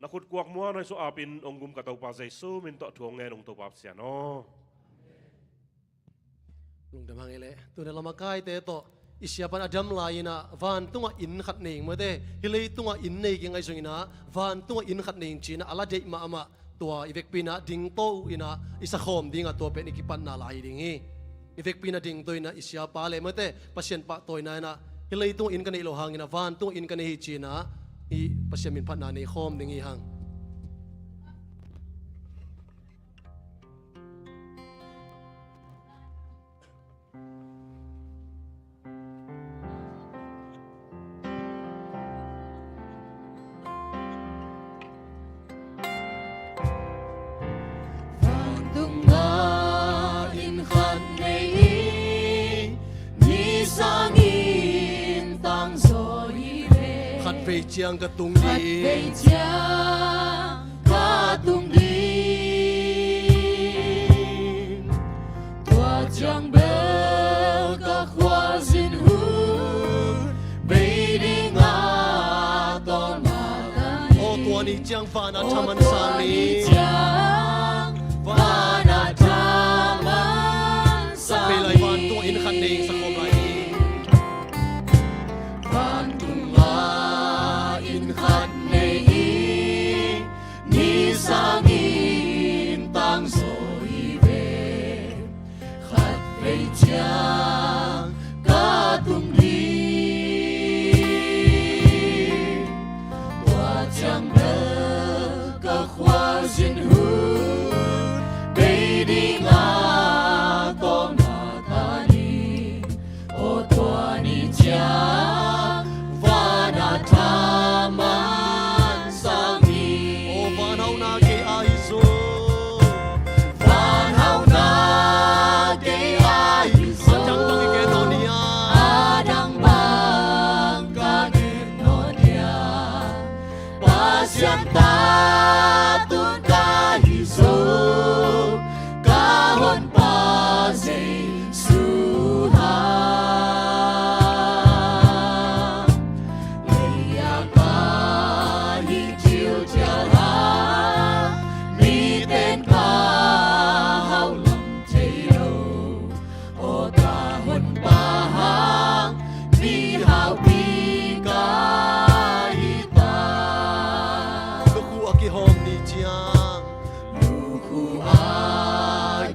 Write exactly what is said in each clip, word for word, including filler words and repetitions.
Na khut kuak muan hong suah apin hong gum ka Topa Jesu min tawh thu hong ngen ung Topa Pasian aw. Lungdam hang ei leh. Tuna lamakaite tawh i siapan a dam lai-inah vantungah inn khat nei ing maw te. Hih leitungah inn nei kei ngaih zongin ah vantungah inn khat nei ing ci-inah a la deih mahmah tua i vekpi-inah dingto uh inah i sakhawm dingah tua pen i kipatna lai hi ding hi. I vekpi-inah dingto inah i siapa le maw te Pasian pahtawina inah hih leitungah inn ka neih loh hangin ah vantungah inn ka nei hi ci-inah i Pasian minphatna nei khawm ding hi hang. Vantung ah inn khat nei hi, ni sangin tangzaw hi ve. Khatvei ciang ka tung ding. Khatvei ciang ka tung ding. Tua ciang bel ka khuazin hun bei ding a tawlnga ta ni. Aw tua ni ciang van a thaman sang ni. Aw tua ni ciang van a thaman sang ni. Bei lai vantung inn khat nei ing sakhawm lai ni. Vantung ah inn khat nei hi, ni sangin tangzaw hi ve. Khatvei ciang ka tung ding. Tua ciang bel ka khuazin hun bei ding a tawlnga ta ni. Aw tua ni ciang van a thaman sang ni. Aw van hauhna kei ahi zaw. Van hauhna kei ahi zaw. A dang bang i gen nawn ni a. A dang bang ka gen nawn ni a. Pasian ta tun ka hi zaw, ka Honpa Jesu hang. Lei-a ka hi thilthial hang, miten ka hauh lam thei lo. Aw ka Honpa hang mihaupi ka hi ta. Lukhu a kihawm ni ciang. Lukhu a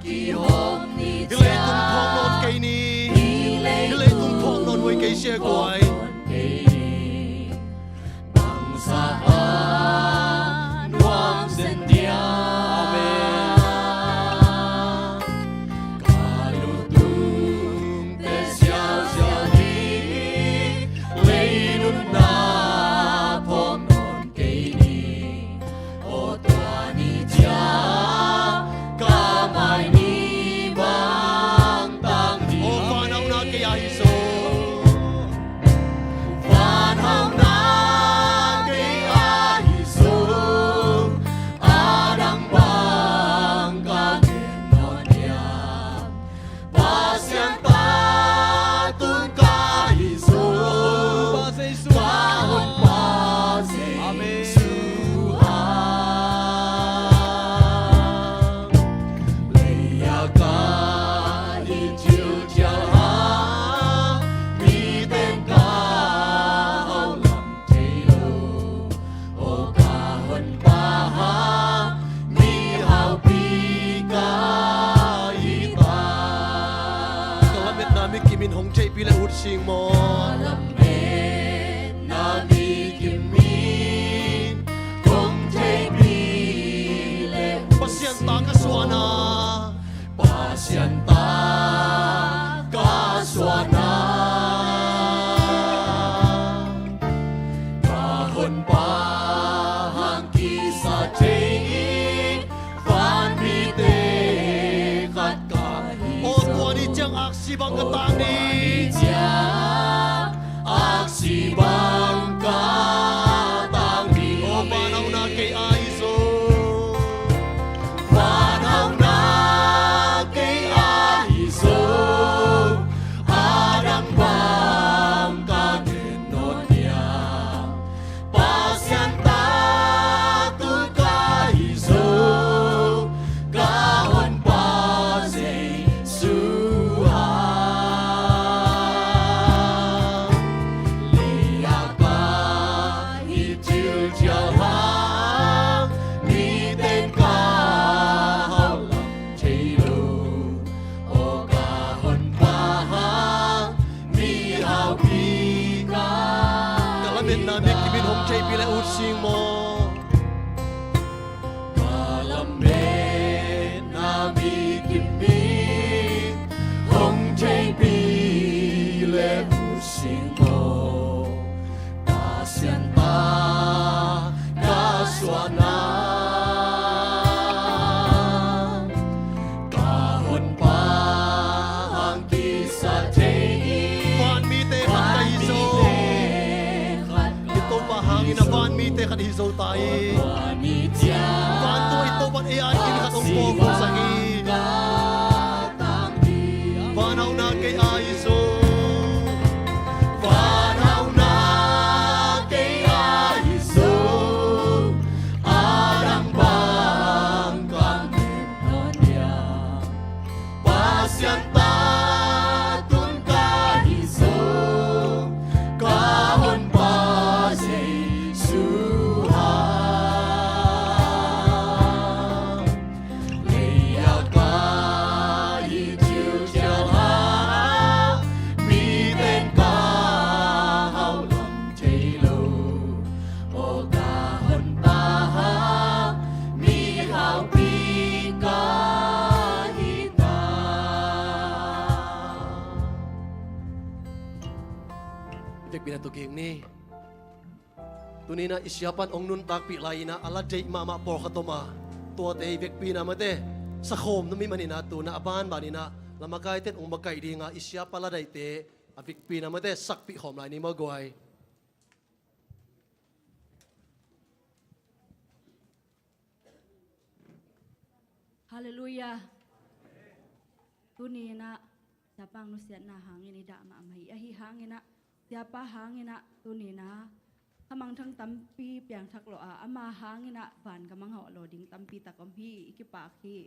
kihawm ni ciang. Hih leitung phawk nawn kei ni. Hih leitung phawk nawn huai kei sia guai. Bangzah a nuam zen dia. Amen. Ka lutungte siausiau ding, lei nunna phawk nawn kei ni. Aw tua ni ciang ka mai ni bang tang ding. Aw van hauhna kei ahi zaw. Van hauhna kei ahi zaw, a dang bang ka gen nawn ni a. Pasian ta tun ka hi zaw, ka Honpa Jesu hang. Amen. Lei-a ka hi thilthial hang, miten ka hauh lam thei lo. Aw ka Honpa hang mihaupi ka hi ta. Ka lametna mi kimin hong theihpih le ut sing maw. Ka lametna mi kimin hong theihpih le ut sing maw. Pasian ta ka suahna. Pasian ta ka suahna. Ka Honpa hang kisa thei vanmite khat ka hi zaw. Aw tua ni ciang aksi bang ka tang ni. Aw tua ni ciang aksi bang ka tang ni. Aw van hauhna kei ahi zaw. Van hauhna kei ahi zaw, a dang bang ka gen nawn ni a. Pasian ta Tua na ka honpa hang kisa thei hi. Vanmite khat ka hi zo. I Topa hangin a vanmite khat hi zo ta hi. Vantung i Topa in ei adingin khat hong pawlsak hi. Van hauna kei a hi zo. Van hauna kei a hi zo. A dang bang ka ngim nawn hiam? Pasian ta tun ka hi zo. Ka honpa Jesu hang. Lei a ka hi ciuciau a, miten ka hauh lam thei lo. Aw ka honpa hang, mi haupi ka hi ta. Vekpi-in ah tu kik ni. Tuni-in ah i siapa in hong nuntakpih lai-in ah a la deih mahmah pawlkhat om a, tuate i vekpi-in ah mate sakhawm nuam ahih manin ah tu-in ah a banbanin ah lamakaite in hong makaih ding a, i siapa la deihte a vekpi-in ah mate sakpih khawm lai ni maw guai. Halleluiah. Tuni-in ah siapa nusiatna hangin i dah mahmah hi. Ahi hangin ah siapa hangin ah tuni-in ah ka mangthang tampi piangthak lo a, ama hangin ah van ka manghawh lo ding tampi tak om hi. I kipak hi.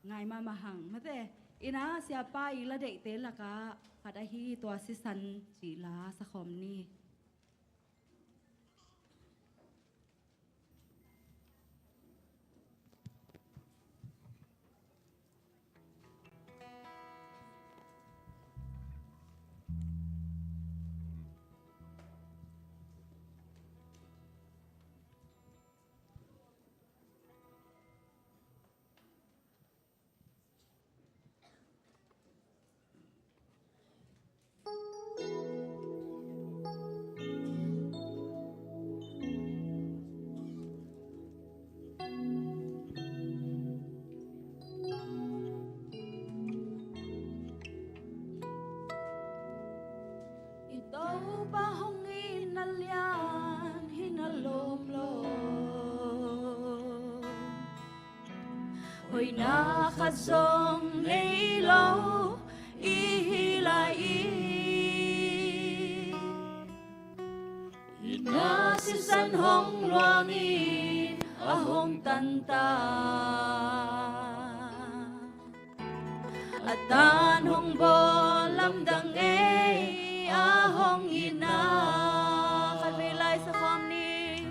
Ngai mahmah hang. Mate, in ah siapa i la deihte lakah khat ahi tua sisan cih la sakhawm ni. I Topa hong itna lian hi na lawm lo. Hoihna khat zong nei lo i hi lai i, itna sisan hong luangin a hong tanta. A tan hong bawl lamdang ei a hong itna. Khatvei lai sakhawm ni.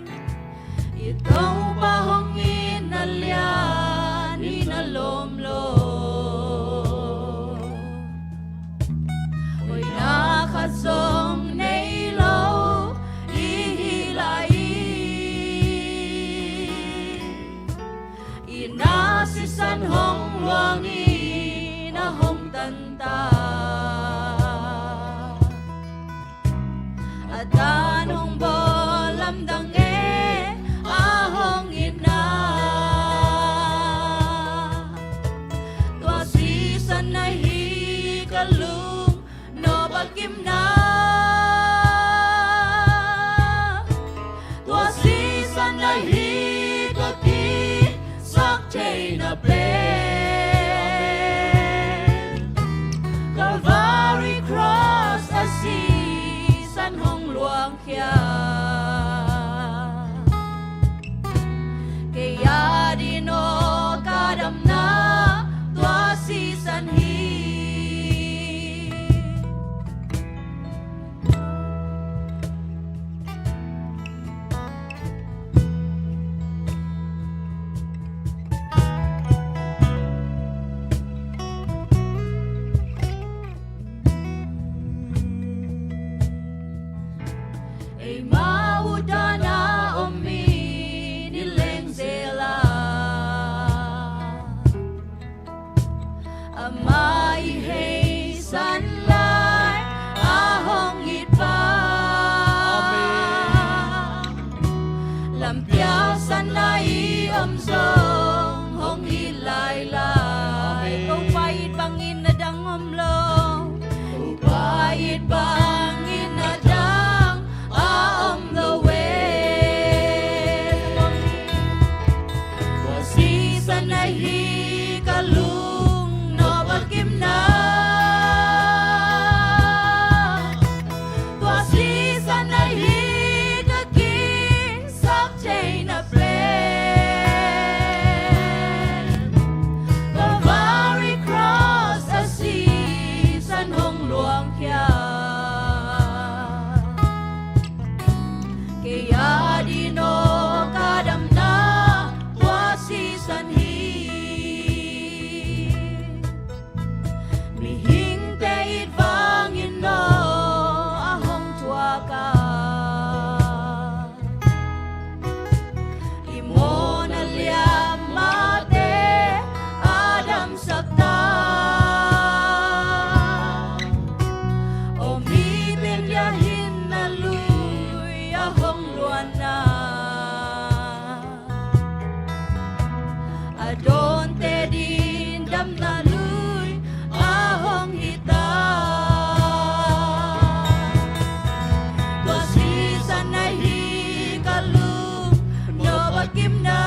I Topa hong itna lian hi na lawm lo. Hoihna khat zong nei lo i hi lai i, itna sisan hong luangin a hong tanta. A tan hong bawl lamdang e a hong itna. Tua sisan ahi ka lung nop a kimna. Tua sisan ahi ka kisak theihna pen. Sana i om zong hong it lailai. Topa it bangin a dang om lo. Topa it bangin a dang a om lo e. Tua sisan ahi ka lung nop a kimna. Tua sisan ahi ka ki sak theihna pen Calvary Cross a sisan hong luangkhia. Kei a ding aw ka damna tua sisan hi. Mihingte it vangin aw a hong thuak a, i mawhna liam mahte a damsak ta. Aw mite bia hinna lui a hong luanna, a dawnte ding damna lui a hong hi ta. Tua sisan ahi ka lung nop a kimna.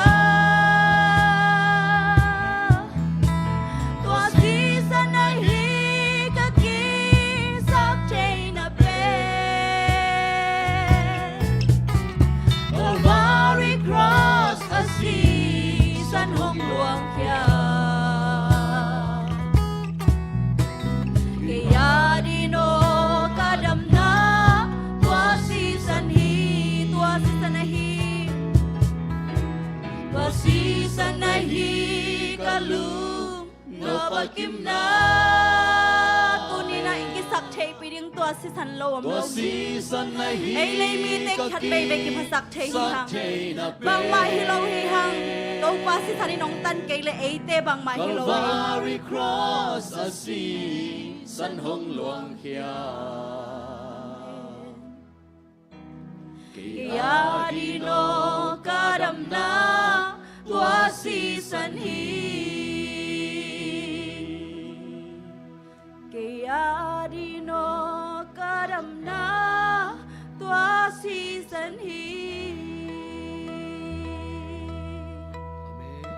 Tua sisan ahi ka ki sak theihna pen Calvary Cross a sisan hong luangkhia. Kei a ding aw ka damna tua sisan hi. Tua sisan ahi. Tua sisan ahi ka lung nop a kimna. Tuni-in ah i kisak theihpih ding tua sisan lo om lo hi. Ei lei mite khat veivei kiphasak thei hi hang. Bangmah hi lo hi hang. Topa sisan in hong tan kei leh eite bangmah hi lo hi. Calvary Cross a sisan hong luangkhia. Kei a ding aw ka damna tua sisan hi. Kei a ding aw ka damna tua sisan hi. Amen.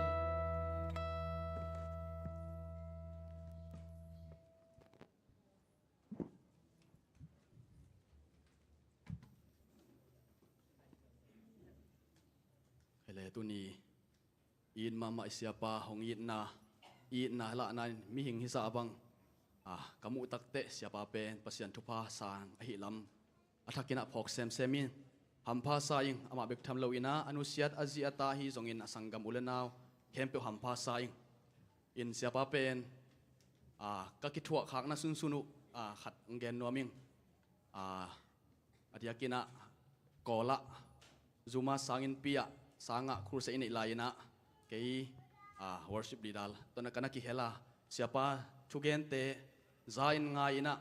Hele tuni it mahmah i siapa hong itna, itna lahna in mihing hisa bang, ah, ka muh takteh siapa pen Pasian thupha sang ahih lam a thakin ah phawk semsem in hampha sa ing. Amah bek tham lo in ah a nusiat a zi a ta ahi zongin a sanggam u le nau khempeuh hampha sa ing. In siapa pen, ah, ka kithuah khakna sunsun uh, ah, khat hong gen nuam ing. Ah, a diakin ah Kawl ah Zuma sanginnpi ah sangah crusade i neih lai in ah kei, ah, worship leader tawh na ka na kihel a, siapa thugente za in ngai in ah,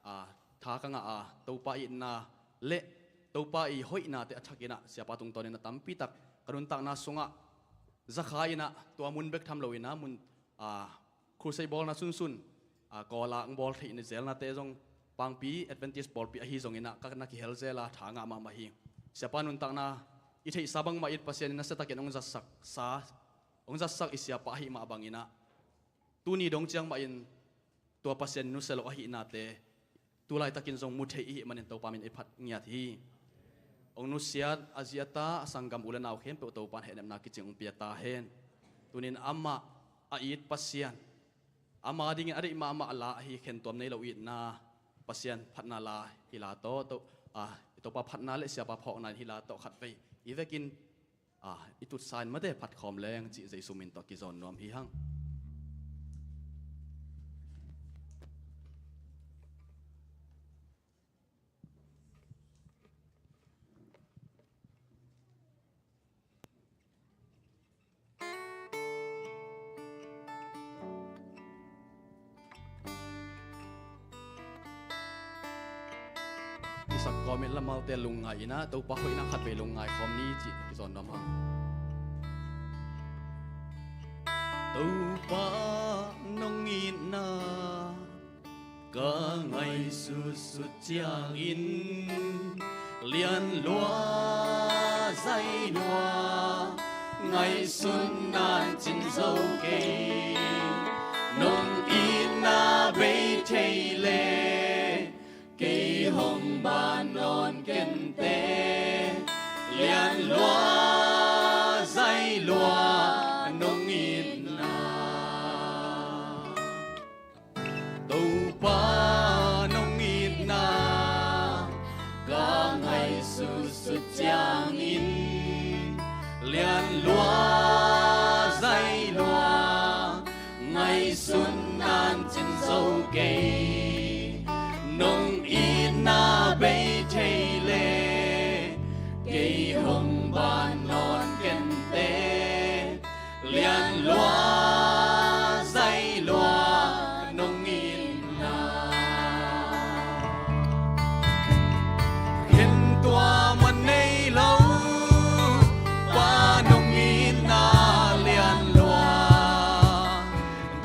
ah, tha ka ngah a, Topa itna le Topa i hoihnate a thakin ah siapa tungtawn in a tampi tak ka nuntakna sungah za kha in ah tua mun bek tham lo in ah mun, ah, crusade bawlna sunsun, ah, Kawl ah hong bawl theih ni zelnate zong Pangpi Adventist pawlpi ahi zongin ah ka na kihel zel a tha ngah mahmah hi. Siapa nuntakna i theihsa bangmah in Pasian in nasiatakin hong zatsak sa, hong zatsak i siapa ahih mah bangin ah tuni dong ciang mah in tua Pasian nusia lo ahihnate tu laitakin zong mu thei i hih manin Topa min i phat ngiat hi. Hong nusiat a zi a ta a sanggam u le nau khempeuh Topa in hehnepna kicing hong pia ta hen. Tunin amah a it Pasian, ama dingin a deih mahmah la ahi khentuam nei lo itna, Pasian phatna la hi la tawh, to, ah, Topa phatna le siapa phawkna in hi la tawh khatvei i vekin, ah, i tutsa in mate phat khawm leng cih Jesu min tawh kizawn nuam hi hang. I sak kawmin lamalte lungngai in ah Topa hoihna khatvei lungngai khawm ni cih kizawn nuam hang. Topa nong itna ka ngaihsutsut ciangin lian lua zai lua ngaihsutna in cin zo kei. Nong itna bei thei le kei hong ban nawn kei ning. Lian lua zai lua nong itna, Topa nong itna ka ngaihsutsut ciangin lian lua zai lua ngaihsutna in cin zo kei. Nong itna bei thei le kei hong ban nawn kei ning. Lian lua zai lua nong itna, khen tuam a nei lo Pa nong itna lian lua.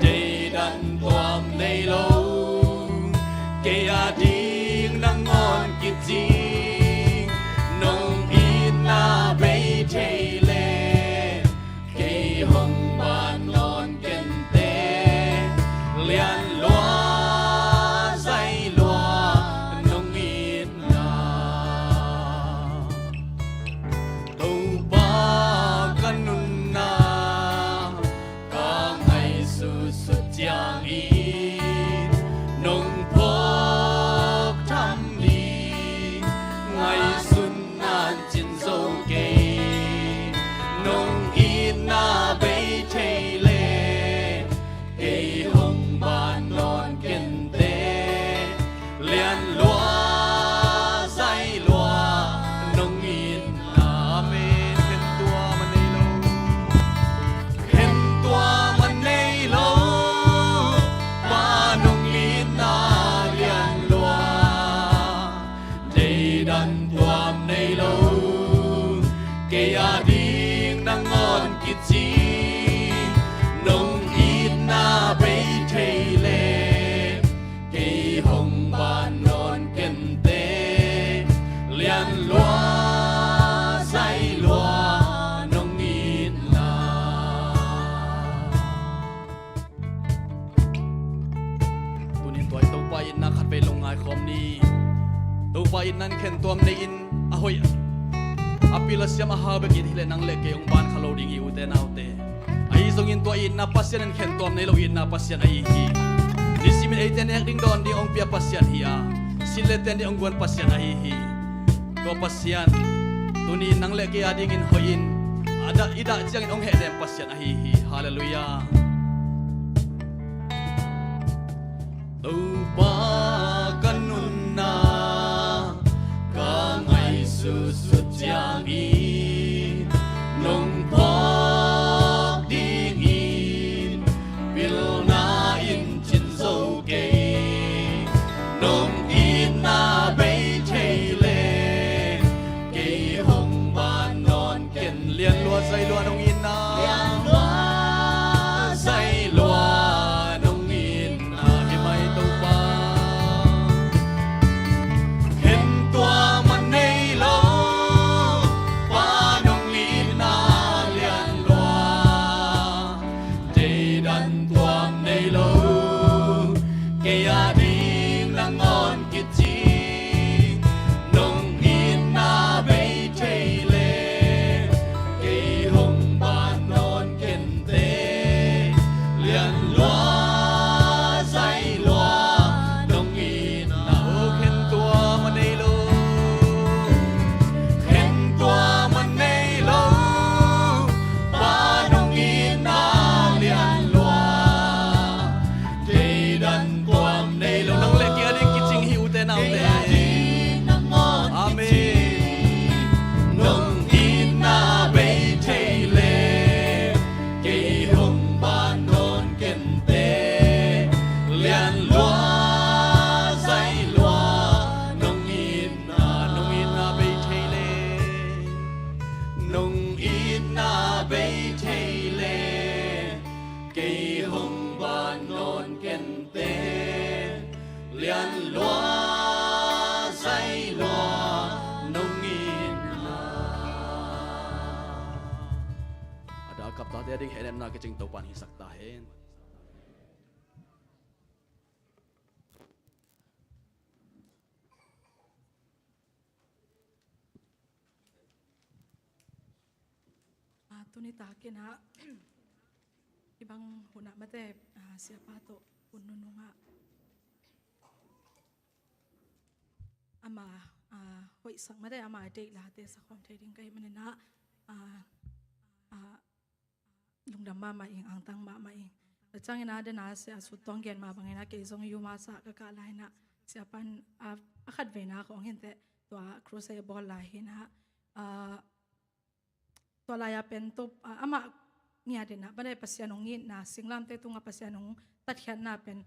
Deidan tuam nei lo kei a ding nangawn kicing. Nong itna bei thei le kei hong ban nawn kei ning. Lian lua zai lua nong itna, Topa ka nunna ka ngaihsutsut ciangin nong phawk tham ding ngaihsutna in cin zo kei. Nong itna bei thei le kei hong ban nawn kei ning. Lian lua zai lua nong itna. Amen. Khen tuam a nei lo, khen tuam a nei lo Pa nong itna lian lua. Deidan tuam nei lo kei a ding nangawn kicing. Nong itna bei thei le kei hong ban nawn kei ning. Lian lua zai lua nong itna. Tunin tua i Topa itna khatvei lungngai khawm ni. Topa itna in khen tuam nei in a hoih, a pil a siam a hau bek it hileh nang le kei hong ban kha lo ding hi, ute naute. Ahi zongin tua itna Pasian in khen tuam nei lo itna Pasian ahi hi. Nisimin eite nek ding dawn ding hong pia Pasian hi a, sin le ten ding hong guan Pasian ahi hi. Tua Pasian tuni nang le kei a dingin hoihin a dah, i dah ciangin hong hehdem Pasian ahi hi. Halleluiah. Topa ka nunna ka ngaihsutsut ciangin nong phawk dingin pilna in cin zo kei. Nong itna bei thei le kei hong ban nawn kei ning. Lian lua zai lua nong itna, lian lua zai lua nong itna hi mai Topa. Khen tuam a nei lo Pa nong itna lian lua. Deidan tuam nei lo kei a ding nangawn kicing. Nong itna bei thei le kei hong A kap tate a ding hehnemna kicing Topa'n hisak ta hen. Ah, tuni takin ah, i bang hun ah mate, ah, siapa tawh hun nunung ah ama, ah, hoihsak mate ama deih late sakhawm thei ding ka hih manin ah, ah, ah, lungdam mahmah ing, angtang mahmah ing. Tua ciangin ah, den a sia sut tawng gen mah bangin ah, kei zong yuma sa ka kah lai-in ah, siapa'n, ah, a khat veina khawng hi inteh, tua crusade bawl lai hi-in ah, ah, tua lai-a pen tua, ah, amah ngiat in ah, bang dei Pasian hong itna, singlamteh tungah Pasian hong tatkhiatna pen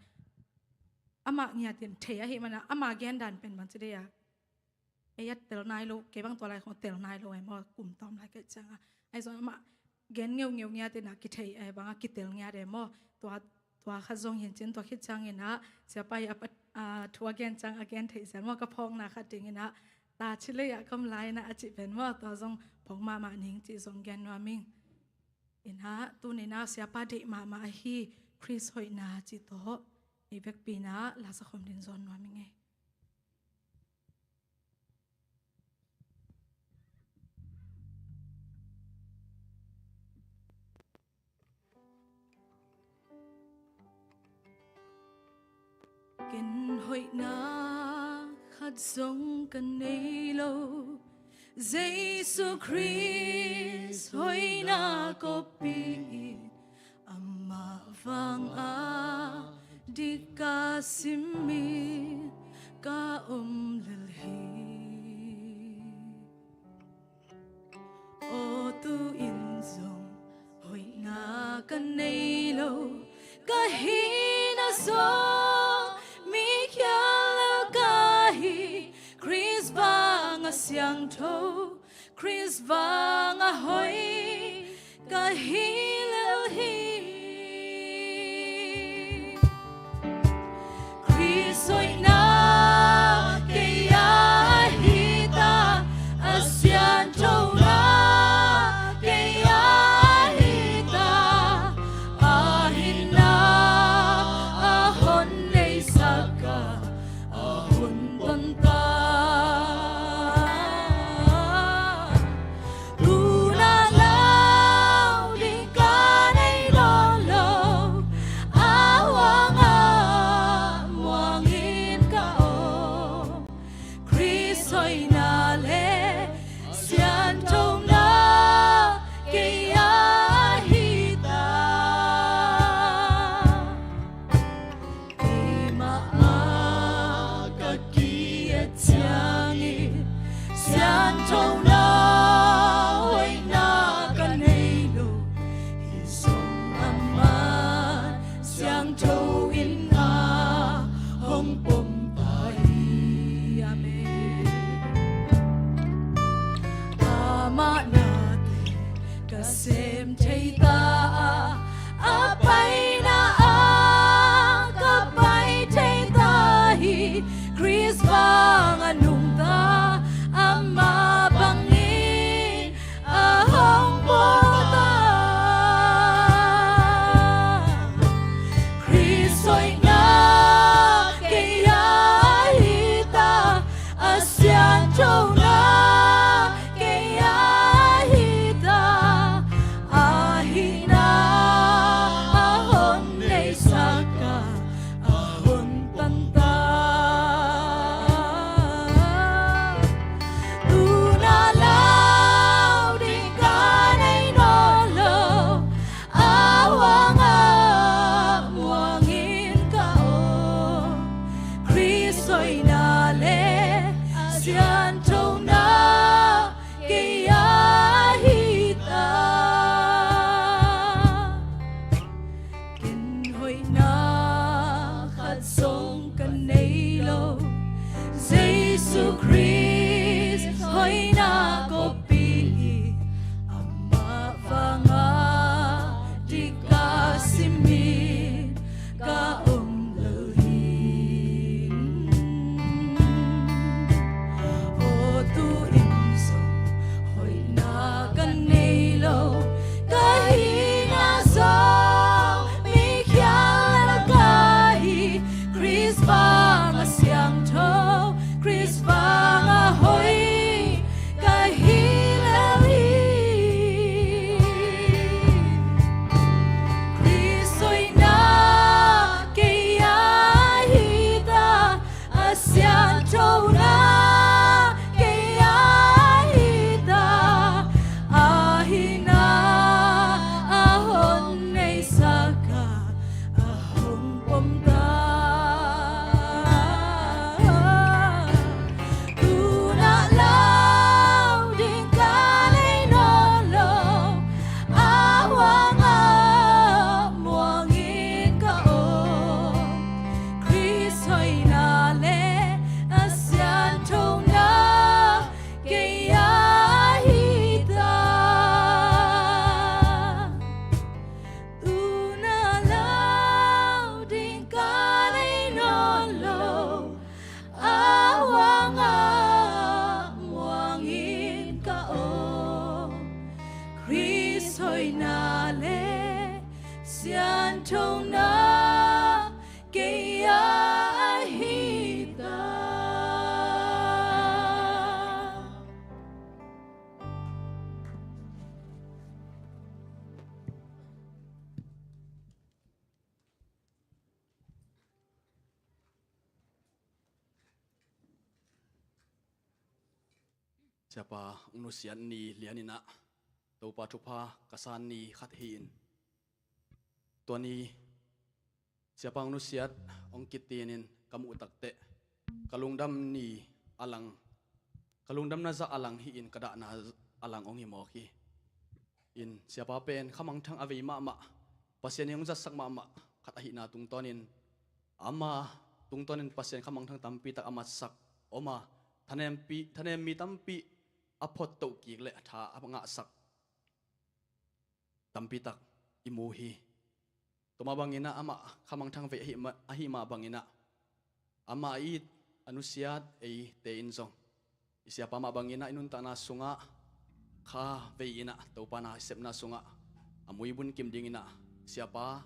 amah ngiat in thei ahih manin ah, ama gen dan pen bangci dei a, ei a tel nai lo, kei bang tua lai khawng tel nai lo e maw, kum tawm lai ka hih ciangin ah. Ahi zong amah gen ngeungeu ngiat in ah kithei e, bang a kitel ngiat e maw. Tua, tua khat zong hi in cin, tua khit ciangin ah siapa hi a, a thu a gen ciang a gen theih zel maw, ka phawkna khat dingin ah ta ci lei ah ka om lai-in ah a cih pen maw, tua zong phawk mahmah ning cih zong gen nuam ing. In ah tuni-in ah siapa deih mahmah ahi Khrist hoihna cih tawh i vekpi-in ah la sakhawm dingin zawn nuam ing e. Ken hoihna khat zong ka nei lo, Jesu Khrist hoihna kawppih in, amah vang a dik ka sim in ka om lel hi. Aw, tu-in zong hoihna ka nei lo, ka hihna zong mi khial lel ka hi. Khrist vang a siangtho, Khrist vang a hoih ka hi lel hi. Khrist hoihna kei a hi ta, a sianthona kei a hi ta, a hihna a hon neisak a, a hon pon ta. Tuna lau ding ka nei nawn lo, a huang a muang in ka om. Khrist hoihna le sianthona kei a hi ta. Keimah a ka ki-et ciangin sianthona hoihna ka nei lo, hi zong amah siangtho in a hong pom ta hi. Amen. Amah nate ka sem thei ta a, a paina ah ka pai thei ta hi. Khrist vang a nungta, amah bangin a hong pua ta. Khrist hoihna kei a hi ta, a sianthona kei a hi ta, a hihna na le sianthona kei a hi ta. Siapa hong nusiat ni lian in ah Topa thupha ka san ni khat hi-in, tua ni Siapa hong nusiat hong kitin in ka muh takteh ka lungdam ni a lang, ka lungdamna zah a lang hi-in ka dahna a lang hong hi mawk hi. In Siapa pen khamangthang a vei mahmah, Pasian in hong zatsak mahmah khat ahihna tungtawnin, ama tungtawnin Pasian khamangthang tampi tak a matsak om a, thanempi, thanemmi tampi a phottoh kik le a tha a ngahsak tampi tak i mu hi. Tua mah bangin ah amah khamangthang vei ahi mah, ahi mah bangin ah amah a it a nusiat eite in zong i Siapa mah bangin ah i nuntakna sungah kha vei in ah Topa na i sepna sungah a mui bun kim dingin ah Siapa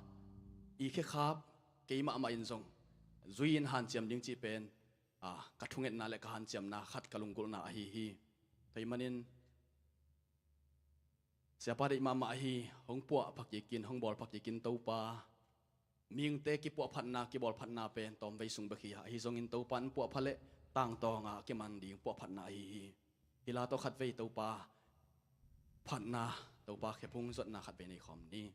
i khekhap kei mahmah in zong zui-in hanciam ding cih pen, a, ka thungetna le ka hanciamna khat ka lunggulhna ahi hi. Tua ahih manin Siapa deih mahmah ahi, hong puah pha kik in, hong bawl pha kik in Topa. Mihingte kipuahphatna, kibawlphatna pen tawmvei sung bek hi a, ahi zongin Topa in puahpha le tangtawnga a kiman ding puahphatna ahi hi. Hih la tawh khatvei Topa phatna, Topa khephung zuatna khatvei nei khawm ni.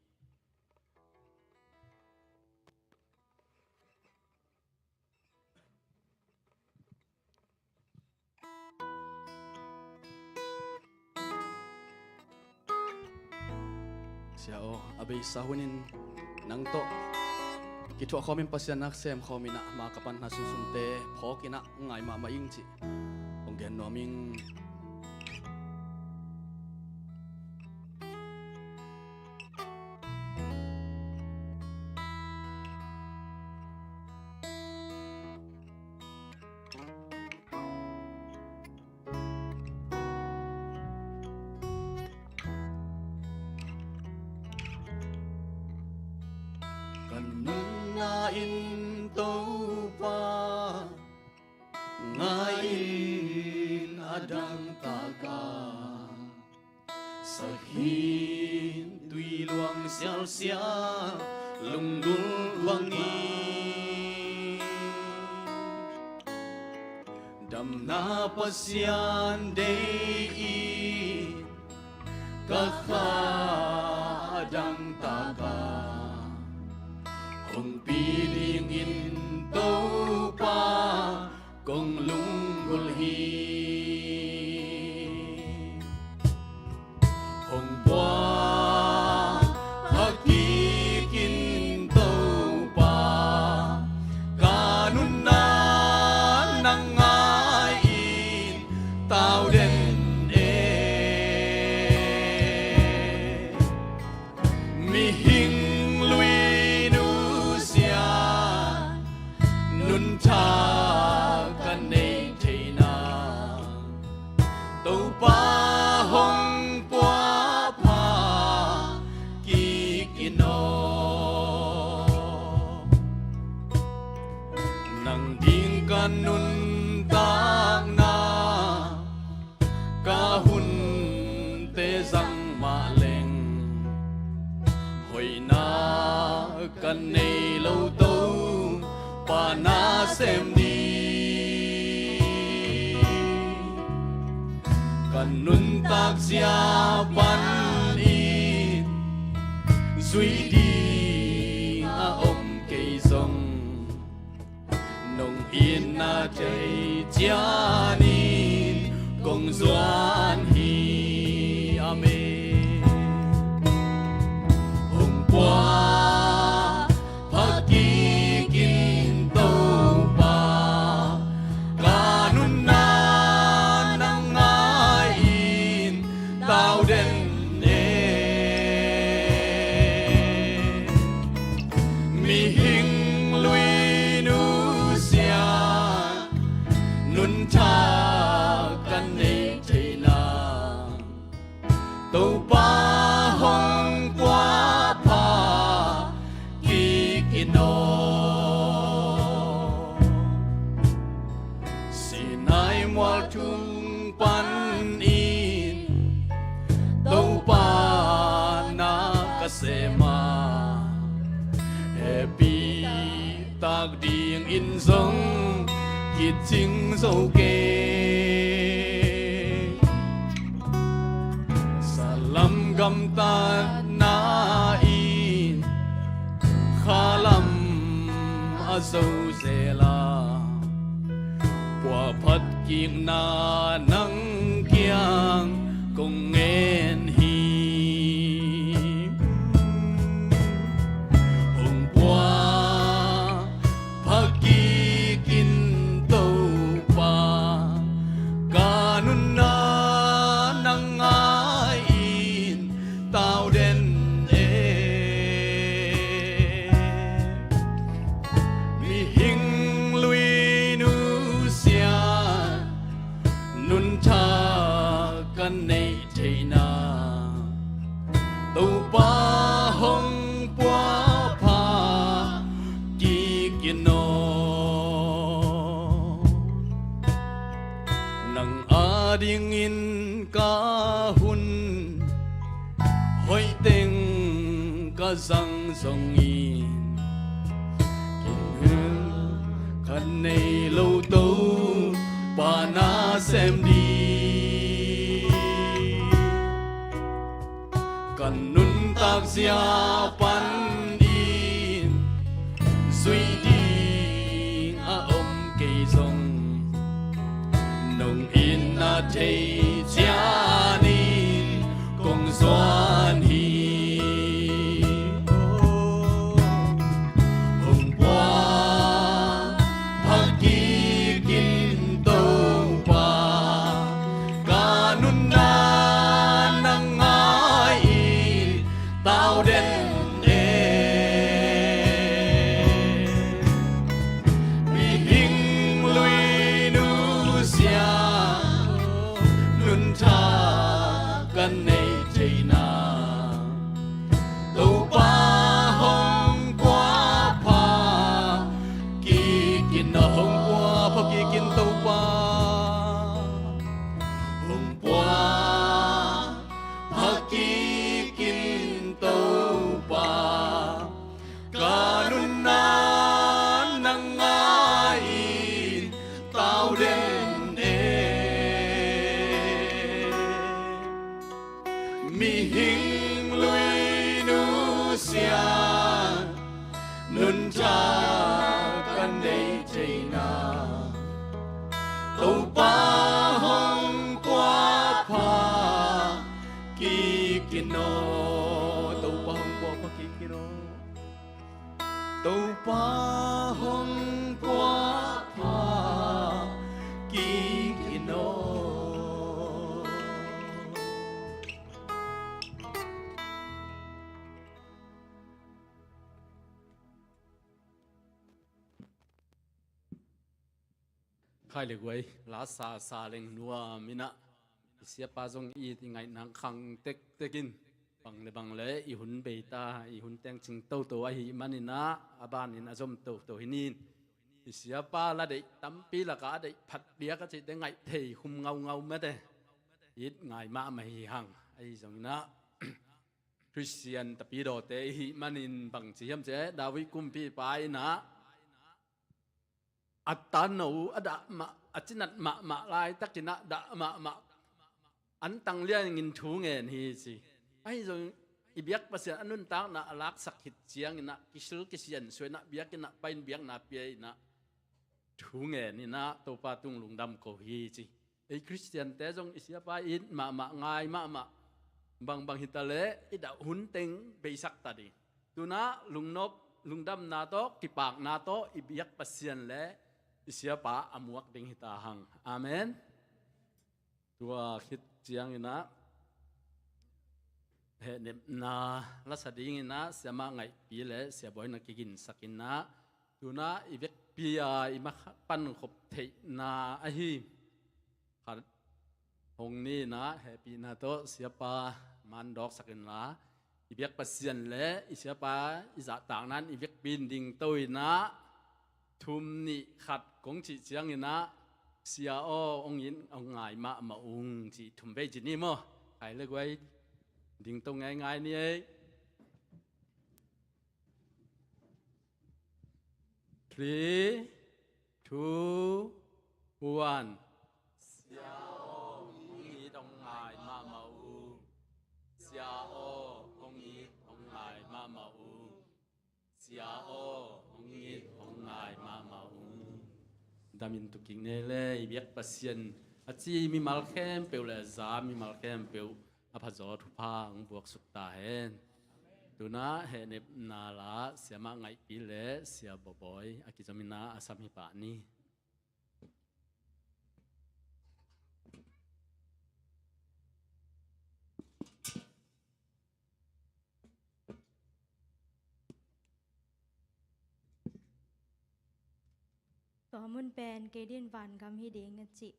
Sia aw, a beisa hunin nang tawh kithuah khawmin Pasian nak sem khawmin ah ma ka pan na sunsunte phawkin ah ngai mahmah ing cih kong gen nuam ing. Ka nunna in Topa ngai in a dangtak a, sakhin tui luang sialsial lunggulh bangin damna Pasian deih in ka kha a dangtak a hong pi dingin Topa kong lunggulh hi. Hong puah pha kik in Topa, ka nunna nang ngai in tau den e. Mihing lui nusia nunthak ka nei theihna, Topa hong puah pha kik in aw. Nang ding ka nuntakna ka hunte zang mah leng, hoihna ka nei lo Topa na sem ni. Ka nuntak zia panin zuih ding a om kei zong, nong itna thei cianin kong zuan hi. Amen. Hong puah pha kik in Topa, ka nunna nang ngai in tau den e. Mihing lui nusia nunthak ka nei theihna, in zong kicing zo kei. Salam gamtatna in khalam a zo zel a, puahphat kikna nang kiang kong ngen hi. Hong pua pha kik in Topa, ka nunna nang ngai in tau den e. Mihing lui nusia nunthak ka neih theihna, Topa hong pua pha kik in aw. Nang adingin ka hun hoih teng ka zang zongin, kihel khat nei lo Topa na sem ding. Ka nuntak zia panin zuih ding a om kei zong, nong itna thei ciangin kong zuan hi. Hong pua pha kik in Topa, ka nunna nang ngai in tau den e. Mihing lui nusia nunthak ka neih theihna, Topa hong pua pha kik in aw. Hong pua pha kik in Topa, hong pua pha kik in Topa, ka nunna nang ngai in tau den e. Mihing lui nusia nunthak ka neih theihna, Topa hong pua pha kik in aw. Topa hong pua pha kik in aw. Topa hong pua pha kik in aw. Khai le guai, la sa sa leng nuam in ah, i siapa zong i it i ngaihna khang tektek in, bang le bang le i hun bei ta, i hun teng cing toto ahih manin ah, a banin a zom toto hi ning. I siapa la deih tampi lakah a deih phat biak a cihte ngaih thei khum ngaungau mate. It ngai mahmah hi hang, ahi zongin ah Khristian tapidawte i hih manin bang ci hiam cih leh, David kumpipa in ah a tano a dah mah, a cinat mahmah laitakin ah dah mahmah antang liangin thu ngen hi ci. Ahi zong i biak Pasian a nuntakna a laksak khit ciangin ah kisil kisiansuah in ah biakinn ah pai in biakna pia in ah thu ngen in ah Topa tung lungdam ko hi ci. Ei Khristiante zong i siapa it mahmah, ngai mahmah, bangbang hi ta leh i dah hun teng beisak ta ding. Tu-in ah lungnop, lungdamna tawh, kipakna tawh i biak Pasian le i siapa a muak ding hi ta hang. Amen. Tua khit ciangin ah hehnepna la sa dingin ah siamah ngaihpi le siabawi na kiginsak in ah, tu-in ah i vekpi a i mah pan khop theihna ahi khat hong ni in ah hehpihna tawh siapa man dawksak inla, i biak Pasian le i siapa i zahtakna in i vekpi in dingto in ah, thum nih khat kong cih ciangin ah, sia aw, hong in hong ngai mahmah ung cih thum vei ci ni maw. Khai le guai, dingto ngeingai ni ei. Three, Two, one. Sia aw, hong it hong ngai mahmah ung. Sia aw, hong it hong ngai mahmah ung. Sia aw, hong it hong ngai mahmah ung. Damin tukik nei le i biak Pasian a ci mimal khempeuh le a za mimal khempeuh a phazaw thupha hong buaksuk ta hen. Tuna hehnepna la siamah ngaihpi le sia Bawbawi a kizomin a sam hi pah ni. Tua mun pen kei din vangam hi ding a cih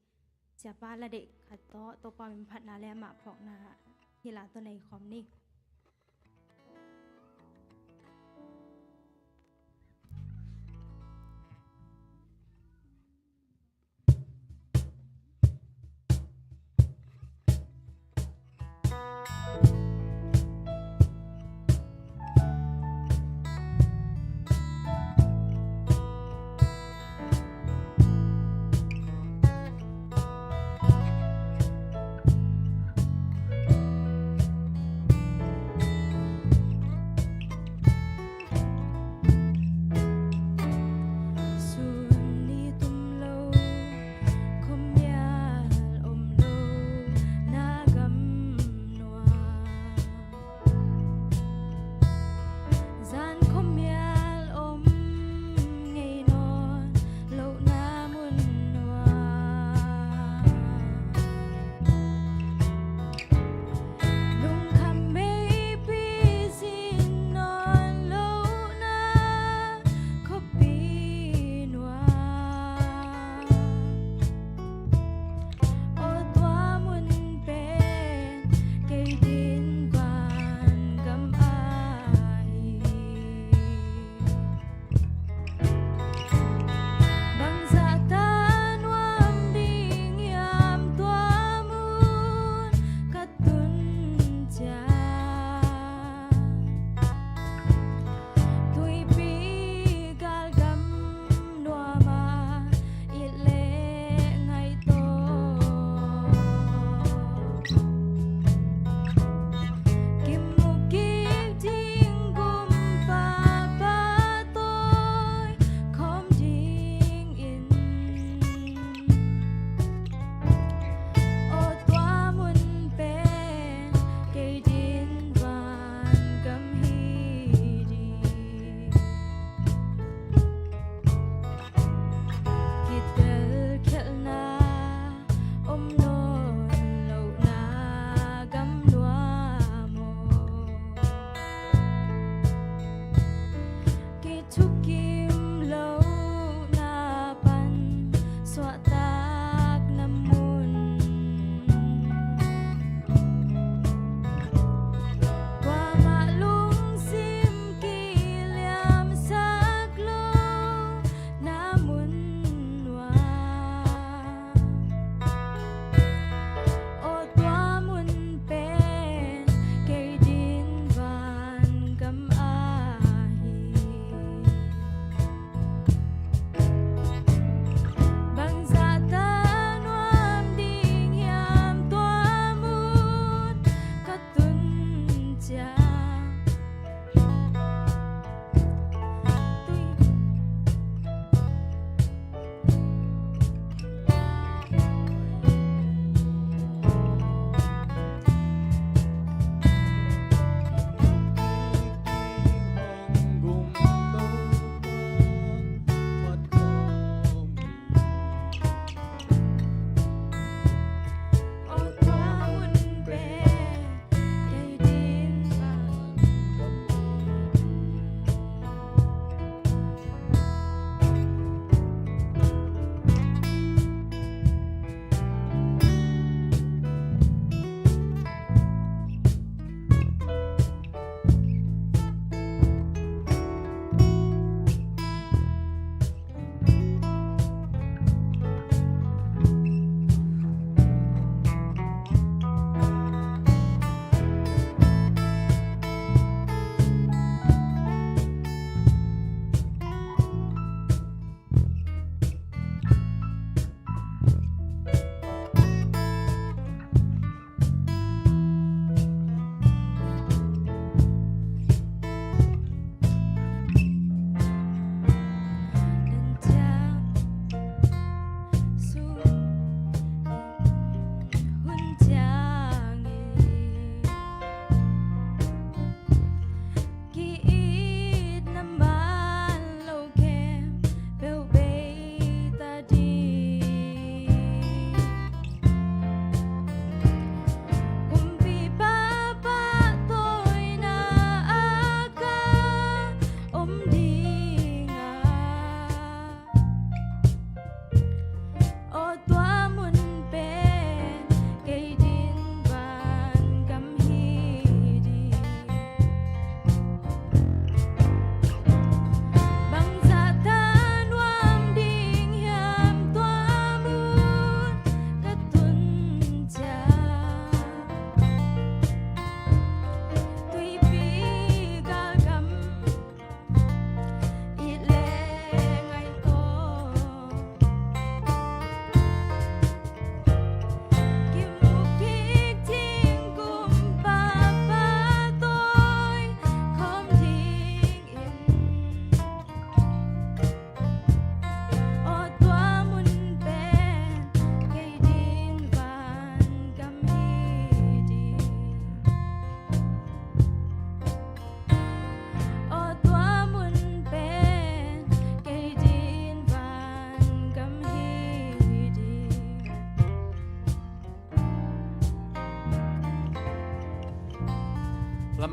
Siapa la deih khat tawh Topa min phatna le amah phawkna hi la tawh nei khawm ni.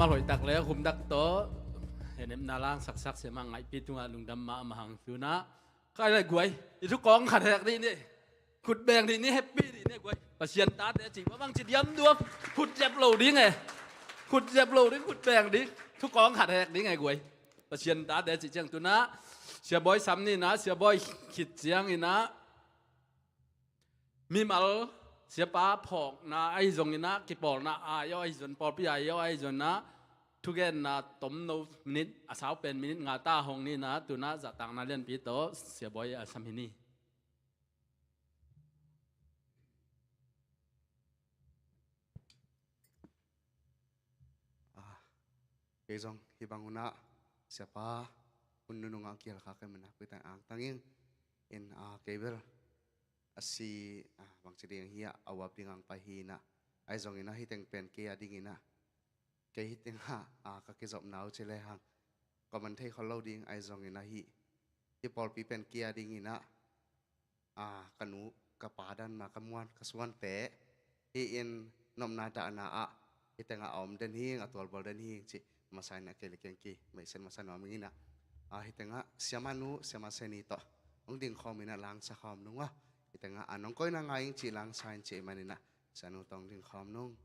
Palhoih tak le humdak tawh henepna langsaksak siamah ngaihpi tungah lungdam mahmah hang tunah. Kai le guai, i thukawng khat hek dih ni. Khut beng dih ni, happy dih ni guai. Pasian tate cih bang ci diam duam. Khut zep lo ding e. Khut zep lo ding, khut beng dih. Thukawng khat hek ding e guai. Pasian tate cih ciang tunah Sia Bawi sam ninah, Sia Bawi khit cianginah mimal siapa phawkna ahi zonginah, kipawlna ai aw ahi zon, pawlpi ai aw ahi zonah, thugenna tomno minit, a sau pen minit nga ta hong ninah, tunah zahtakna lianpi tawh Sia Bawi a sam hi ni. Ah, kei zong hih bang hunah siapa hun nunungah kihelkha kei manah kuitang angtang ing. In, ah, kei bel a si, ah, bangci ding hiah a uap ding ang pai hinah. Ahi zonginah hih teng pen kei a dinginah, kei hih tengah, ah, ka kizopna uh ci le hang ka man thei khol lo ding ahi zonginah hih, hih pawlpi pen kei a dinginah, ah, ka nu ka pa dan mah ka muan ka suante hi in, nopna dahna ah hih tengah a om den hing, a tualbawl den hing cih masa in a kei le keng ki meisen masa nuam inginah, ah, hih tengah siamah nu siamah seni tawh hong dingkhawm inah langsa khawm nung aw. Hih tengah a nong koina ngai ing cih langsa in cih maninah sianu tawh hong dingkhawm nung.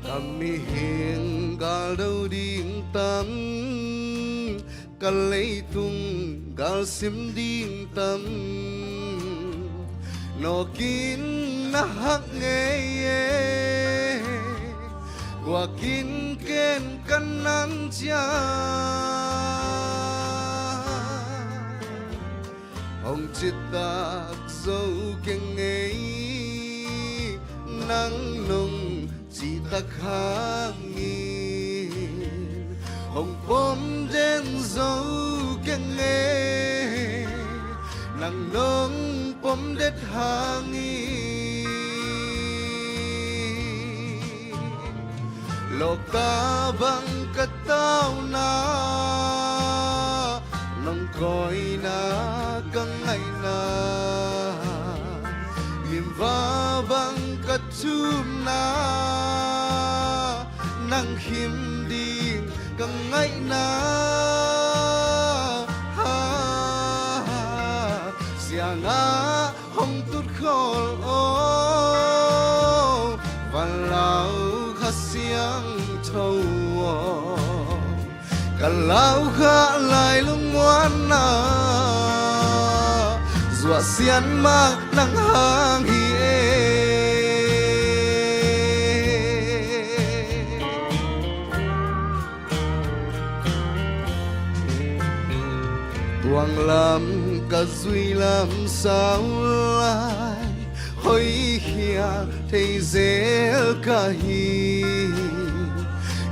Ka mihing galdo ding tam, ka leitung galsim ding tam, nawkin na hak ngei e, guakin ken ka nan ciat. Hong citak zo keng ngei, nang nong citak hangin. Hong pom den zo keng ngei, nang nong pom den hangin. Lawkta bang ka tauna, nong kawina ka ngaihna, limva bang ka thumna, nang him ding ka ngaihna. Ha, siangah hong tutkhol aw, van lau kha siangtho aw. Ka lau kha lai lungmuanna, zuah sian mah nang hang hi e. Tuang lam ka zui lam sau lai, hoih hial thei zel ka hi.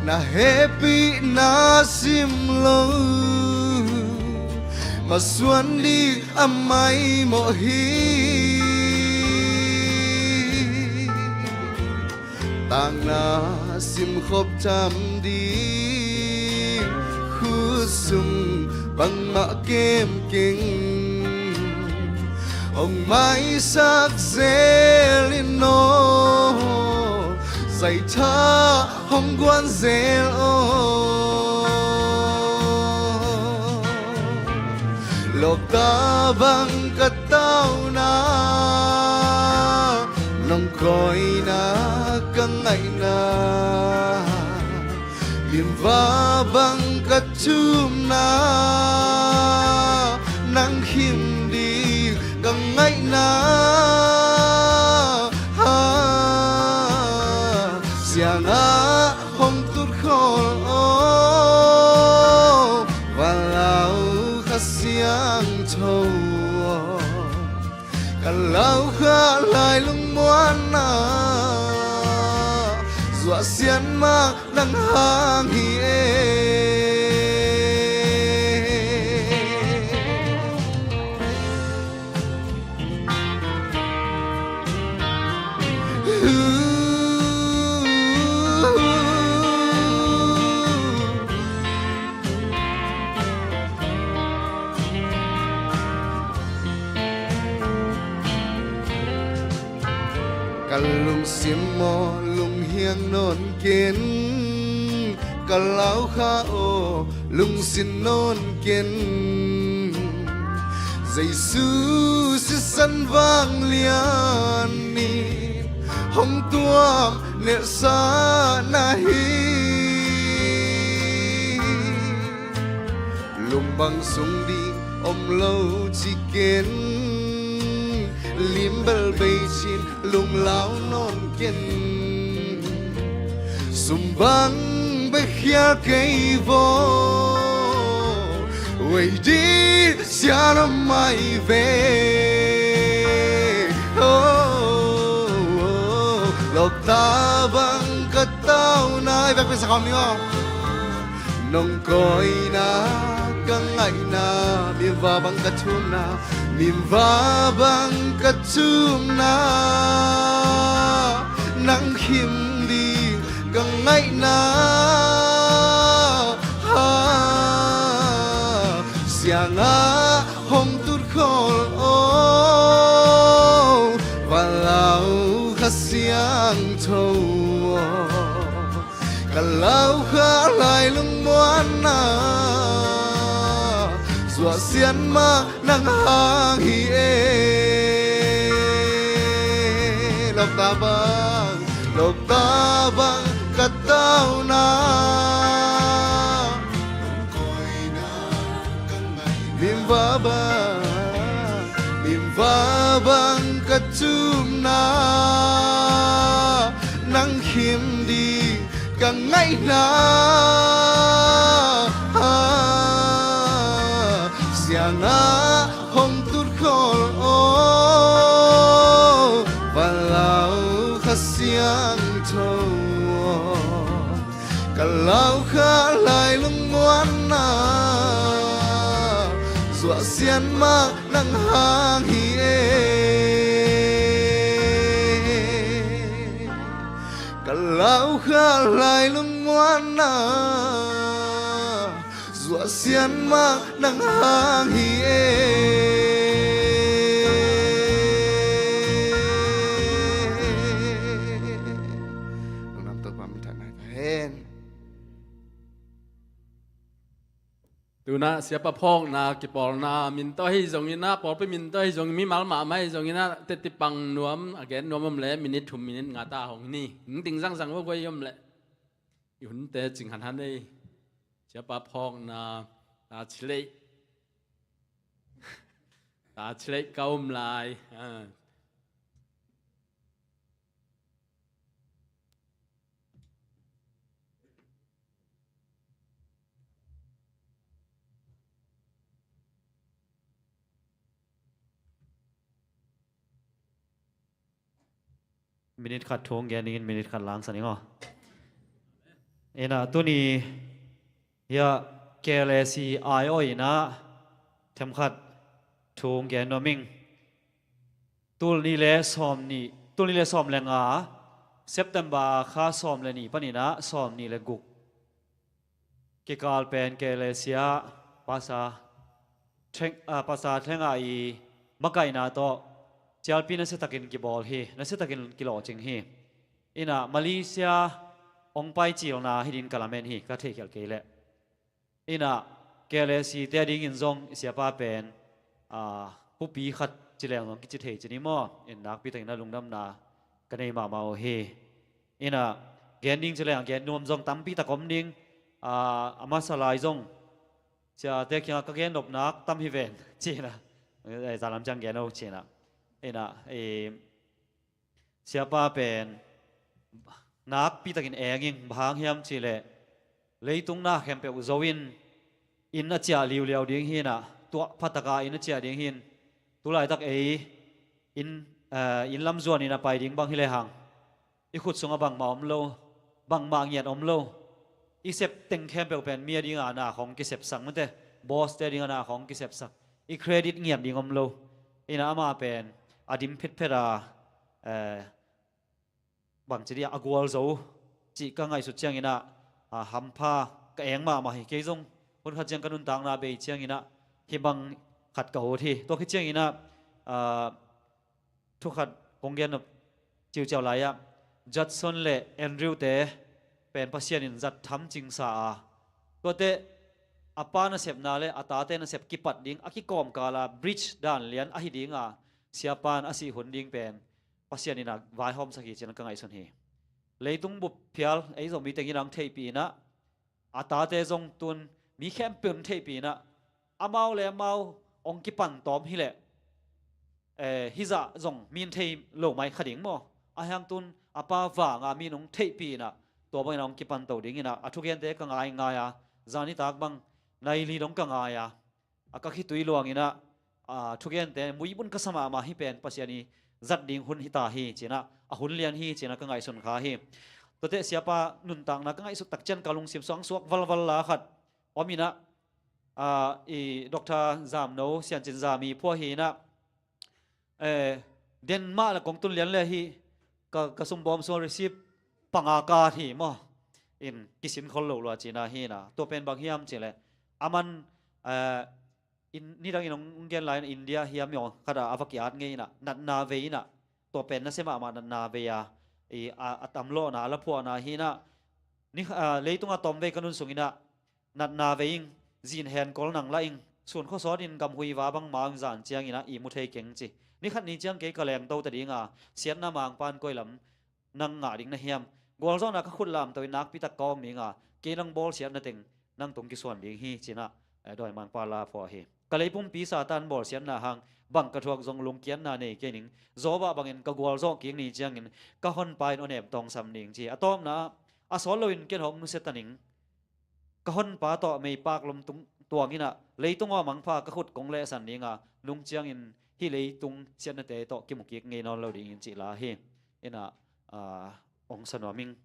Na hehpihna sim lo, masuan ding a maimawh hi. Tangna simkhop tam ding, khut sung bangmah kem keng. Hong maisak zel in aw, zaitha hong guan zel aw. Lawkta bang ka tauna, nong kawina ka ngaihna, limva bang ka thumna, nang him ding ka ngaihna. Ha, siangah hong tutkhol aw, van lau kha siangtho aw. Ka lau kha lai lungmuanna, Sian mah nang hang hi e. Ka lungsim maw lunghiang nawn ken, ka laukha aw lungsin nawn ken. Jesu sisan vanglian nih hong tuam nelhsa na hi. Lung bang sung ding om lo ci ken, lim bel bei cin lunglau nawn ken. Sum bang bek khial kei vaw, wei dih sian om mai ve. Oh, oh, oh. Lawpta bang ka tauna, i vekpi sa khawm ni aw. Nong kawina ka ngaihna, mimva bang ka thumna, mimva bang ka thumna, nang khim ding ka ngaihna. Ha, siangah hong tut khawl aw, va lau Kha Siangtho aw. Ka laukha lai lungmuanna, zuah sian mah nang hang hi e. Lawpta bang, lawpta bang ka tauna. Mimva bang, mimva bang ka thumna, nang khim ding ka ngaihna. Siangah hong tut khawl aw, va lau Kha Siangtho aw. Ka laukha lai lungmuanna, zuah sian mah nang hang hi e. Ka laukha lai lungmuanna, zuah sian mah nang hang hi e. Lungdam Topa min thanai ta hen. Tunah siapa phawkna kipawlna min tawh ahi zonginah, pawlpi min tawh ahi zongin, mimal mahmah ahi zonginah, teti pang nuam, a gen nuam om leh minit thum minit nga ta hong hi ni. Hing ting zangzang vo guai om leh. I hunte cing hanhan ei. Siapa phawkna, ta chilei. Ta chilei ka um lai. Ah. Minit khat thu gen dingin minit khat langsan ing aw. Ina tuni hiah K L A C I O ina themkhat thu gen nuam ing. Tul nih le sawm nih, tul nih le sawm le nga, September kha sawm le nih paninah sawm nih le guk kikal pen K L A C ah Pastor Thleng, ah, Pastor Thlenga i makaihna tawh cialpi nasiatakin kibawl hi, nasiatakin kilawhcing hi. Inah Malaysia hong pai cilna hi din ka lamen hi, ka theihkhialh kei leh. Inah K L A C te dingin zong i siapa pen, ah, pupi khat ci leng zong kici thei ci ni maw? In nakpi takin a lungdamna ka nei mahmah uh hi. Inah gen ding ci leng gen nuam zong tampi tak om ding, ah, a masa lai zong ciate kiangah ka gen nopnak tam hi ven ci inah, eh, zalam ciang gen uh ci inah. Inah, eh, siapa pen nakpi takin eng ing, bang hang hiam cihleh leitung na khempeuh zo in, inn a ciah liuliau ding hi inah, tuah phataka inn a ciah ding hi in, tulaitak ei inn, eh, inn lam zuan in a pai ding bang hi lehang i khut sungah bangmah om lo, bangmah ngiat om lo. I sep teng khempeuh pen mi a dinga na khong kisepsak mate, boss te dinga na khong kisepsak. I credit ngiat ding om lo. Ina ama pen a dim phetphet a, eh, bangci dia a gualzo cih ka ngaihsut ciangina, a, hampha ka eng mahmah hi. Kei zong hun khat ciang ka nuntakna bei ciangina hih bang khat ka ut hi. Tua khit ciangina, a, thu khat kong gen nop ciuciau lai-ah Judson le Andrew te pen Pasian in zat tham cingsa a, tuate a pa nasepna le a tate nasep kipat ding a kikawmkala bridge dan lian ahi dinga siapa in a sih hun ding pen Pasian in a vaihawmsak hi ci-in ka ngaihsun hi. Leitung bup phial ei Zomite in a hong theihpih in a, a tate zong tun mi khempeuh in theihpih in a, amau le amau hong kipan tawm hileh, eh, hih zah zong mi in thei lo mai kha ding maw? Ahi hang tun a pa vanga mi in hong theihpih in a, tua bangin a hong kipan to ding in a, a thugente ka ngaingai a, zanitak bang nai li dong ka ngai a, a ka khitui luang in a, a, thugente muibun ka sa mahmah hi pen Pasian i zat ding hun hi ta hi ci-in a, a hun lian hi ci-in a ka ngaihsun kha hi. Tuate siapa nuntakna ka ngaihsut tak ciang ka lungsim suang suak valval la khat om in a, a, i Doctor Zamno Siancin Zami phuah hi in a, eh, Denmark la kong tun lian le hi, ka, ka sumbawm suang receipt panga ka hi maw? In kisin khol lo lua ci-in a hi in a. Tua pen bang hiam cih leh, aman, eh, in, nidang in hong gen lai in India hiam maw, khat a a va ki-at ngei in a, natna vei in a, tua pen nasia mahmah natna vei a, i, a, a tamlawhna, a laphuahna hi in a, ni, a, leitunga tawmvei ka nun sung in a, natna vei ing, zin henkol nang la ing, sun khuasawt in gamhuiva bangmah ong zan ciangin a i mu thei keng ci. Ni khat ni ciang kei ka lengto ta dinga, siatna mangpa in koi lam nang ngah ding na hiam? Gualzawhna ka khut lamto in nakpi tak ka om dinga, kei nang bawlsiatna teng nang tung kisuan ding hi ci-in a, eh, dawimangpa la phuah hi. Ka lei pumpi Satan bawlsiatna hang bang ka thuak zong lungkiatna nei kei ning. Job ah bangin ka gualzawh kik ni ciangin ka honpa in aw nem tawngsam ding ci. A tawpna ah, a sawt loin ken hong nusia ta ning. Ka honpa tawh meipak lom tung tuang in a, leitung aw mangpha ka khut kong lehsan dinga, nung ciangin hih leitung siatnate tawh kimu kik ngei nawn lo dingin cih la hi. In a, ah, ong sa nuam ing.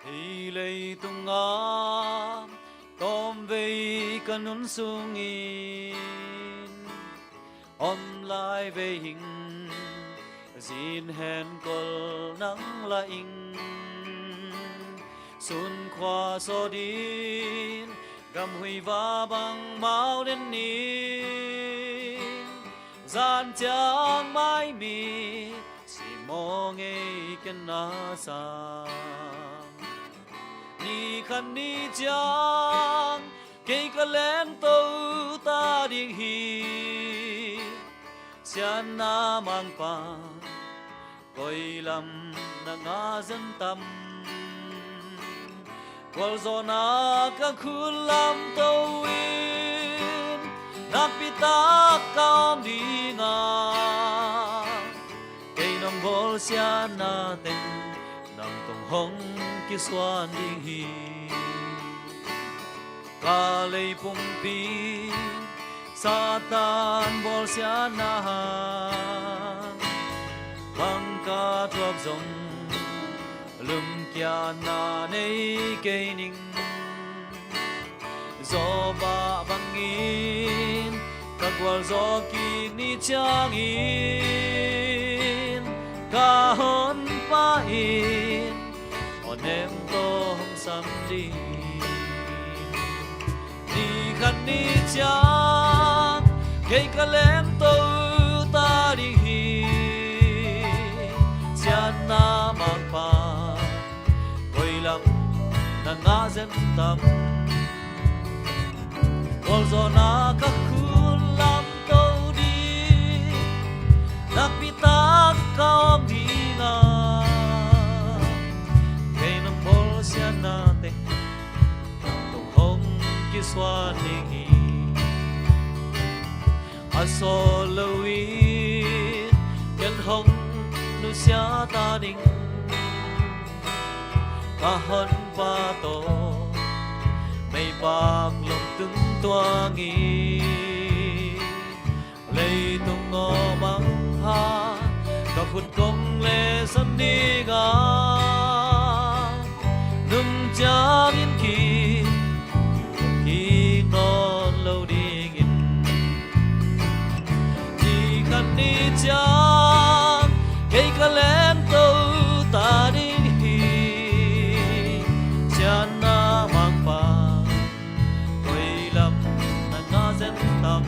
Hih leitunga tawmvei ka nun sungin om lai vei ing, zin henkol nang la ing. Sun khua sawt in gamhuiva bangmah aw den ning. Zan ciang mai mi si maw ngei ken na sang. Ni khat ni ciang kei ka lengto ta ding hi. Siatna mangpa koi lam na ngah zen tam. Gualzawhna ka khut lamto in nakpi tak ka om dinga, kei nong bawlsiatna teng nang tung hong kisuan ding hi. Ka lei pumpi Satan bawlsiatna hang bang ka thuak zong lungkiatna nei kei ning. Job ah bangin ka gualzawh kik ni ciangin ka honpa in aw nem tawh hong sam ding. Ni khat ni ciang kei ka lengto ta ding hi. Siatna mangpa koi lam na ngah zen tam. Gualzawhna ka khut lamto ding, nakpi tak ka om dinga, suan ding hi. A sawt lo in ken hong nusia ta ding. Ka honpa tawh meipak lom tung tuang hi. Leitung aw mangpha ka khut kong lehsan ding a, nung ciangin ki, ki nawn lo dingin. Ni khat ni ciang kei ka lemto ta ding hi. Siatna mangpa koi lam na ngah zen tam?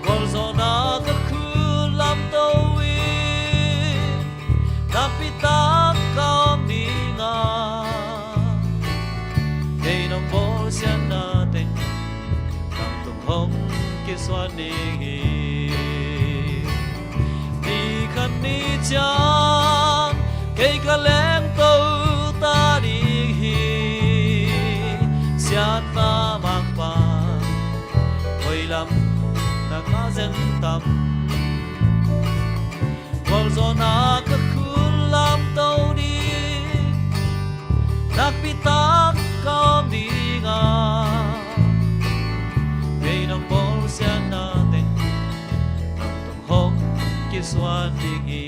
Gualzawhna ka khut lamto in nakpi tak ka om ding a, kei nong bawlsiatna teng nang tung hong kisuan ding hi. Ni khat ni ciang kei ka lemto ta ding hi. Siatna mangpa koi lam na ngah zen tam? Gualzawhna ka khut lamto ding nakpi tak ka om ding a, kei nong bawlsiatna teng nang tung hong kisuan ding hi.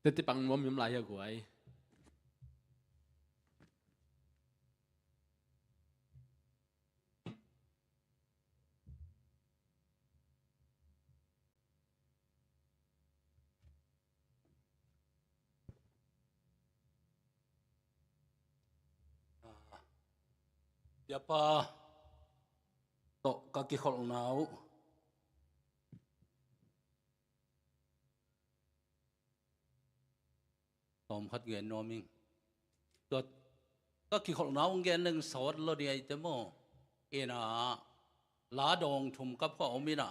Tete pang nuam hiam lai hia guai. Siapa tawh ka kikholhna uh tawm khat gen nuam ing. Tua ka kikholhna uh gen leng sawt lo ding ahih teh maw. Ina la dawng thum ka phuah om ina,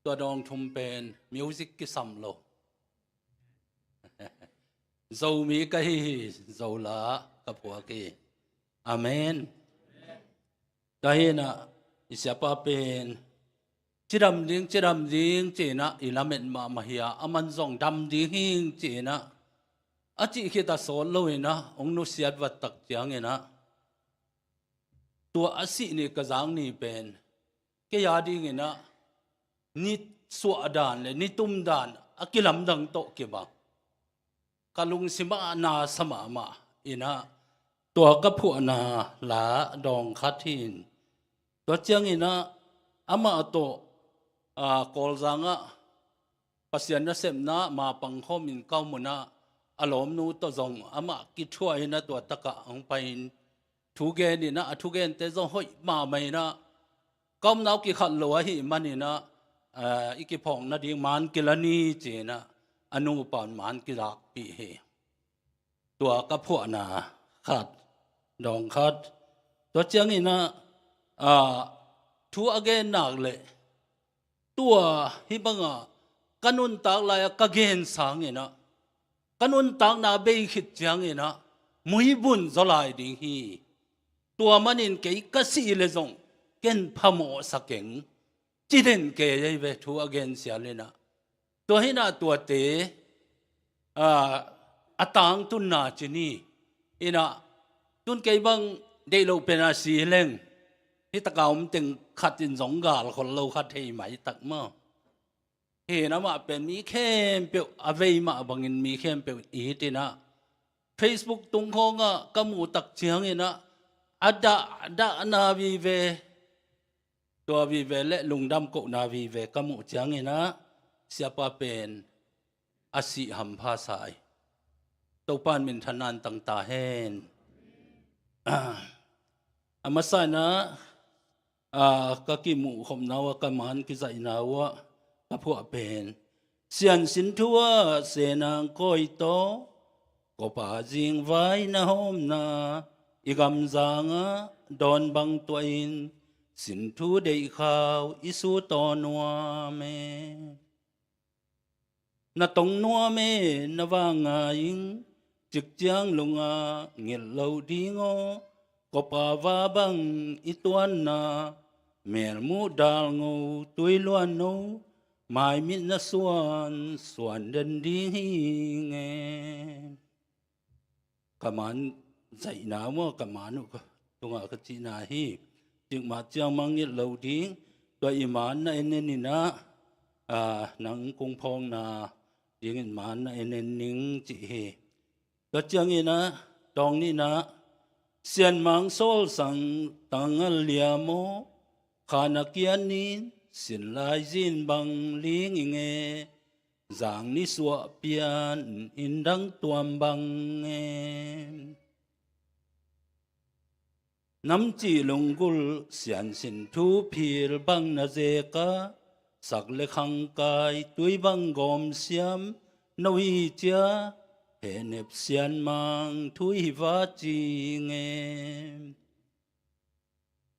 tua dawng thum pen music kisam lo. Zomi ka hi hi, Zola ka phuak hi. Amen. Tua hi ina i siapa pen cidam ding, cidam ding ci ina i lamet mahmah hi a, aman zong dam ding hi ci ina a cih khit a sawt lo ina hong nusiat vat tak ciang ina tua a sih ni ka zak ni pen kei a ding ina ni suah dan le ni tum dan a kilamdang tawh kibang ka lungsim ah na sa mahmah ina tua ka phuahna la dawng khat hi in. Tua ciang ina amah tawh, a, Kawlzang ah Pasian nasepna ma pangkhawm in ka om ina a lawmnu tawh zong amah kithuah ina tua tak ah hong pai in thu gen ina a thugente zong hoih mahmah ina ka omna uh kikhat lo ahih man ina, a, i kiphawk nading man kila ni ci ina a nupa in man kilakpih hi. Tua ka phuahna khat, dawng khat. Tua ciang ina, a, thu a gen nak leh tua hih bang a ka nuntak lai a ka gen sang ina ka nuntakna bei khit ciang ina muibun zaw lai ding hi. Tua manin kei ka sih leh zong ken phamawh sa keng. Ci den kei ahi ve thu a gen sial ina. Tua hi ina tuate, a, a tangtunna ci ni ina tun kei bang deih loh pen a si leng hih tak a om teng khat in zong gal khol lo kha thei maitak maw. Hi ina amah pen mi khempeuh a vei mah bangin mi khempeuh it ina Facebook tung khawng ah ka muh tak ciang ina a dah, dahna vive, tua vive le lungdam kohna vive ka muh ciang ina siapa pen a sih hampha sa hi. Topa in minthanna tang ta hen. A masa ina, a, ka kimuh khopna uh a ka man kizaihna uh a ka phuah pen Siansin thu ah Senang Kawi tawh Kopa zingvai na hawmna i gamzangah dawn bang tuahin sinthu deihkhau i sut aw nuam e. Na tong nuam e, na vang ngai ing, cikciang lungah ngilh lo ding aw. Kopa va bang i tuanna, melmuh dalngo tui luanno, maimit na suan suan den ding hi nge. Ka man zaihna maw, ka man uh ka tungah ka cihna hi. Cikmah ciang mangngilh lo ding, tua i man na en en inah, ah, nang kungphawkna dingin man na en en ning cih hi. Tua cianginah, tawng nihna, sianmang sawlsang tangal liam aw, khan a kian nin, sinlai zin bang ling i nge, zang ni suah pian, indang tuam bang nge. Namcih lunggulh siansin thuphil bang na zeka, sak le khangkai tui bang gawmsiam, no hi cia, hehnep sianmang thu hi va ci nge.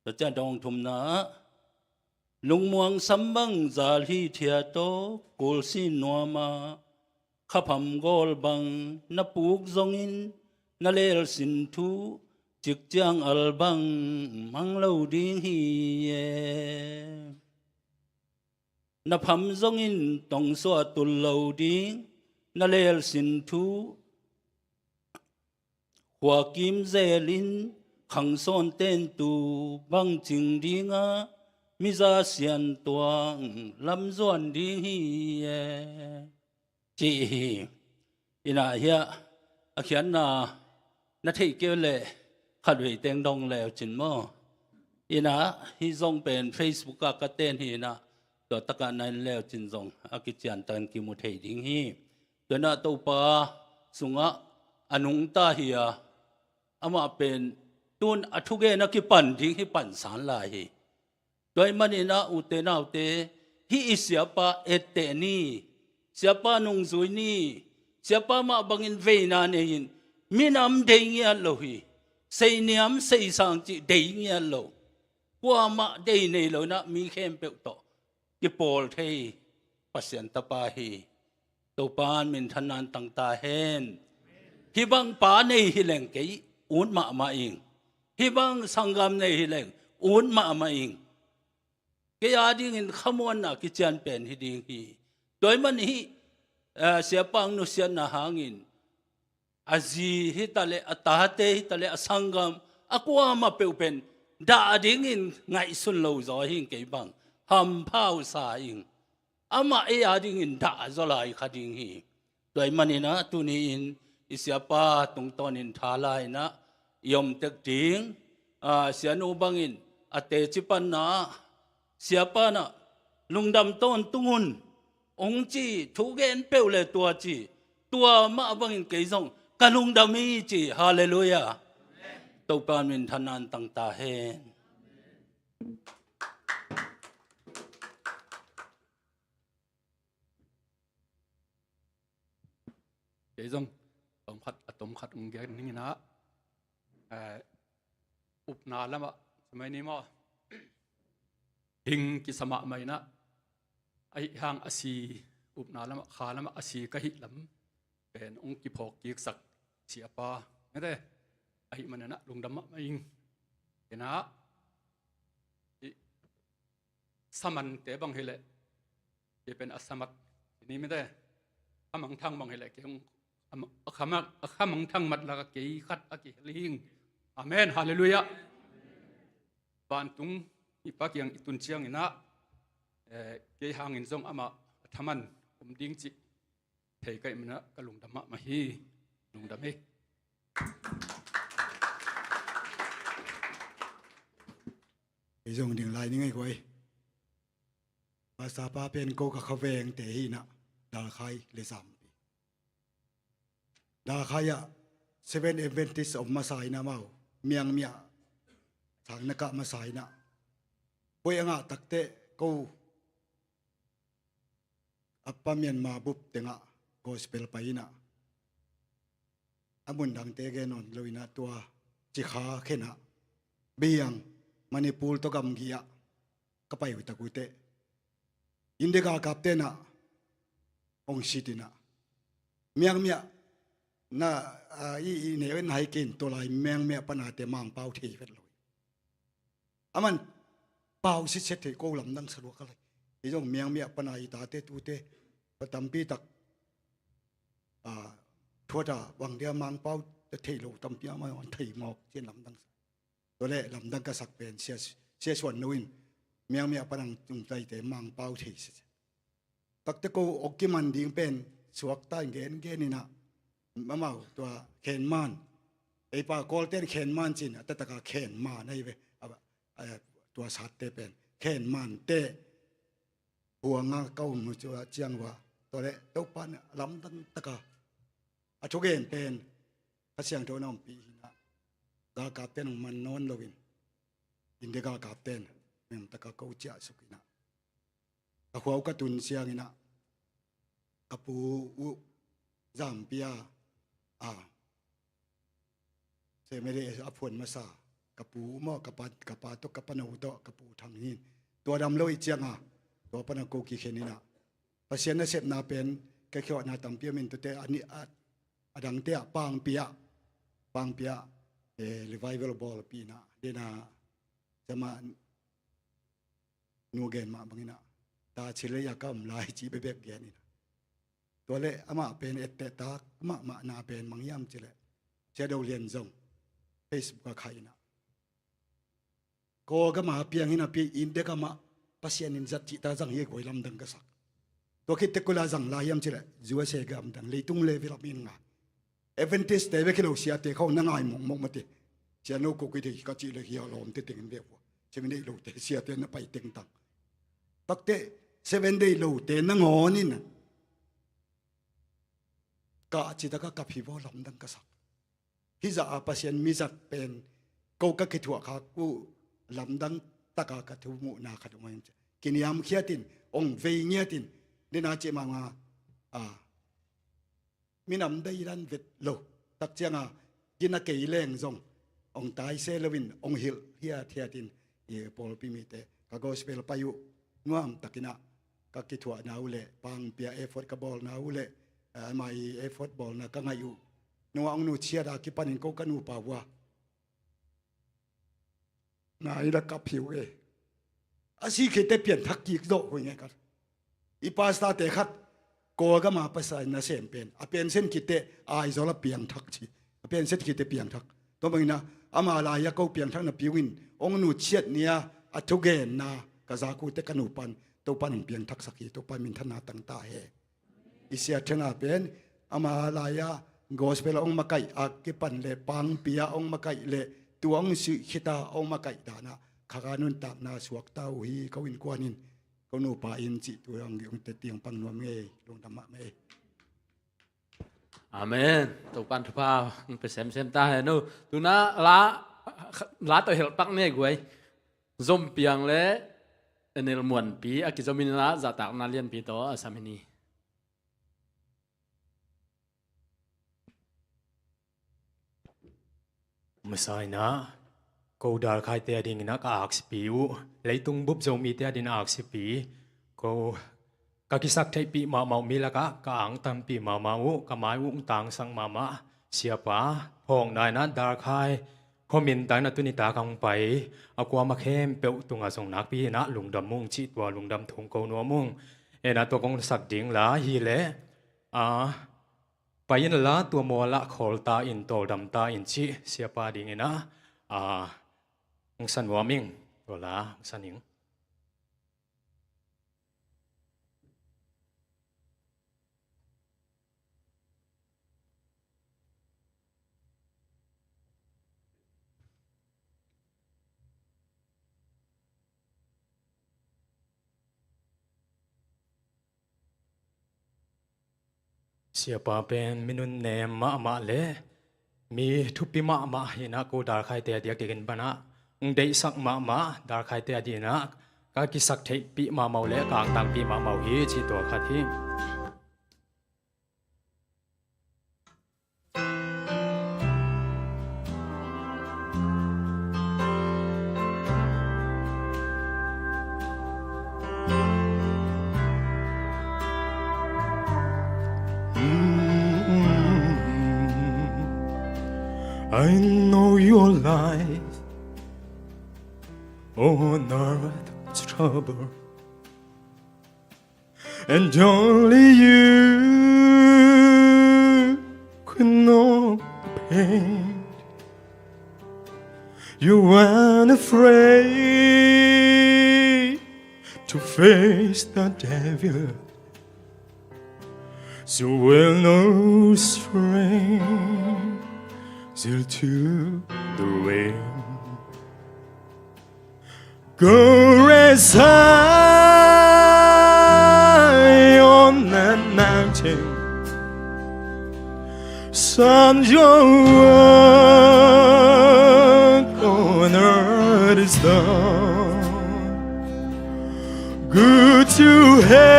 Tua ciang dawng thumna ah, lungmuang sam bang zal hi thiat aw, kulsin nuama, khapham gawl bang na puk zongin, na lelsin thu, cikciang al bang mang lo ding hi e. Na pham zongin tongsuah tul lo ding, na lelsin thu, khua kim zelin khangsawn tentu bang cing dinga, miza siantuang lamzuan ding hi e. Cih hi. Inah hiah a khiatna na theih kei leh khatvei teng dong leu cin maw? Inah hih zong pen Facebook ah ka ten hi inah, tua takah na en leu cin zong a kiciantakin kimu thei ding hi. Tua inah Topa sungah a nungta hi a, amah pen tun a thugen a kipan ding hi pansan lai hi. Tua ahih manin ah ute naute, hih i siapa etteh ni, siapa nungzui ni, siapa mah bangin veina nei in, minam dei ngiat lo hi, seiniam seisang cih dei ngiat lo, kuamah dei nei lo inah mi khempeuh tawh kipawl thei Pasian tapa hi. Topa in minthanna tang ta hen. Hih bang pa nei hi leng kei ut mahmah ing. Hih bang sanggam nei hi leng ut mahmah ing. Kei a dingin khamuanna kician pen hi ding hi. Tua ahih man hih, eh, siapa nusiatna hangin a zi hi taleh, a tate hi taleh, a sanggam, a kuamah peuh pen dah dingin ngaihsun lo zaw hi ing. Kei bang hampha uh sa ing. Amah ei a dingin dah zaw lai kha ding hi. Tua ahih manin ah tuni-in i siapa tungtawnin tha la inah i om tek ding. Ah, sianu bangin a teci panna ah siapa inah lungdam tawntung un, hong ci, thugen peuh le tua ci, tua mah bangin kei zong ka lungdam hi ci. Halleluiah. Topa in minthanna tang ta hen. Kei zong tomkhat, a tomkhat hong gen ning inah, eh, upna lamah, sumai ni maw, ding kisa mahmah inah, ahi hang a si, upna lamah, kha lamah a si ka hih lam pen hong kiphawk kiksak siapa mete, ahih manin ah lungdam mahmah ing. Inah, i samante bang hileh, kei pen a samat, i ni mite, a mangthang bang hileh kei hong, a ma-, a khamang, a khamangthang mat lakah kei khat a kihel hi ing. Amen. Halleluiah. Vantung i Pa kiang i tun ciangin ah, eh, kei hangin zong amah a thaman om ding cih thei ka hih manin ah ka lungdam mahmah hi. Lungdam hi. Kei zong ding lai ning ei guai. Pastor pa pen ko ka khavengte hi inah, Dalkhai le Zampi. Dalkhai ah Seven Adventist om masa inah, amau Miangmi ah sang na kah masa inah, koi a ngah takteh ko Upper Myanmar bup tengah gospel pai inah, a mun dangte gen nawn lo inah tua Cikha khenah biang Manipur tawh gamgi ah ka pai uh tak uh teh India galkapte inah hong sit inah miangmiah na i i ne na hai ken tua lai miangmiah panate Mangpau thei vet lo. A man pau sitset thei ko lamdang sa lua ka lai. Hi zong miangmiah pana i tate tute pa tampi tak thuata bang dia Mangpau thei lo tampi a man thei mawk cin lamdang sa. Tua leh lamdang ka sak pen sia suan lo in miangmiah panang tungtaite Mangpau thei sitset. Takte ko ong kiman ding pen suakta in gen gen inah amau tua khenman ei pa Kawlten khenman cin a tataka khenman ahi ve. Tua satte pen khenmante huanga ka um ciang ua tua leh Topa lamdang taka a thugen pen Kha Siangtho na ompih hinah galkapten hong man nawn loin India galkapten mem taka ko ciah suk inah a khua uh ka tun siang inah ka pu uh Zambia a semede a phuan masa ka pu uh maw ka pa ka pa tawh ka pano tawh ka pu thang hin tua dam lo i cianga tua pana ko kikhen inah Pasian nasepna pen ka khiawhna tampi a min tute a dangte ah Pangpi ah Pangpi ah revival bawlpi inah dena sama nu gen mah bangin ah ta cilei a ka om lai ci bebek gen inah tua leh amah pen etteh tak mahmah na pen mang hiam cileh Sia Do Lian zong Facebook a khai inah Kawl gama piang inah pi India gamah Pasian in zat cihta zang hi guai lamdang ka sak. Tua khitte kula zang lai hiam cileh U S A gam dang leitung level a min nga Adventist te bek hi lo siate khawng na ngai mokmok mate. Sia no ko kite ka cih le hi a lawmte tengin vek ua semi neih lote siate na pai tengtang takte seven day lote na ngawn in kah citaka kap hi vaw lamdang ka sak. Hizah a Pasian mizat pen ko ka kithuah khak uh lamdang taka ka thu muhna khat um ahi. Kiniamkhiatin ong vei ngiatin nina cih mama a minam deidan vet lo tak cianga gina kei leng zong ong taise loin ong hilh hiathiatin i pawlpi mite ka gospel pai uh nuam takinah ka kithuahna uh leh Pangpi a effort ka bawlna uh leh ama i effort bawlna ka ngaih uh nungah ong nu ciat a kipanin ko ka nupa uh a nai la kap hi uh e. A si khite pianthak kik zawh hui nge khat i pastor te khat Kawl gama pastor nasem pen a pension khite Aizawl a piangthak ci a pension khite piangthak tua bangina ama lai-a ko piangthak napi uh in ong nu ciat nia a thugenna ka zakute ka nupan Topan ong piangthaksak hi Topan minthanna tangta he. I sia thena pen ama lai-a gospel a ong makaih a kipan le Pangpi a ong makaih le tua ong suih khita ong makaih dana khaka nuntakna suakta uh hi ko innkuanin ko nupa in cih tu ong teti ong pang nuam ngei lungdam mahmah ei. Amen. Topan thupha ong pe semsem ta he no tuna la la to helh pak ne guai zom piang le Enel Muanpi a kizomin la zahtakna lianpi tawh a sam hi ni. Masa inah ko dalkhaite a dinginah ka aksipi uh leitung bup Zomite a dinginah aksipi ko ka kisak theihpih mahmah uh mi lakah ka angtanpih mahmah uh ka mai uh tangsang mahmah siapa phawkna inah dalkhai khuamin taina tuni taka hong pai a kuama khempeuh tungah zong nakpi inah lungdam ung cih tua lungdam thung ko nuam ung. Enah tua kong sak ding la hileh a pai in la tua mualah khawlta in tawldamta in cih siapa dinginah a hong sa nuam ing tua la hong sa ning. Siapa pen minun nem mahmah le mi thupi mahmah hinah ko dalkhaite a diakdiakin banah ong deihsak mahmah dalkhaite a dinah ka kisak theihpih mahmah uh le ka angtangpih mahmah uh hi cih tua khat hi. I know your life on earth's trouble, and only you can know the pain. You weren't afraid to face the devil. So will no strength till to the way. Go rest high on that mountain. Son, your work on earth is done. Go to heaven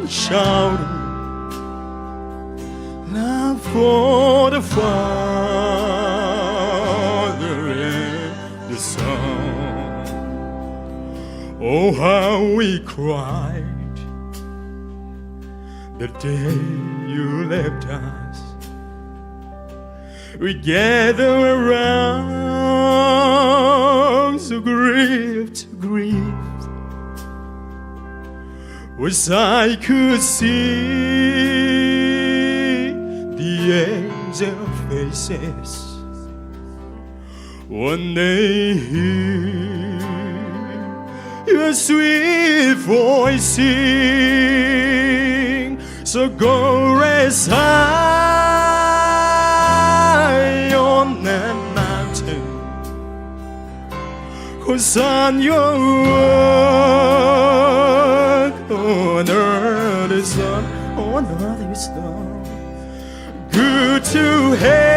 shouting, love for the Father and the Son. Oh, how we cried the day you left us. We gather around to grieve, to grieve. Wish I could see the angel faces. One day hear your sweet voice sing. So go rest high on that mountain, 'cause on your work on earth is done, on earth is done. Go to heaven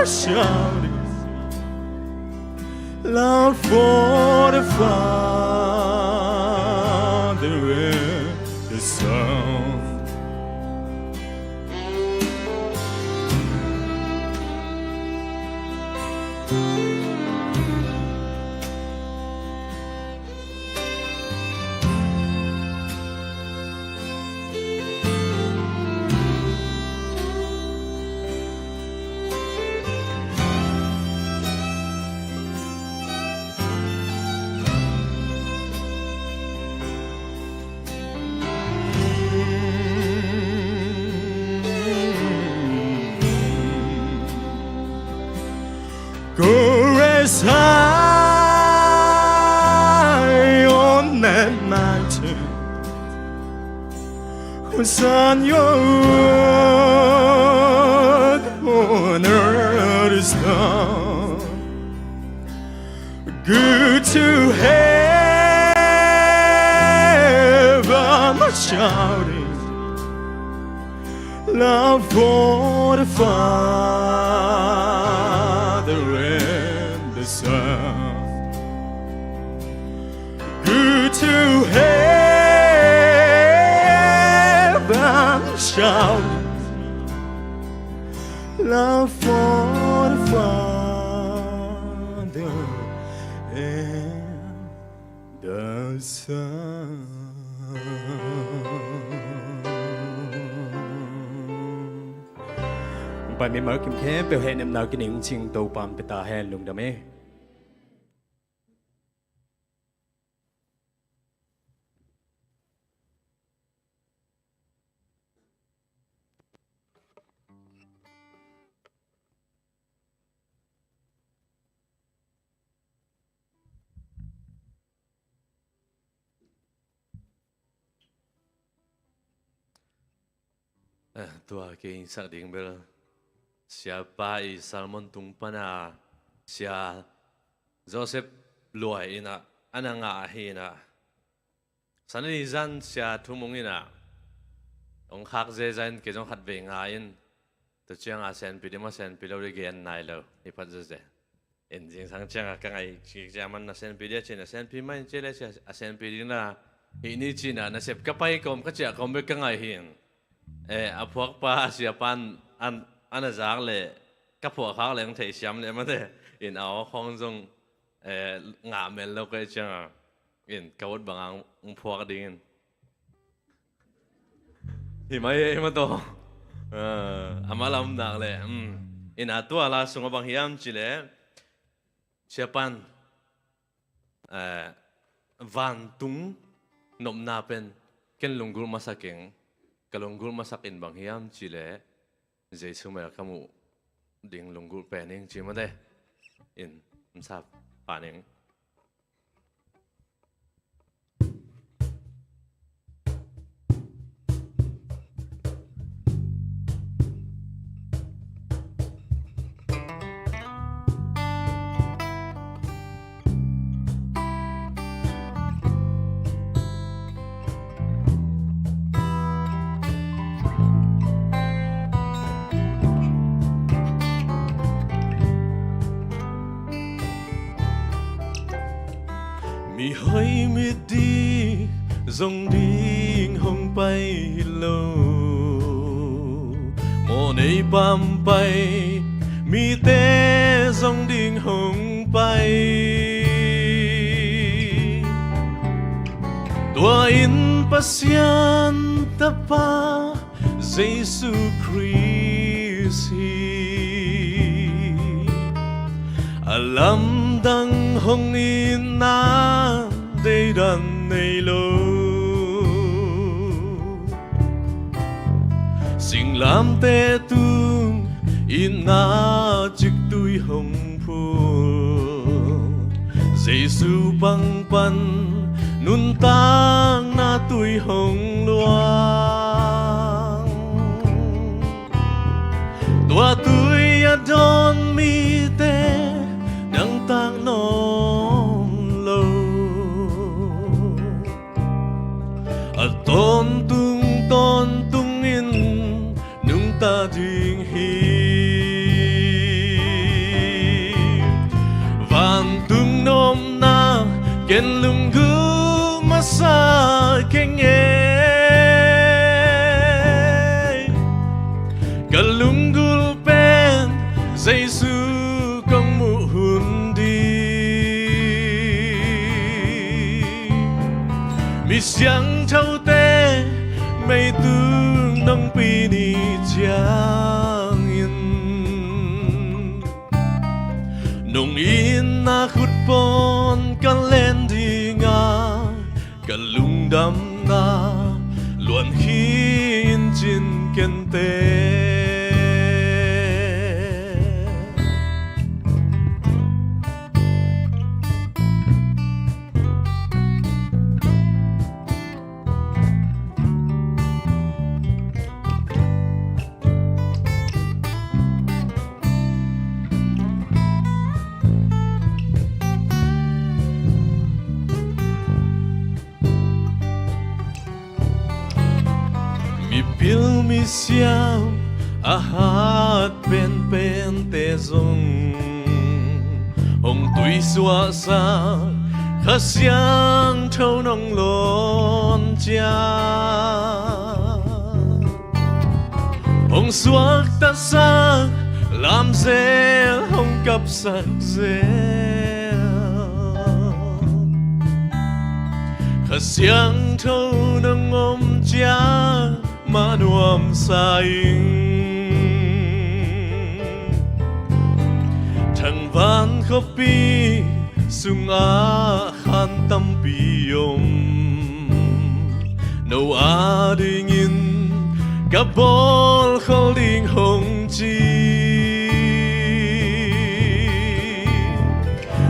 shouting, love for the Father and the Son. Go rest high on that mountain, 'cause on your work on earth is done. Go to heaven shouting, love for the Father and the Son. Go to heaven shouting, love for the Father and the Son. Pai mi, mawk kim khempeuh hehnem nau kining cing Topa in pia ta hen. Lungdam hi. Eh, tua kei sak ding bel, Siapa i sermon tung pana Sia Joseph Luai in ah, a na ngah hi in ah, Sunday zan Sia Thumung in ah hong khak zeza in, kei zong khatvei nga in, tua ciang a senpi ding maw, senpi lo ding gen nai lo hi phat zeze. In zingsang ciang a ka ngaih kik ciang man na senpi dia cin, na senpi mah in ci le, a senpi ding na hih ni cin a nasep ka pai kawm ka ciah kawm bek ka ngaih hi in. Eh, a phuakpa a siapa in an, an a zak le ka phuak khak leng theisiam le mate. In a aw khawng zong, eh, ngah mel lo ka hih ciang a, in ka ut bang a hong phuak ding in. Hi mai e, hi ma to. Ah, a malam nak le, hmm. Ina tua la sungah bang hiam cih leh, Siapan, eh, vantung nopna pen ken lunggulh masak ing, ka lunggulh masak in bang hiam cih leh, Jesu mel ka muh ding lunggulh pen ing ci mate. In, masa pan ing. Mihoih midik zong ding hong pai hi lo, mawhnei pampai mite zong ding hong pai. Tua in Pasian Tapa Jesu Khrist hi, a lamdang hong itna deidan nei lo. Singlamteh tung itna ciktui hong phul, Jesu pang pan nuntakna tui hong luang. Tua tui a dawn mite nangtak nawn lo, a tawntung tawntungin nungta ding hi. Vantung nopna ken lunggulh masa keng ei. Ka lunggulh pen Jesu kong muh hun ding. Mi siangthote meitung nong pi ni ciangin, nong itna khut pawn ka len dinga, ka lungdamna luan khin cin kente. Mipil misiam a hat penpente zong hong tuisuahsak Kha Siangtho nong lawn ciang, hong suaktasak lamzel, hong kapsak zel. Kha Siangtho nong om ciang mah nuamsa ing. Thangvan khuapi sungah khan tampi om, no adingin ka bawlkhol ding hong ci.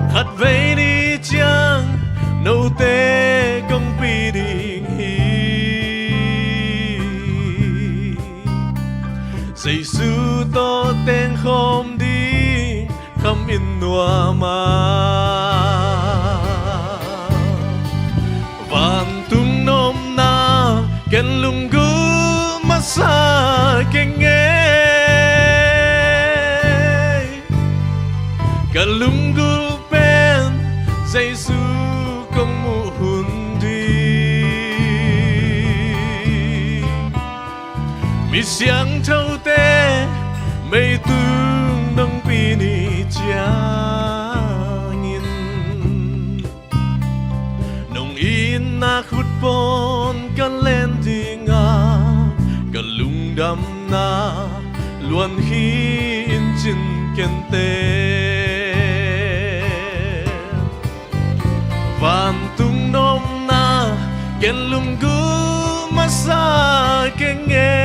Khatvei ni ciang note kong pi ding hi. Jesu tawh tengkhawm ding kham in nuam a, vantung nopna ken lunggulh masa keng ei. Ka lunggulh pen Jesu kong muh hun ding. Mi siangthote meitung nong pi ni ciangin, nong itna khut pawn ka len dinga, Luan hi in cin kente. Vantung nopna ken lunggulh masa keng e.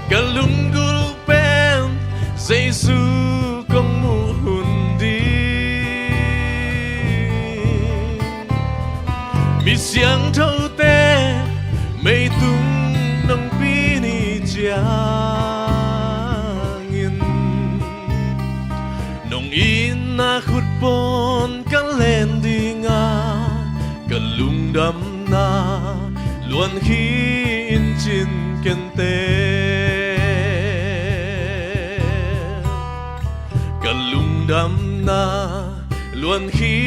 Ka lunggulh pen Jesu kong muh hun ding. Mi siangthote meitung nong pi ni ciangin, nong itna khut pawn ka len ding a, ka lungdamna luan hi in cin kente. Ka lungdamna luan hi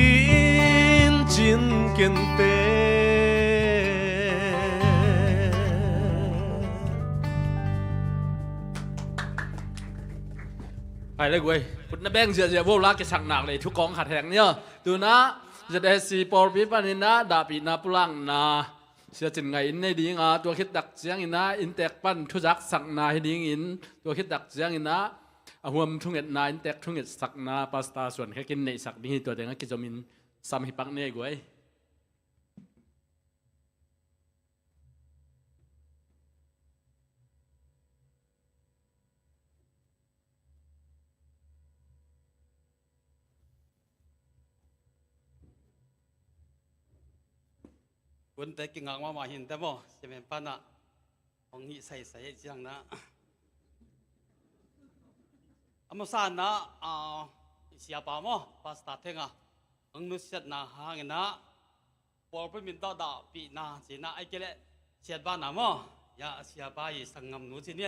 in cin kente. Hai le guai, khut na beng ziahziah vo la, kisaknak le thu kong khat heng nia. Tuna Z S C pawlpi panin ah dahpihna pulakna Sia Cin Ngaih in nei ding a, tua khit tak ciangin ah inntek pan thuzaksakna hi dingin, tua khit tak ciangin ah a huam thungetna, inntek thungetsakna Pastor Suan Khek in neihsak ding hi. Tua teng a kizomin sam hi pak ni ei guai. Kunte kingak mahmah hi inteh maw, siamen pan ah hong hih saisai hi ciang na. A masa na, ah, i siapa maw, Pastor Theng a hong nusiatna hangin ah pawlpi min tawh dahpihna ci-in ah, ahih kei leh siatbana maw, ya, a siapa i sanggamnu ci ni,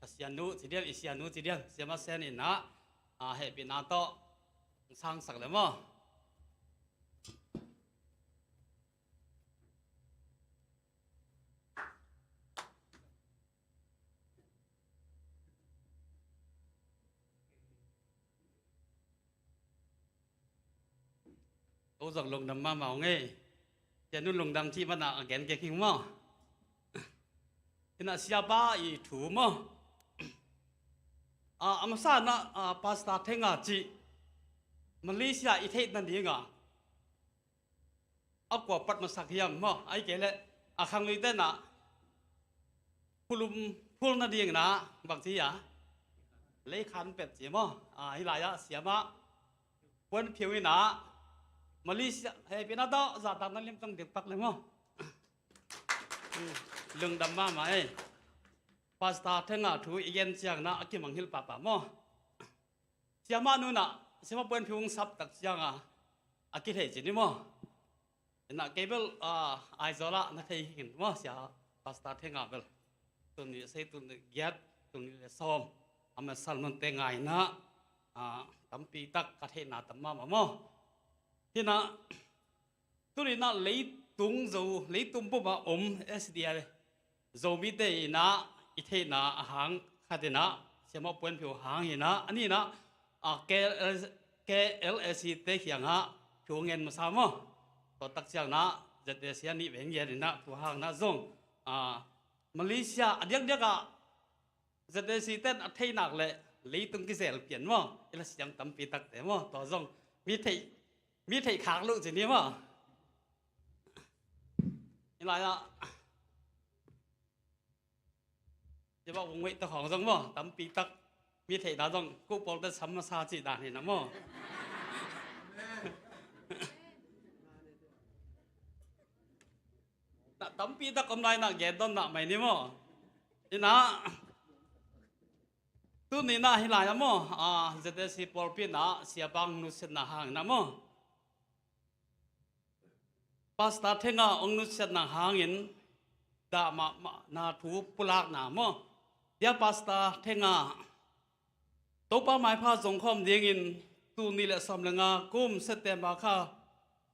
a sianu ci diam, i sianu ci diam, siama sen in ah, a, hehpihna tawh sangsak le maw. Ko zong lungdam mahmah ung ei. Sia nun lungdam cih mana a gen kei king maw. Ina siapa i thu maw. A, a masa na, a, Pastor Theng a cih Malaysia i theih nading a a kua pat masak hiam maw, ahih kei leh a khangluite na phulum phul nading na bang ci a, leikhan pet ci maw. A, hih lai ah siama puanphiu in ah Malaysia hehpihna tawh zahtakna limtang dikpak le maw. Lungdam mahmah ei. Pastor Theng a thu i gen ciang na a kimangngilh pahpah maw. Siama nun ah siama puanphiu hong sap tak ciang a, a kithei ci ni maw. Ina kei bel, ah, Aizawl ah na thei hi khin maw, sia Pastor Theng a bel. Tuni sei tuni giat, tuni le sawm a masa nunte ngai in ah, ah, tampi tak ka theihna tam mahmah maw. Hi na, tuni na leitung zo, leitung bup a om S D A Zomite in ah i theihna a hang khat in ah siama puanphiu hang hi na, a nihna ah, K L, K L A C te kiang ah thu ngen masa maw. Tua tak ciang na Z S C a nih veng gen in ah tua hang na zong, ah, Malaysia a diakdiak ah Z S C ten a theih nak leh leitung kizel pian maw, i la siam tampi takte maw, tua zong mi theih, mi theih khak loh ci ni maw. I lai ah Sia Bah Vung Weih te khawng zong maw, tampi tak mi theihna zong kuh pawlte sam masa cih dan hi na maw. Na tampi tak om lai na gen don na mai ni maw. Ina tuni na hi lai a maw, a, Z S C pawlpi na siapa nusiatna hang na maw. Pastor Theng a hong nusiatna hangin dah mahmahna thu pulakna maw. Dia Pastor Theng a Topa maipha zong khawm dingin tul nih le sawm le nga kum September kha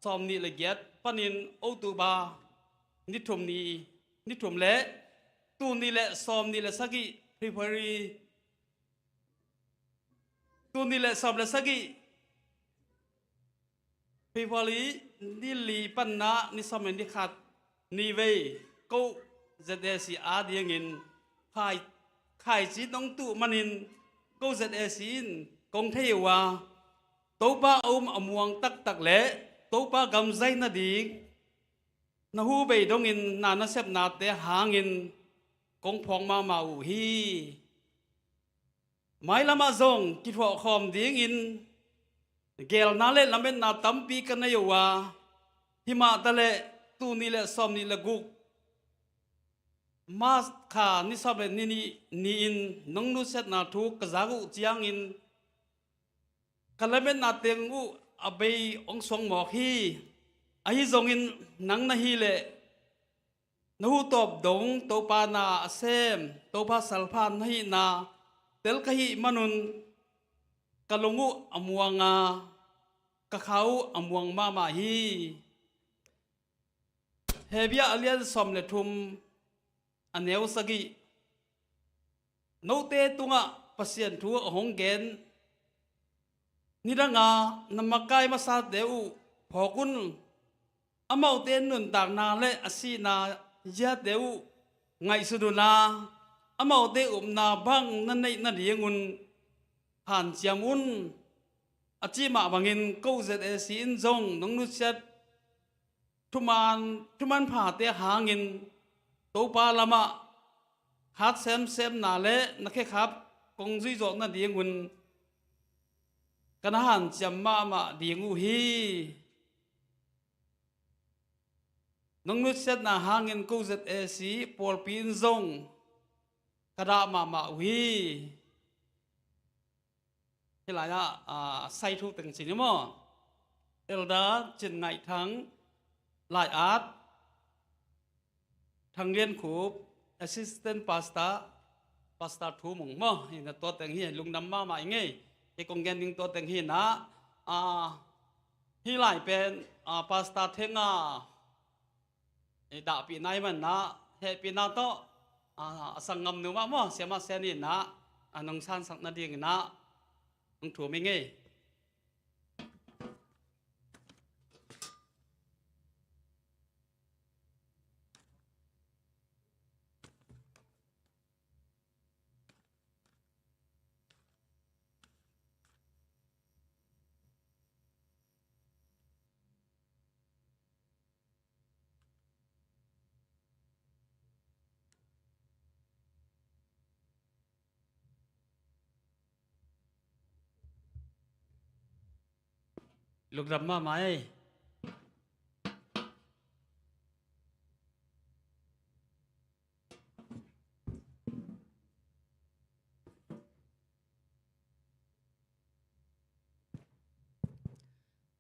sawm nih le giat panin October ni thum ni, ni thum le tul nih le sawm nih le sagih February, tul nih le sawm le sagih February ni li panna ni sawm le ni khat ni vei ko Z A C adingin khai, khaici nong tuh manin ko Z A C in kong thei uh a, Topa a um a muang taktak le Topa gamzai nading na hu bei dongin na nasepnate hangin kong phawk mahmah uh hi. Mailamah zong kithuahkhawm dingin geelna le lametna tampi ka nei uh a, himah taleh tul nih le sawmnih le guk March kha ni sawm le ni nih ni-in nong nusiatna thu ka zak uh ciangin ka lametna teng uh a bei hong suang mawk hi. Ahi zongin nang na hih leh na hu tawp dong Topa na a sem, Topa salpha na hihna tel ka hih manun ka lung uh a muang a, ka kha uh a muang mahmah hi. Hebru a lian sawm le thum a neu sagih. Note tungah Pasian thu a hong gen nidanga na makai masate uh phawk un. Amaute nuntakna le a sihna ziate uh ngaihsut un a, amaute upna bang na neih nadingun hanciam un. A cih mah bangin ko Z A C in zong nong nusiat thuman, thuman phate hangin Topa lamah khat semsemna le na khekhap kong zuizawh nadingun ka na hanciam mahmah ding uh hi. Nong nusiatna hangin ko Z A C pawlpi in zong ka dah mahmah uh hi. Hih lai-ah, ah, sai thu teng ci ni maw? Elder Cin Ngaih Thang, lai-at Thang Lian Khup, Assistant Pastor, Pastor Thu Mung maw? Hi na tua teng hi, lungdam mahmah i ngei. Hi kong gen ding tua teng hi na, ah, hih lai pen, ah, Pastor Theng a i dahpihna i manna, hehpihna tawh, a, a sanggamnu mah maw, siamah siani inah, a nong sansak nading inah, hong thum i ngei. Lungdam mahmah ei.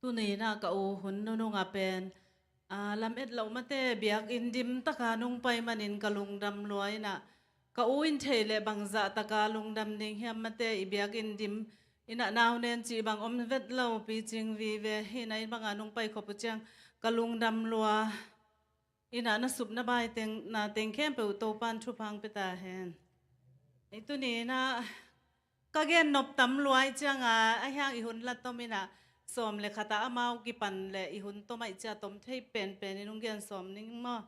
Tuni inah ka u hun nunung a pen, a, lam et loh mate biakinn dim taka nong pai manin ka lungdam lua inah, ka u in thei leh bangzah taka lungdam ding hiam mate i biakinn dim inah nau nen cih bang om vet lo, picing vive hi na inn banga nong pai khop uh ciang ka lungdam lua. Inah na sup na bai teng, na teng khempeuh Topan thupha hong pia ta hen. I tuni inah ka gen nop tam lua i cianga, a hiang i hun la tom inah sawm le khat a amau kipan le i hun tom a i cia tom thei penpen in hong gen sawm ning maw?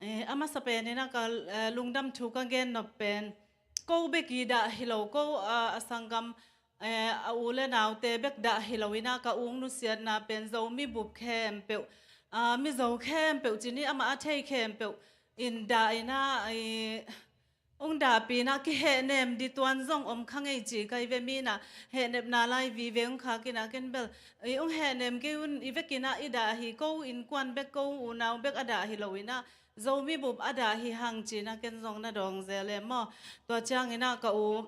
Eh, a masa pen inah ka, eh, lungdam thu ka gen nop pen ko bek i dah hi lo, ko, ah, a sanggam, eh, a u le naute bek dah hi lo inah ka u hong nusiatna pen Zomi bup khempeuh, ah, Mizo khempeuh cih ni amah a thei khempeuh in dah inah, i, hong dahpih inah kihehnem ding tuan zong om kha ngei ci ka hi ve, mi inah hehnepna lai vive hong khak inah ken bel, i, hong hehnem kei un, i vek inah i dah hi, ko innkuan bek, ko unau bek a dah hi lo inah Zomi bup a dah hi hang ci inah ken zong na dawng zel e maw? Tua ciang inah ka u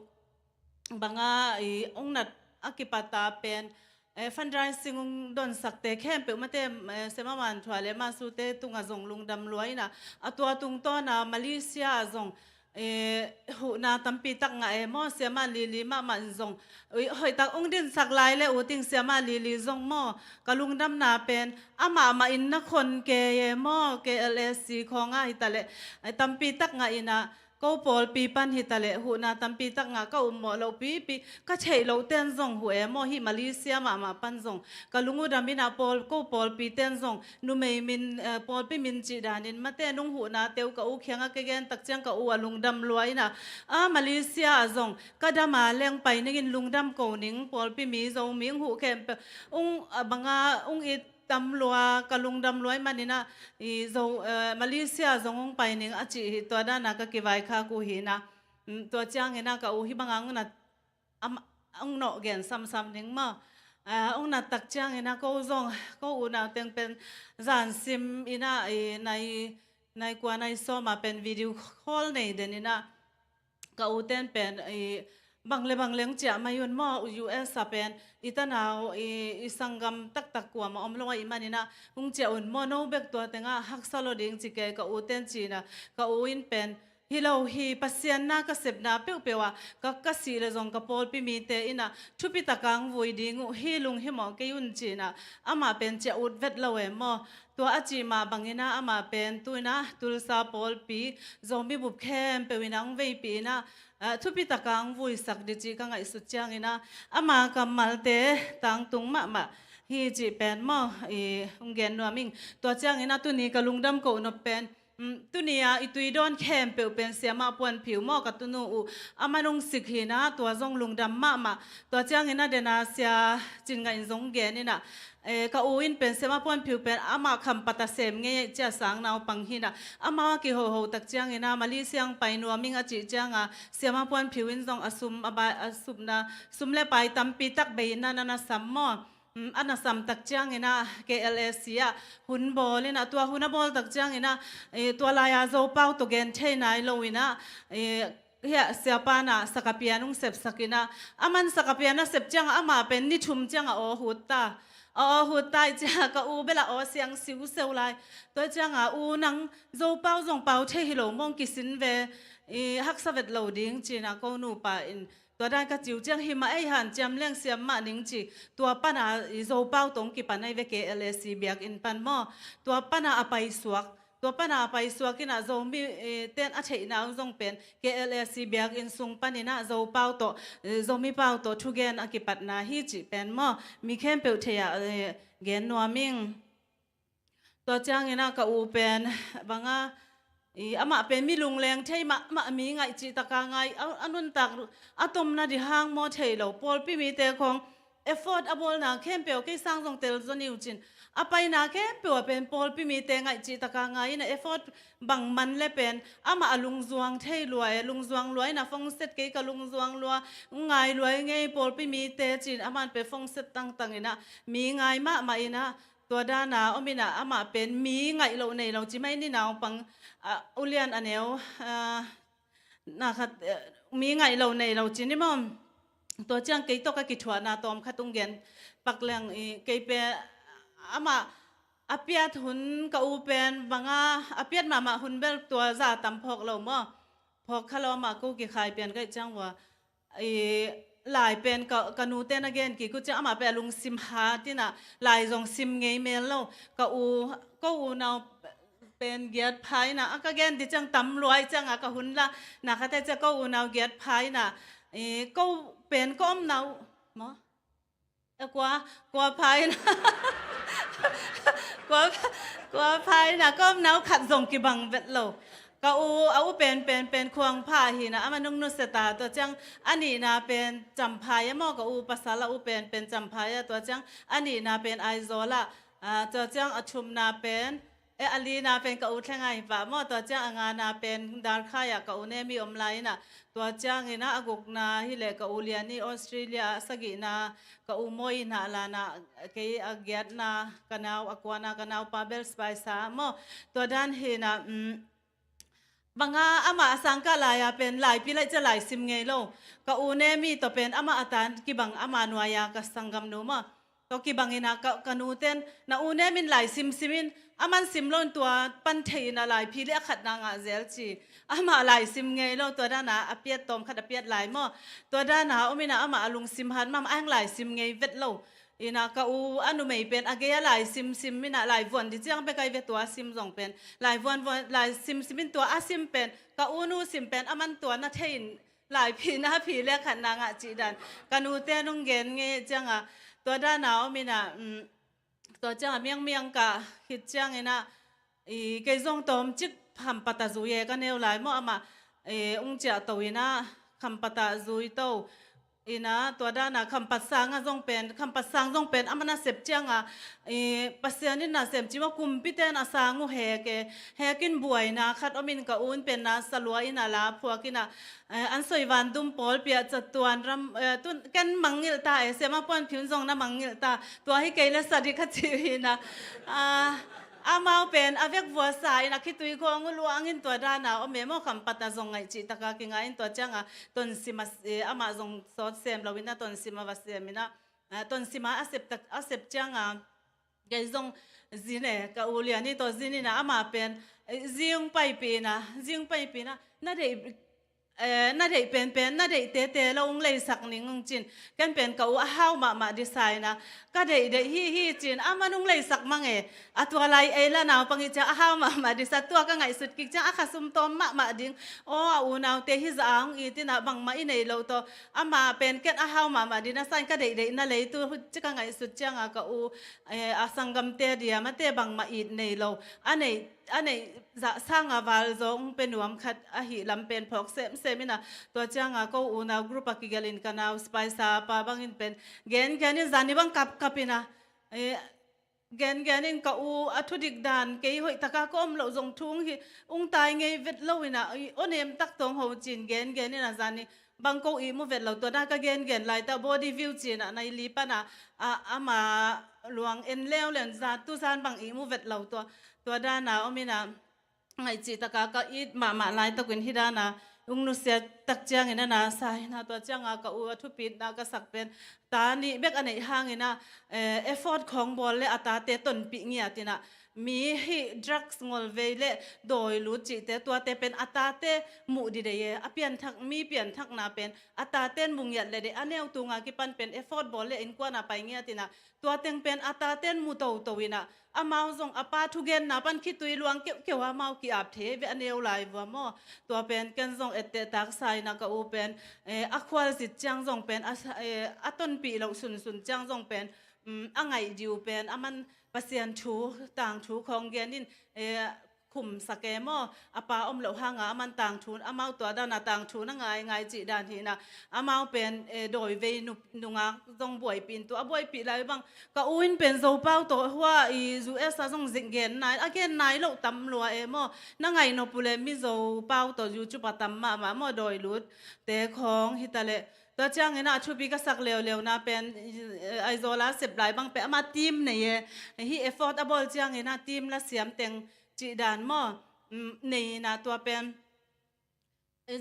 banga i hong nat a kipat a pen, eh, fundraising hong donsakte khempeuh mate, eh, Sema Manthua le Masute tungah zong lungdam lua inah, a tua tungtawna Malaysia ah zong, eh, huhna tampi tak ngah e maw, Siama Lili mahmah in zong, ui, hoihtak hong dinsak lai le u ting Siama Lili zong maw, ka lungdamna pen amah mah in na khon kei e maw, K L A C khawngah hi ta leh, eh, tampi tak ngah inah, ko pawlpi pan hi ta leh huhna tampi tak ngah ka um mawh loh pipi, ka theih loh ten zong huh e maw, hih Malaysia mahmah pan zong ka lung uh dam in ah, pawl, ko pawlpi ten zong numei min, eh, pawlpi min cih danin mate nung huhna teuh ka u kiangah ka gen tak ciang ka u a lungdam lua in ah, a Malaysia ah zong ka dam a leng pai ning in lungdam ko ning, pawlpi mi Zomi ung huh khempeuh ung, a banga ung it tam lua, ka lungdam lua ahih manin ah, i Zo, eh, Malaysia zong ung pai ning a cih hi. Tua dan a ka kivaikhak uh hi in ah, mm, tua ciangin ah ka u hih banga ung nat, am, ung nawh gen samsam ning maw. Ah, ung nat tak ciangin ah ko zong, ko unau teng pen zan sim in ah, i nai, nai kua nai sawm a pen video call nei den in ah, ka u ten pen, i, bang le bang leng ciah mai un maw, U S a pen i tanau, i, i sanggam taktak kuamah om lo ahih manin ah, hong ciah un maw, no bek tua tengah haksa lo ding ci kei ka u ten ci in ah, ka u in pen, hi lo hi, Pasian na ka sepna peuhpeuh ah ka, ka sih leh zong ka pawlpi mite in ah thupi tak a ung vui ding uh hi, lunghimawh kei un ci in ah, amah pen ciah ut vet lo e maw. Tua a cih mah bangin ah amah pen tu in ah Tulsa pawlpi Zomi bup khempeuh in ah ung veipih in ah, ah, thupi tak a ung vuisak ding cih ka ngaihsut ciangin ah, ama kammalte tangtung mahmah hi cih pen maw, i, ung gen nuam ing. Tua ciangin ah tuni ka lungdam koh nop pen, mm, tuni a i tui dawn khempeuh pen Siamah Puan Phiu maw, ka tunu uh, aman ung sik hi in ah, tua zong lungdam mahmah. Tua ciangin ah den a Sia Cin Ngaih in zong gen in ah, eh, ka u in pen Siamah Puan Phiu pen amah khampat a sem ngei ahih ciang sang naupang hi in ah, amah a kihoho tak ciangin ah Malaysia ung pai nuam ing a cih ciang a, Siamah Puan Phiu in zong a sum, a bai, a sumna, sum le pai tampi tak bei in ah na na sam maw. Mm, a na sam tak ciangin ah K L A C ah hun bawl in ah, tua hun a bawl tak ciangin ah, eh, tua lai a Zopau tawh gen thei nai lo in ah, eh, hiah Siapa in ah sakapian ung sepsak in ah, aman sakapian a sep ciang a amah pen ni thum ciang a aw hut ta. A aw hut ta ahih ciang a ka u bel a aw siang siuseu lai. Tua ciang a, "U, nang Zopau zong pau thei hi lo maw, kisin ve, i, haksa vet lo ding," ci in ah ko nupa in, tua dan ka ci uh ciang, "Hi mah ei, hanciam leng siam mah ning," ci. Tua pan a, i, Zopau tawh ung kipan ahi ve, K L A C biakinn pan maw. Tua pan a a paisuak. Tua pan a a paisuak in ah Zomi, eh, ten a theihna uh zong pen K L A C biakinn sung panin ah Zopau tawh, eh, Zomi pau tawh thugen a kipatna hi cih pen maw, mi khempeuh theih ah, eh, gen nuam ing. Tua ciangin ah ka u pen banga, i, amah pen mi lungleng thei mahmah, mi ngaih cih tak a ngai, a, a nuntak a tomna ding hang maw thei lo, pawlpi mite khawng effort a bawlna khempeuh kei sang zong tel zaw ni uh cin. A paina khempeuh ah pen pawlpi mite ngaih cih tak a ngai in ah effort bang man le pen amah a lungzuang thei lua e, lungzuang lua in ah phone set kei, ka lungzuang lua, ngai lua ing ei pawlpi mite ci in, aman pen phone set tangtang in ah mi ngai mahmah in ah, tua dan a om in ah amah pen mi ngaih loh nei lo ci mai ni, naupang, ah, ulian a neu, ah, na khat, eh, mi ngaih loh nei lo ci ni maw. Tua ciang kei tawh ka kithuahna tawm khat ung gen pak leng, i, kei pen amah a piat hun, ka u pen banga a piat mahmah hun bel tua za tam phawk lo maw. Phawk kha lo, amah ko kikhai pian ka hih ciang ua, i, lai pen ka, ka nute na gen kik uh ciang amah pen a lungsim hat in ah lai zong sim ngei mel lo. Ka u, ko unau pen giat pha in ah, a ka gen ding ciang tam lua ahih ciang a ka hun la, na khat ahih ciang ko unau giat pha in ah, i, ko pen ka omna uh maw? E, kua, kua pha in, kua, kua pha in ah ka omna uh khat zong kibang vet lo. Ka u, a u pen, pen, pen Khuang Pha hi in ah, amah nung nusia ta, tua ciang a nihna pen Cam Phai ah maw, ka u pasal a u pen, pen Cam Phai ah, tua ciang a nihna pen Aizawl ah, ah, tua ciang a thumna pen, e, a lina pen ka u Thlengai Pha maw, tua ciang a ngana pen Darkhai ah ka u Nemi om lai in ah, tua ciangin ah a gukna hi leh ka u Lian i Australia ah, a sagihna ka u Mawi i Nahlan ah, kei a giatna ka nau, a kuana ka naupa bel Spicer maw, tua dan hi in ah, um, banga amah a sangkah lai a pen laipi lai cia lai sim ngei lo. Ka u Nemi tawh pen amah a tan kibang, amah nuai a ka sanggamnu maw. Tua kibang in ah ka, ka nuten, "Na u Nemi in lai simsim in, aman sim lo in tua pan thei in ah laiphi le a khatna ngah zel," ci. Amah lai sim ngei lo, tua dan a a piat tawm khat a piat lai maw. Tua dan a om in ah amah a lungsim hat mahmah, a hang lai sim ngei vet lo. Ina ka u a numei pen a gei a lai simsim ina lai vuan di ciang bek ai ve tua sim zong pen lai vuan vuan lai simsim in tua a sim pen ka u nu sim pen a man tua na thei in lai phi na phi le khat na ngah cih dan ka nute nung gen nge cianga tua dana om ina, um, tua cianga miangmiang ka khit ciang ina i kei zong tawm cik khampat a zui e ka neu lai maw amah, e, ung ciah to ina khampat a zui to ina tua dana khampat sang a zong pen khampat sang zong pen a man a sep cianga i Pasian in na sem ci maw kumpi ten a sang uh hek e hek in buaina khat om in ka un pen na salua ina la phuak ina, e, an soi van dum pawl pia catuan ram, e, tun ken mangngilh ta e sem a puan phiun zong na mangngilh ta tua hi kei le sa di ka ci uh ina, a, amau pen a vek vua sa in a khitui khawng uh luang in tua dana om e maw khampat a zong ngaih cih taka kingai in tua cianga tonsima, e, amah zong sawt sem lo ina tonsima va sem ina, a, tonsima a sep tak a sep cianga kei zong zin e ka u lian i tawh zin ina amah pen, e, zing paipih ina zing paipih ina na deih e, na deih penpen na deih tete lo ung leisak ning ung cin ken pen ka u a hau mahmah disa ina ka deih deih hi hi cin a man ung leisak mang e a tua lai ei la naupang i ciang a hau mahmah disa tua ka ngaihsut kik ciang a khasum tawm mahmah ding aw a unaute hi za a ung i tina bangmah i nei lo tawh ama pen ken a hau mahmah dina sa in ka deih deih na lei tu ci ka ngaihsut cianga ka u, e, a sanggamte dia mate bangmah it nei lo a nei a neih zah sanga val zong pe nuam khat ahi lam pen phawk semsem ina tua cianga ko unau group a kigelin ka nau spaisa pa bangin pen gengen in zani bang kapkap ina, e, gengen in ka u a thudik dan kei hoih taka ka om loh zong thung hi ung tai ngei vet lo ina i onem tak tawng ho cin gengen ina zani bang ko ihmu vet lo tua dan ka gengen laita body view cina nai li pana a ama luang en leuleu zan tu zan bang ihmu vet lo tua tua dana om ina ngaihcih taka ka it mahmah laitakin hi dana ung nusia tak ciangin ana sa hina tua cianga ka u a thupitna ka sak pen ta nih bek a neih hangina, e, effort khawng bawl le a tate tonpih ngiat ina mi hi drugs ngolvei le dawi lut cihte tuate pen a tate muh di dei e a pianthak mi pianthakna pen a taten mu ngiat le dei a neu tunga kipan pen effort bawl le innkuana pai ngiat ina tua teng pen a taten mu toto ina amau zong a pa thugenna pan khitui luang keuhkeuh a amau ki-ap thei ve a neu lai vua maw tua pen ken zong etteh taksa ina ka u pen, e, a khualzit ciang zong pen a, e, a tonpih loh sunsun ciang zong pen, um, a ngaih diu pen a man Pasian thu tangthu khawng genin, e, khumsak e maw a pa om loh hanga a man tangthu amau tua dana tangthu na ngaingai cih dan hina amau pen, e, dawivei nu, nungak zong buaipih in tua a buaipih lai bang ka u in pen Zopau tawh hua i U S a zong zik gen nai a gen nai loh tam lua e maw na ngaih nop uh le mi Zopau tawh YouTube a tam mahmah maw dawi lut te khawng hita le tua ciangin a thupi ka sak leuleu na pen, e, Aizawl a sep lai bang pen ama team nei e hi effort a bawl ciangin a team la siam teng cih dan maw, um, nei ina tua pen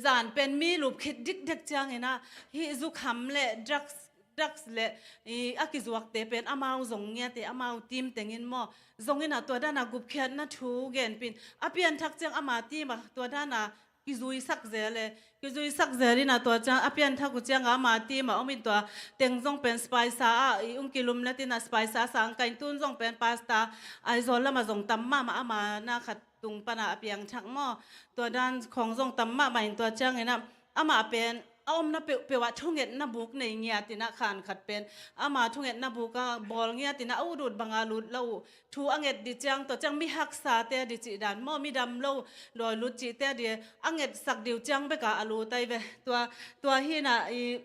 zan pen mi lup khit dikdek ciangina hi zukham le drugs, drugs le i a kizuakte pen amau zong ngiate amau team tengin maw zongina tua dana gupkhiatna thu genpin a pianthak ciang ama team a tua dana kizuisak zel e kizuisak zel ina tua ciang a pianthak uh cianga ama team a omin tua teng zong pen spaisa a i ung kilum le tina spaisa sang kain tun zong pen pasta Aizawl lama zong tam mahmah ama na khat tung pana a piangthak maw tua dan khawng zong tam mahmah in tua ciangina amah pen a omna peuhpeuh ah thungetna buk nei ngiat ina khan khat pen ama thungetna buk a bawl ngiat ina a ut ut banga lut lo uh thu a nget di ciang tua ciang mi haksate di cih dan maw mi dam lo dawi lut cihte di a ngetsak diu ciang beka a lut ai ve tua tua hina i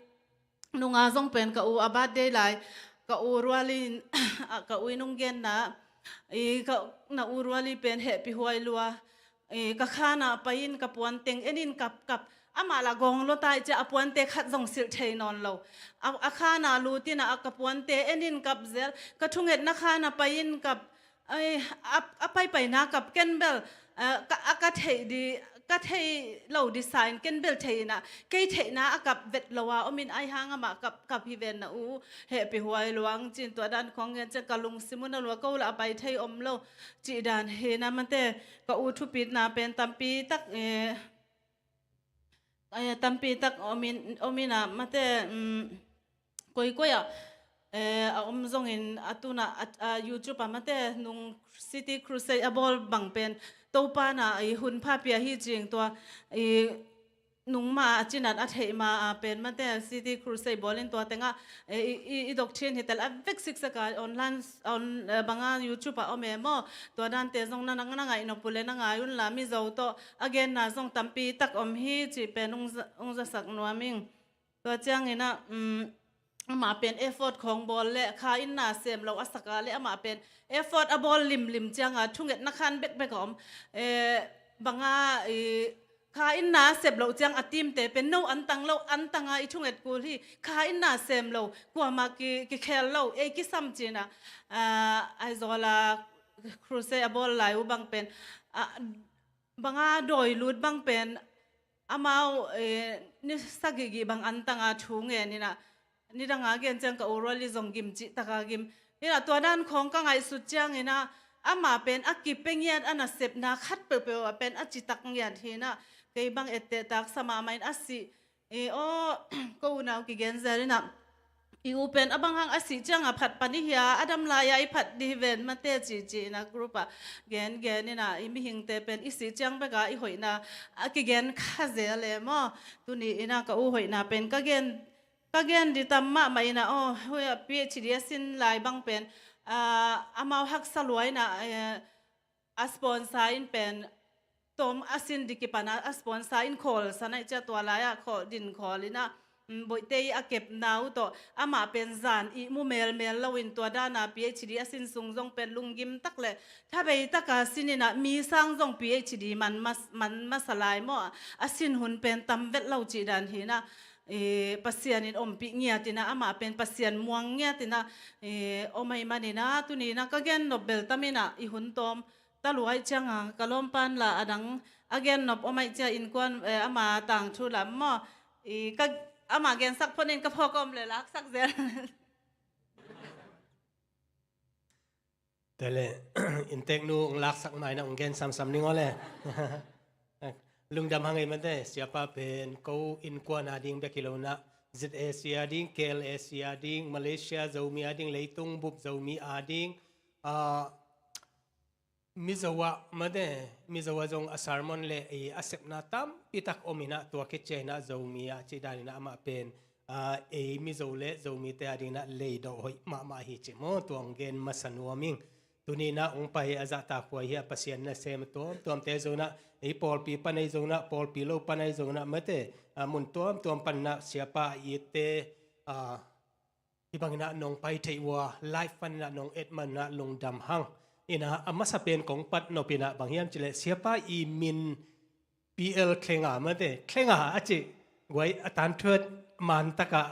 nunga zong pen ka u a birthday lai ka u rualin ka u i nung genna i ka na u ruali pen hehpih huai lua i ka khana pai in ka puanteng enin kapkap amah la gawng lua tai cia a puante khat zong silh thei nawn lo a khana lutina a ka puante enin kap zel ka thungetna khana pai in kap Ai, a, a paipaina kap ken bel, a, ka, a ka theih di, ka theih lo di sa in ken bel theih ina, kei theihna a kap vet lo a, om in ai hang amah kap, kap hi ven na u, hehpih huai luang cin tua dan khong ngen cian ka lungsim un a lua ko la a pai thei om lo, cih dan hi na mate, ka u thupitna pen tampi tak, eh, Ai, tampi tak om in, om in a mate, um, koikoi ah, eh, a om zongin a tuna a, a YouTube a mate nung City Crusade a bawl bang pen Topa na i hun pha pia hi cing tua i nungma a cinat a theih ma a pen mate City Crusade bawlin tua tengah, eh, i, i, i doctrine hi tel a vek siksak a online on, eh, banga YouTube a om e maw? Tua dante zong na, na, na ngaih nop uh le na ngai un la Mizo tawh a genna zong tampi tak om hi cih pen ung za, ung zasak nuam ing. Tua ciangin ah, um, amah pen effort khawng bawl le kha inna sem lo a sak a le amah pen effort a bawl limlim cianga thungetna khan bekbek a om. Eh, banga, i, kha inna a sep loh ciang a teamte pen no antang lo antanga i thunget kul hi, kha inna sem lo, kuama ki, kikhel lo, ei kisam cina, ah, Aizawl a crusade a bawl lai uh bang pen, ah, banga dawi lut bang pen amau, eh, ni sagihgih bang antanga thu ngen inah, nidanga gen ciang ka uruali zong gim cih taka gim. Inah tua dan khawng ka ngaihsut ciang inah, amah pen a kipia ngiat a nasepna khat peuhpeuh ah pen a citak ngiat hi inah, kei bang etteh taksa mahmah in a sih. Eh, aw, ko unau kigen zel inah, i u pen a bang hang a sih cianga phat pan i hia, a dam lai-a i phat dih ven mate cihcih inah group ah gen gen inah, i mihingte pen i sih ciang beka i hoihna a kigen kha zel e maw? Tuni inah ka u hoihna pen ka gen, ka gen di tam mahmah inah, aw, huia PhD a sin lai bang pen, ah, amau haksa lua inah, eh, a sponsor in pen tawm a sin di kipan a, a sponsor in khawl sa naih cia tua lai-ah khawl din khawl inah, mm, boihte i a kepna uh tawh amah pen zan i mu melmel loin tua dana PhD a sin sung zong pen lunggim tak le thabei taka sin inah mi sang zong PhD man mas-, man masa lai maw? A sin hun pen tam vet lo cih dan hi inah, eh, Pasian in ompih ngiat inah amah pen Pasian muang ngiat inah, eh, om ahih man inah tuni inah ka gen nop bel tam inah i hun tawm ta luai cianga ka lawmpan la a dang a gen nop om ahih cia innkuan, eh, ama tangthu lam maw? I ka, ama gensak phonin ka phawk om le laksak zel. Tele, inntek nu ung laksak mai na ung gen samsam ning aw le. Lungdam hang ei mate, siapa pen ko innkuan a ding bek hi lo inah, ZAC a ding, KLAC a ding, Malaysia Zomi a ding, leitung bup Zomi a ding, ah, Mizo ah mate, Mizo ah zong a sermon le i a sepna tampi tak om inah tua khit cia inah Zomi ah cih dan inah amah pen, ah, ei Mizo le Zomite a ding inah leidawh hoih mahmah hi ci maw, tua ung gen masa nuam ing. Tuni inah ung pai a zahtak huai hi a Pasian nasem a tuamtuamte zong inah, ei pawlpi pan ahi zong inah, pawlpi lo pan ahi zong inah mate, ah, mun tuamtuam pan inah siapa a itte, ah, hih bang inah nong pai theih uh a, live pan inah nong et man inah lungdam hang. Inah a masa pen kong pat nop inah bang hiam cih leh siapa i min PL Thlenga mate, Thlenga a cih guai a tanthuat man takah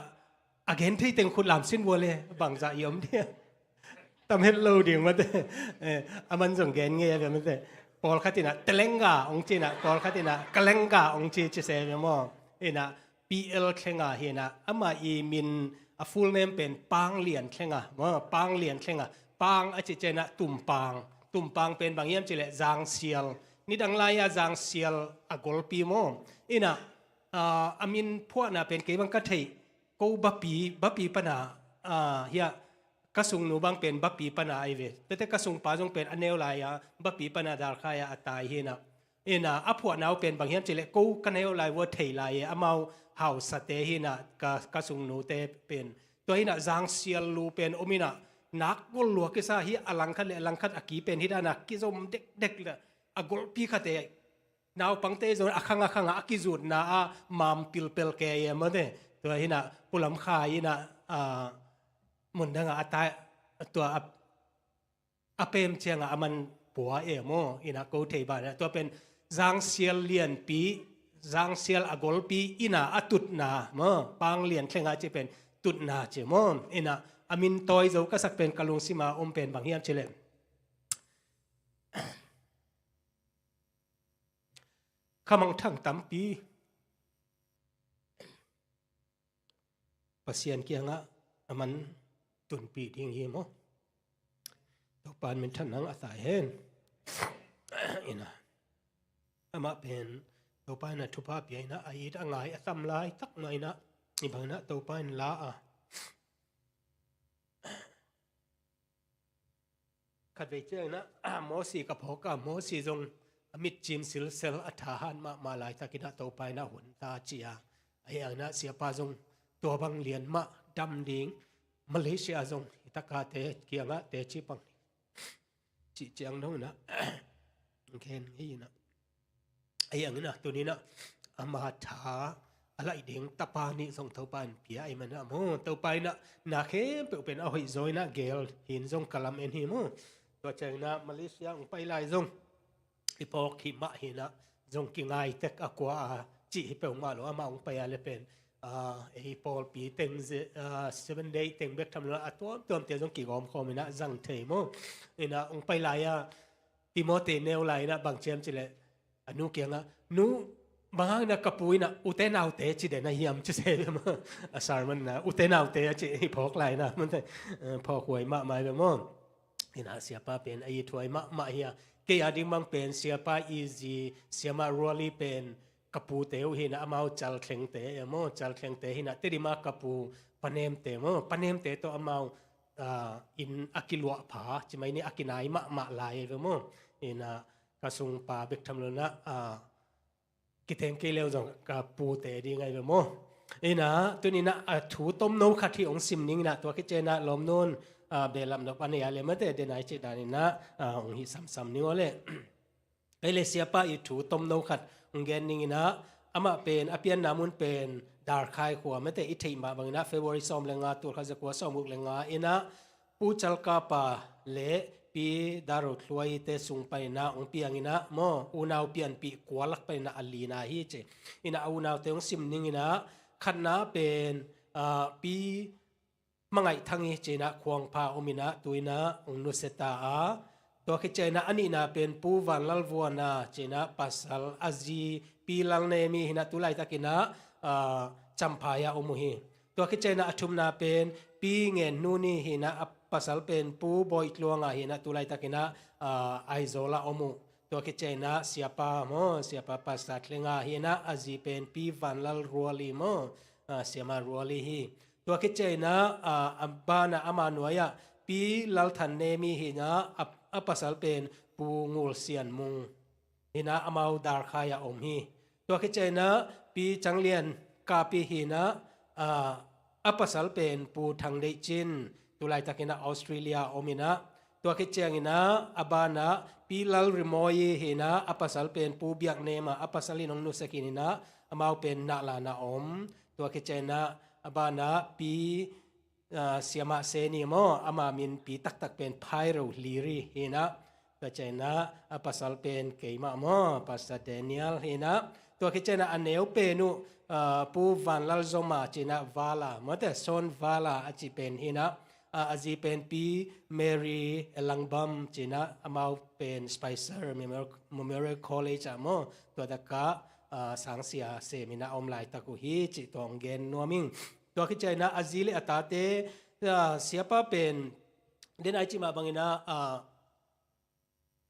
a gen thei teng khut lam sin vua le bangzah i om dia. Tam het lo ding mate. Eh, a man zong gen ngei a bia mate. Pawlkhat inah Telenga ong ci inah, pawlkhat inah Kalenga ong ci ci se bia maw? Inah PL Thlenga hi inah, amah i min a full name pen Pang Lian Thlenga maw, Pang Lian Thlenga. Pang a cih ciang inah tumpang. Tumpang pen bang hiam cih leh zangsial. Nidang lai-a zangsial a golpi maw? Inah, ah, a min phuahna pen kei bang ka theih, ko Bapi, Bapi pana, ah, hiah ka sungnu bang pen Bapi pana ahi ve. Tete ka sungpa zong pen a neu lai-a Bapi pana dalkhai-a a tai hi inah. Inah a phuahna uh pen bang hiam cih leh ko ka neu lai vua thei lai e, amau hausate hi inah ka, ka sungnute pen. Tua hi inah zangsial lu pen om inah nak gol lua kisa hi, a langkhat le a langkhat a ki pen hi dana kizom dekdek le a golpi khate naupangte zong a khang a khang a kizutna a mam pilpel ke e mate. Tua hi inah Pu Lam Khai inah, ah, mundanga a tai, tua a a pem cianga a man pua e maw? Inah ko thei banah tua pen zangsial lianpi, zangsial a golpi inah a tutna maw? Pang Lian Thlenga ci pen tutna ci maw? Inah a min tawi zo ka sak pen ka lungsima om pen bang hiam cih leh, khamangthang tampi Pasian kiangah a man tunpih ding hi maw? Topa in minthan nang a tai hen. Inah amah pen Topa in a thupha pia inah a it a ngai a tam lai tak mah inah, i bang inah Topa in la a, Khatvei ciangin ah Mosi ka phawk a, Mosi zong a mitcim silsel a thahat mahmah laitakin ah Topa in ah hun ta ci a, ahi hangin ah siapa zong tua bang lian mah dam ding, Malaysia zong hi takate kiangah teci pang cih ciang dong in ah gen hi in ah. Ahi hangin ah tuni in ah ama tha a laih ding tapa nih zong Topa in pia ahih manin ah maw, Topa in ah na khempeuh pen a hoih zaw in ah gel hi in zong ka lam en hi maw. Tua ciangin ah Malaysia hong pai lai zong i phawk hi mah hi in ah, zong kingai tek a kua a cih hi peuhmah lo, amah hong pai a le pen, ah, ei pawlpi teng ze-, ah, Seven Day teng bek tham lo a tuamtuamte zong kigawm khawm in ah zang thei maw. In ah hong pai lai a Timothy neu lai in ah bang ci hiam cih leh, a nu kiangah, "Nu, bang hangin ah ka pu in ah ute naute ci den a hiam?" ci se ve maw. A sermon in ah ute naute a ci hi phawk lai in ah, maw te, eh, phawk huai mahmah ve maw. In ah siapa pen a it huai mahmah hi a, kei a ding bang pen siapa i zi, siamah Ruali pen ka pute uh hi in ah, amau Chalthlengte e maw, Chalthlengte hi in ah, Tedim ah ka pu Panemte maw, Panemte tawh amau, ah, inn a kiluah pha, ci mai ni, a kinai mahmah lai ve maw. In ah ka sungpa bek tham lo in ah, ah, kitheng kei leu zong ka pute ding ahi ve maw. In ah tuni in ah a thu tomno khat hi hong sim ning in ah, tua khit ciangin ah lawmnu in, ah, behlap nop a nei a le maw te, denai cih dan in ah, ah, hong hi samsam ning aw le. Ei le siapa i thu tomno khat hong gen ning in ah, amah pen a pianna mun pen Darkhai khua maw te, i theih mah bangin ah February sawm le nga, tul khat za kua sawm guk le nga in ah Pu Chalkapa le Pi Daro Thluai te sung panin ah hong piang in ah maw, unau pianpih kua lak panin ah a lina hi ci. In ah a unaute hong sim ning in ah, khatna pen, ah, Pi Mangaih Thang hi ci in ah Khuangpha om in ah tu in ah hong nusia ta a. Tua khit ciangin ah a nihna pen Pu Vanlal Vuana ci in ah pasal, a zi Pi Lalnemi hi in ah tu laitakin ah, ah, Champhai ah om uh hi. Tua khit ciangin ah a thumna pen Pi Ngen Nuni hi in ah, a pasal pen Pu Bawih Tluanga hi in ah tu laitakin ah, ah, Aizawl ah om uh. Tua khit ciangin ah siapa maw, siapa Pastor Thlenga hi in ah, a zi pen Pi Vanlal Ruali maw, ah, siamah Ruali hi. Tua khit ciangin ah, ah, a banah ama nuai ah Pi Lalthan Nemi hi in ah, a, a pasal pen Pu Ngul Sian Mung hi in ah, amau Darkhai ah om hi. Tua khit ciangin ah Pi Chang Lian Kapi hi in ah, ah, a pasal pen Pu Thang Deih Cin, tu laitakin ah Australia om in ah. Tua khit ciangin ah a banah Pi Lal Rimoi hi in ah, a pasal pen Pu Biak Nem ah, a pasal in hong nusia khin in ah, amau pen Nahlan ah om. Tua khit ciangin ah a banah Pi, ah, siamah Seni maw, ama min pi taktak pen Phairo Liri hi in ah. Tua ciangin ah a pasal pen keimah maw, Pastor Daniel hi in ah. Tua khit ciangin ah a neu pen uh, ah, Pu Vanlal Zoma ci in ah Vala maw te, Son Vala a ci pen hi in ah, ah, a zi pen Pi Mary Elangbam ci in ah, amau pen Spicer Memorial, Memorial College ah maw, tua takah, ah, sangsia sem in ah a om laitak uh hi cih tua hong gen nuam ing. Tua khit ciangin ah a zi le a tate, ah, siapa pen denai cih mah bangin ah, ah,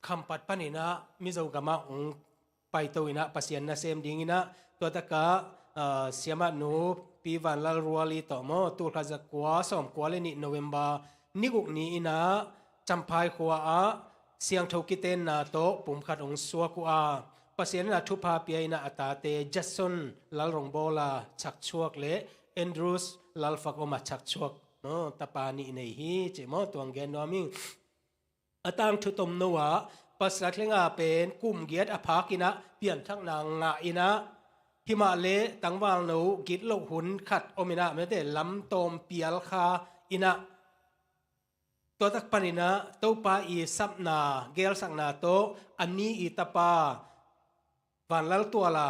Khampat panin ah Mizo gamah hong paito in ah Pasian nasem ding in ah, tua takah, ah, siamah nu Pi Vanlal Ruali tawh maw, tul khat za kua sawm kua le nih November ni guk ni in ah Champhai khua ah siangtho kitenna tawh pumkhat hong suak uh a, Pasian in ah thupha pia in ah a tate Jason Lalrongbawl a chakchuak le Andrews Lalfak Om a chakchuak maw, tapa nih nei hi cih maw, tua hong gen nuam ing. A tangthu tomno ah Pastor Thlenga pen kum giat a phak in ah pianthakna ngah in ah, himah le tangvalno gitloh hun khat om in ah, maw te, lamtawm pial kha in ah, tua tak panin ah Topa i sapna gelsakna tawh a ni i tapa Vanlal Tuala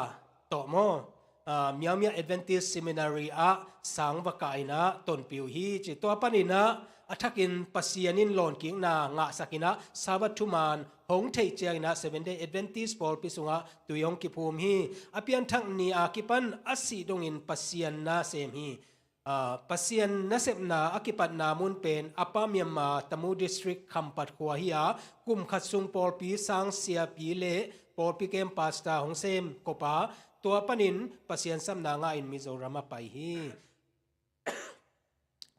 tawh maw, ah, Miaomia Adventist Seminary ah sang va kah in ah tonpih uh hi ci. Tua panin ah a thakin Pasian in lawnkikna ngahsak in ah Sabbath thuman hong theih ciangin ah Seventh Day Adventist pawlpi sungah tui hong kiphum hi. A pianthak ni a kipan a sih dongin Pasian nasem hi. Ah, Pasian nasepna a kipatna mun pen Upper Myanmar, Tamu District, Khampat khua hi a, kum khat sung pawlpi sang siapi le pawlpi kem pastor hong sem kop a, tua panin Pasian sapna ngahin Mizoram a pai hi.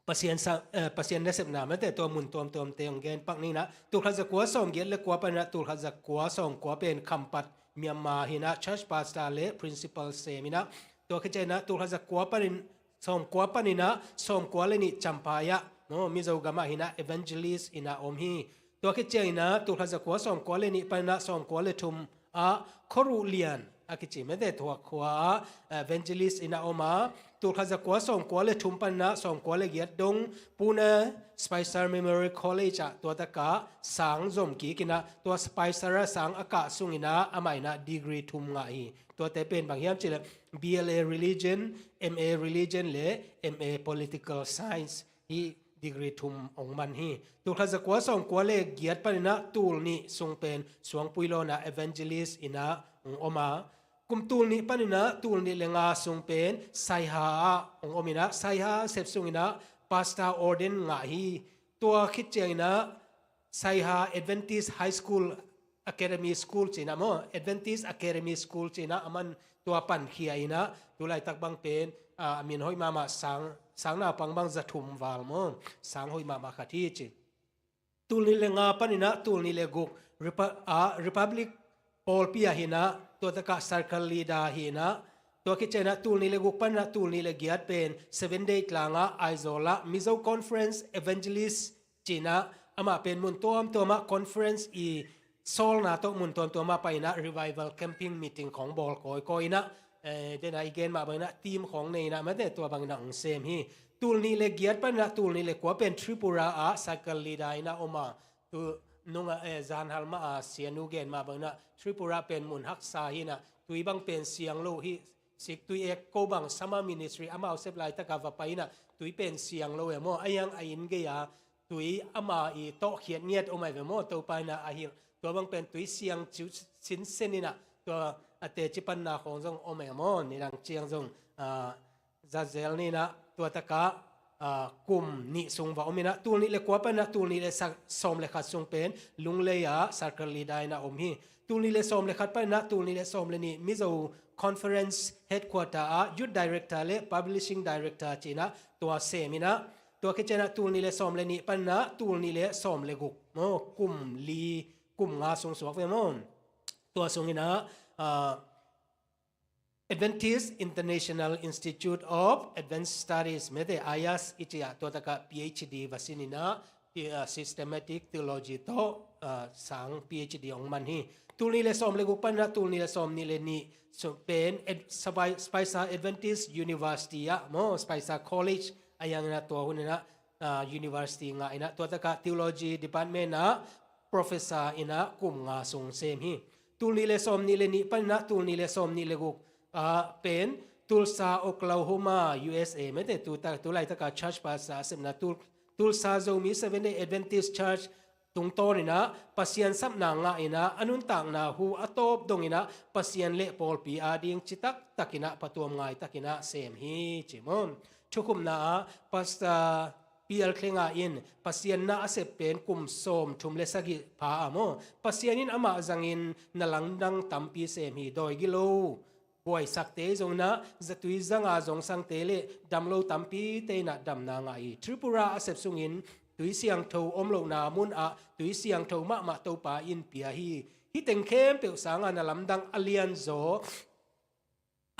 Pasian sa, eh, Pasian nasepna mate tua mun tuamtuamte hong gen pak ninah, tulkhat zakua sawmgiat le kua paninah tulkhat zakua sawmkua pen Khampat Myanmar hinah church pastor le principal sem inah, tua khit cianginah tulkhat zakua panin, sawmkua paninah sawmkua le nih Champhai ah, no, Mizo gamah hinah evangelist inah om hi. Tua khit cianginah tulkhat zakua sawmkua le nih paninah sawmkua le thum ah Khoruh Lian a kici mate tua khua ah evangelist inah om a, tulkhat zakua sawmkua le thum paninah sawmkua le giat dong Pune Spicer Memorial College ah tua takah sang zom kik inah, tua Spicer ah sang a kah sunginah amah inah degree thum ngah hi. Tuate pen bang hiam cihleh B L A Religion, M A Religion le M A Political Science hi degree thum hong man hi. Tulkhat zakua sawmkua le giat paninah tulnih sung pen Suangpui lawnah evangelist inah hong om a, kum tulnih paninah tulnih le nga sung pen Saiha ah hong om inah, Saiha sep sunginah pastor ordain ngah hi. Tua khit cianginah Saiha Adventist High School Academy School cinah maw, Adventist Academy School cinah aman tua pankhia inah, tulaitak bang pen a min hoih mahmah sang, sang naupang bang za thum val maw, sang hoih mahmah khat hi ci. Tulnih le nga paninah tulnih le guk Repu-, a, Republic pawlpi ah hinah, tua takah circle leader hinah, tua khit cianginah tulnih le guk paninah tulnih le giat pen Seven Day tlangah Aizawl ah Mizo Conference Evangelist cinah, amah pen mun tuamtuamah conference i sawlna tawh mun tuamtuamah painah revival camping meeting khong bawl kawikawi inah, eh, dena i gen mah banginah team khong nei inah mate tua banginah hong sem hi. Tulnih le giat paninah tulnih le kua pen Tripura ah cycle leader inah om a, tu nungah, eh, zanhal mah a sianu gen mah banginah Tripura pen mun haksa hinah, tui bang pen siang lo hi. Sik tui ek ko bang summer ministry amau sep laitaka va pai inah tui pen siang lo e maw, a hiang a inn gei a tui ama i tawhkhiat ngiat om ai ve maw, Topa inah a hilh tua bang pen tui siang ciu sinsen inah tua a teci panna khong zong om ai maw, nidang ciang zong, ah, zazel ninah tua takah, ah, kum nih sung va om inah tulnih le kua paninah tulnih le sa-, sawm le khat sung pen Lunglei ah circle leader inah om hi. Tulnih le sawm le khat paninah tulnih le sawm le nih Mizo Conference Headquarter ah Youth Director le Publishing Director cinah tua sem inah, tua khit cianginah tulnih le sawm le nih paninah tulnih le sawm le guk maw, kum li kum nga sung suak ve maw. Tua sunginah, ah, Adventist International Institute of Advanced Studies mate, IAS i ci ah tua takah P H D va sin inah, ti-, ah, systematic theology tawh, ah, sang P H D hong man hi. Tulnih le sawm le guk paninah tulnih le sawmnih le nih sung pen Ad-, Sabai-, Spicer Adventist University ah maw, Spicer College a hiang inah tua hun inah, ah, university ngah inah tua takah theology department ah professor inah kum nga sung sem hi. Tulnih le sawmnih le nih paninah tulnih le sawmnih le guk ah pen Tulsa, Oklahoma, U S A mate, tu ta-, tulaitaka church pastor a sepna Tul-, Tulsa Zomi Seventh Day Adventist Church tungtawn inah Pasian sapna ngah inah a nuntakna hu a tawp dong inah Pasian le pawlpi ading citak tak inah phatuam ngai tak inah sem hi ci maw. Thukhupna ah Pastor P L Thlenga in Pasian na a sep pen kum sawm thum le sagih pha a maw, Pasian in amah zangin na lamdang tampi sem hi. Dawi gilo buaisakte zong inah zatui zanga zongsangte le damlo tampite inah damna ngah hi. Tripura a sep sungin tui siangtho om lohna mun ah tui siangtho mahmah Topa in pia hi. Hih teng khempeuh sanga na lamdang a lianzaw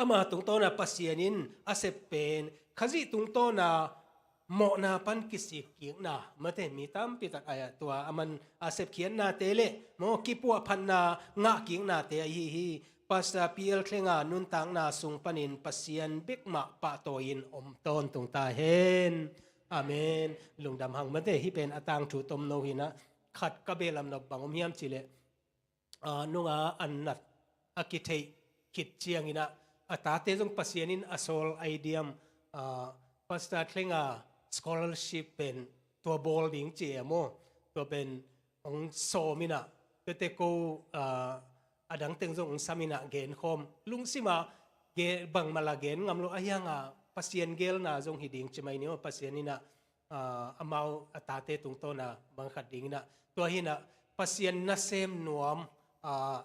ama tungtawna Pasian in a sep pen Khazih tungtawna mawhna pan kisik kikna mate, mi tampi tak a tua a man a sepkhiatnate le maw kipuahphatna ngah kiknate ahi hi. Pastor P L Thlenga nuntakna sung panin Pasian bek mah pahtawi in om tawntung ta hen. Amen. Lungdam hang mate, hih pen a tangthu tomno hinah, khat ka behlap nop bang om hiam cihleh, ah, nunga an nat a kitheih khit cianginah a tate zong Pasian in a sawl ai diam, ah, Pastor Thlenga scholarship pen tua bawl ding ci e maw. Tua pen hong sawm inah tuate ko, ah, a dangteng zong hong sam inah genkhawm lungsima ge-, bangmala gen ngam lo a hianga Pasian gelna zong hi ding ci mai ni maw. Pasian inah ah, amau a tate tungtawna bang khat dinginah tua hinah Pasian nasem nuam, ah,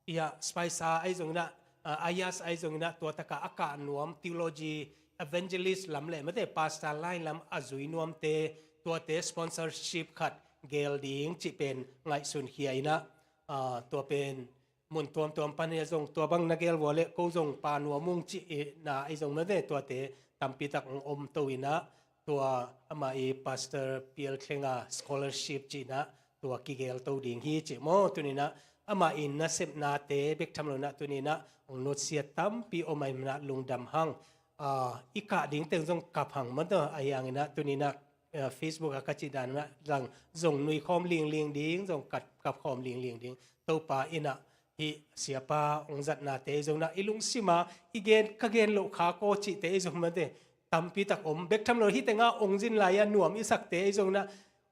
ia Spicer ahi zonginah, ah, IAS ahi zonginah tua takah a kah nuam theology evangelist lam le mate pastor line lam a zui nuamte, tuate sponsorship khat gel ding cih pen ngaihsun khia in ah, aa, tua pen mun tuamtuam pan hi a zong tua bang na gel vua le ko zong pa nuam ung cih i na i zong mate tuate tampi tak ong om to in ah, tua amah i Pastor Pial Thlenga scholarship cih in ah tua kigel to ding hi cih maw. Tuni in ah amah i nasepnate bek tham lo in ah tuni in ah ong nutsiat tampi om ahih manin ah lungdam hang. Aa, i kah ding teng zong kap hang maw, tua ahi hangin ah tuni in ah, aa, Facebook ah ka cih dan in ah zong, zong nui khawm lingling ding, zong kap, kap khawm lingling ding. Topa in ah hih siapa ong zatnate zong in ah i lungsim ah i gen, ka gen loh kha kaw cihte i zong mate tampi tak om bek tham lo, hih teng ah ong zin lai a nuam i sakte i zong in ah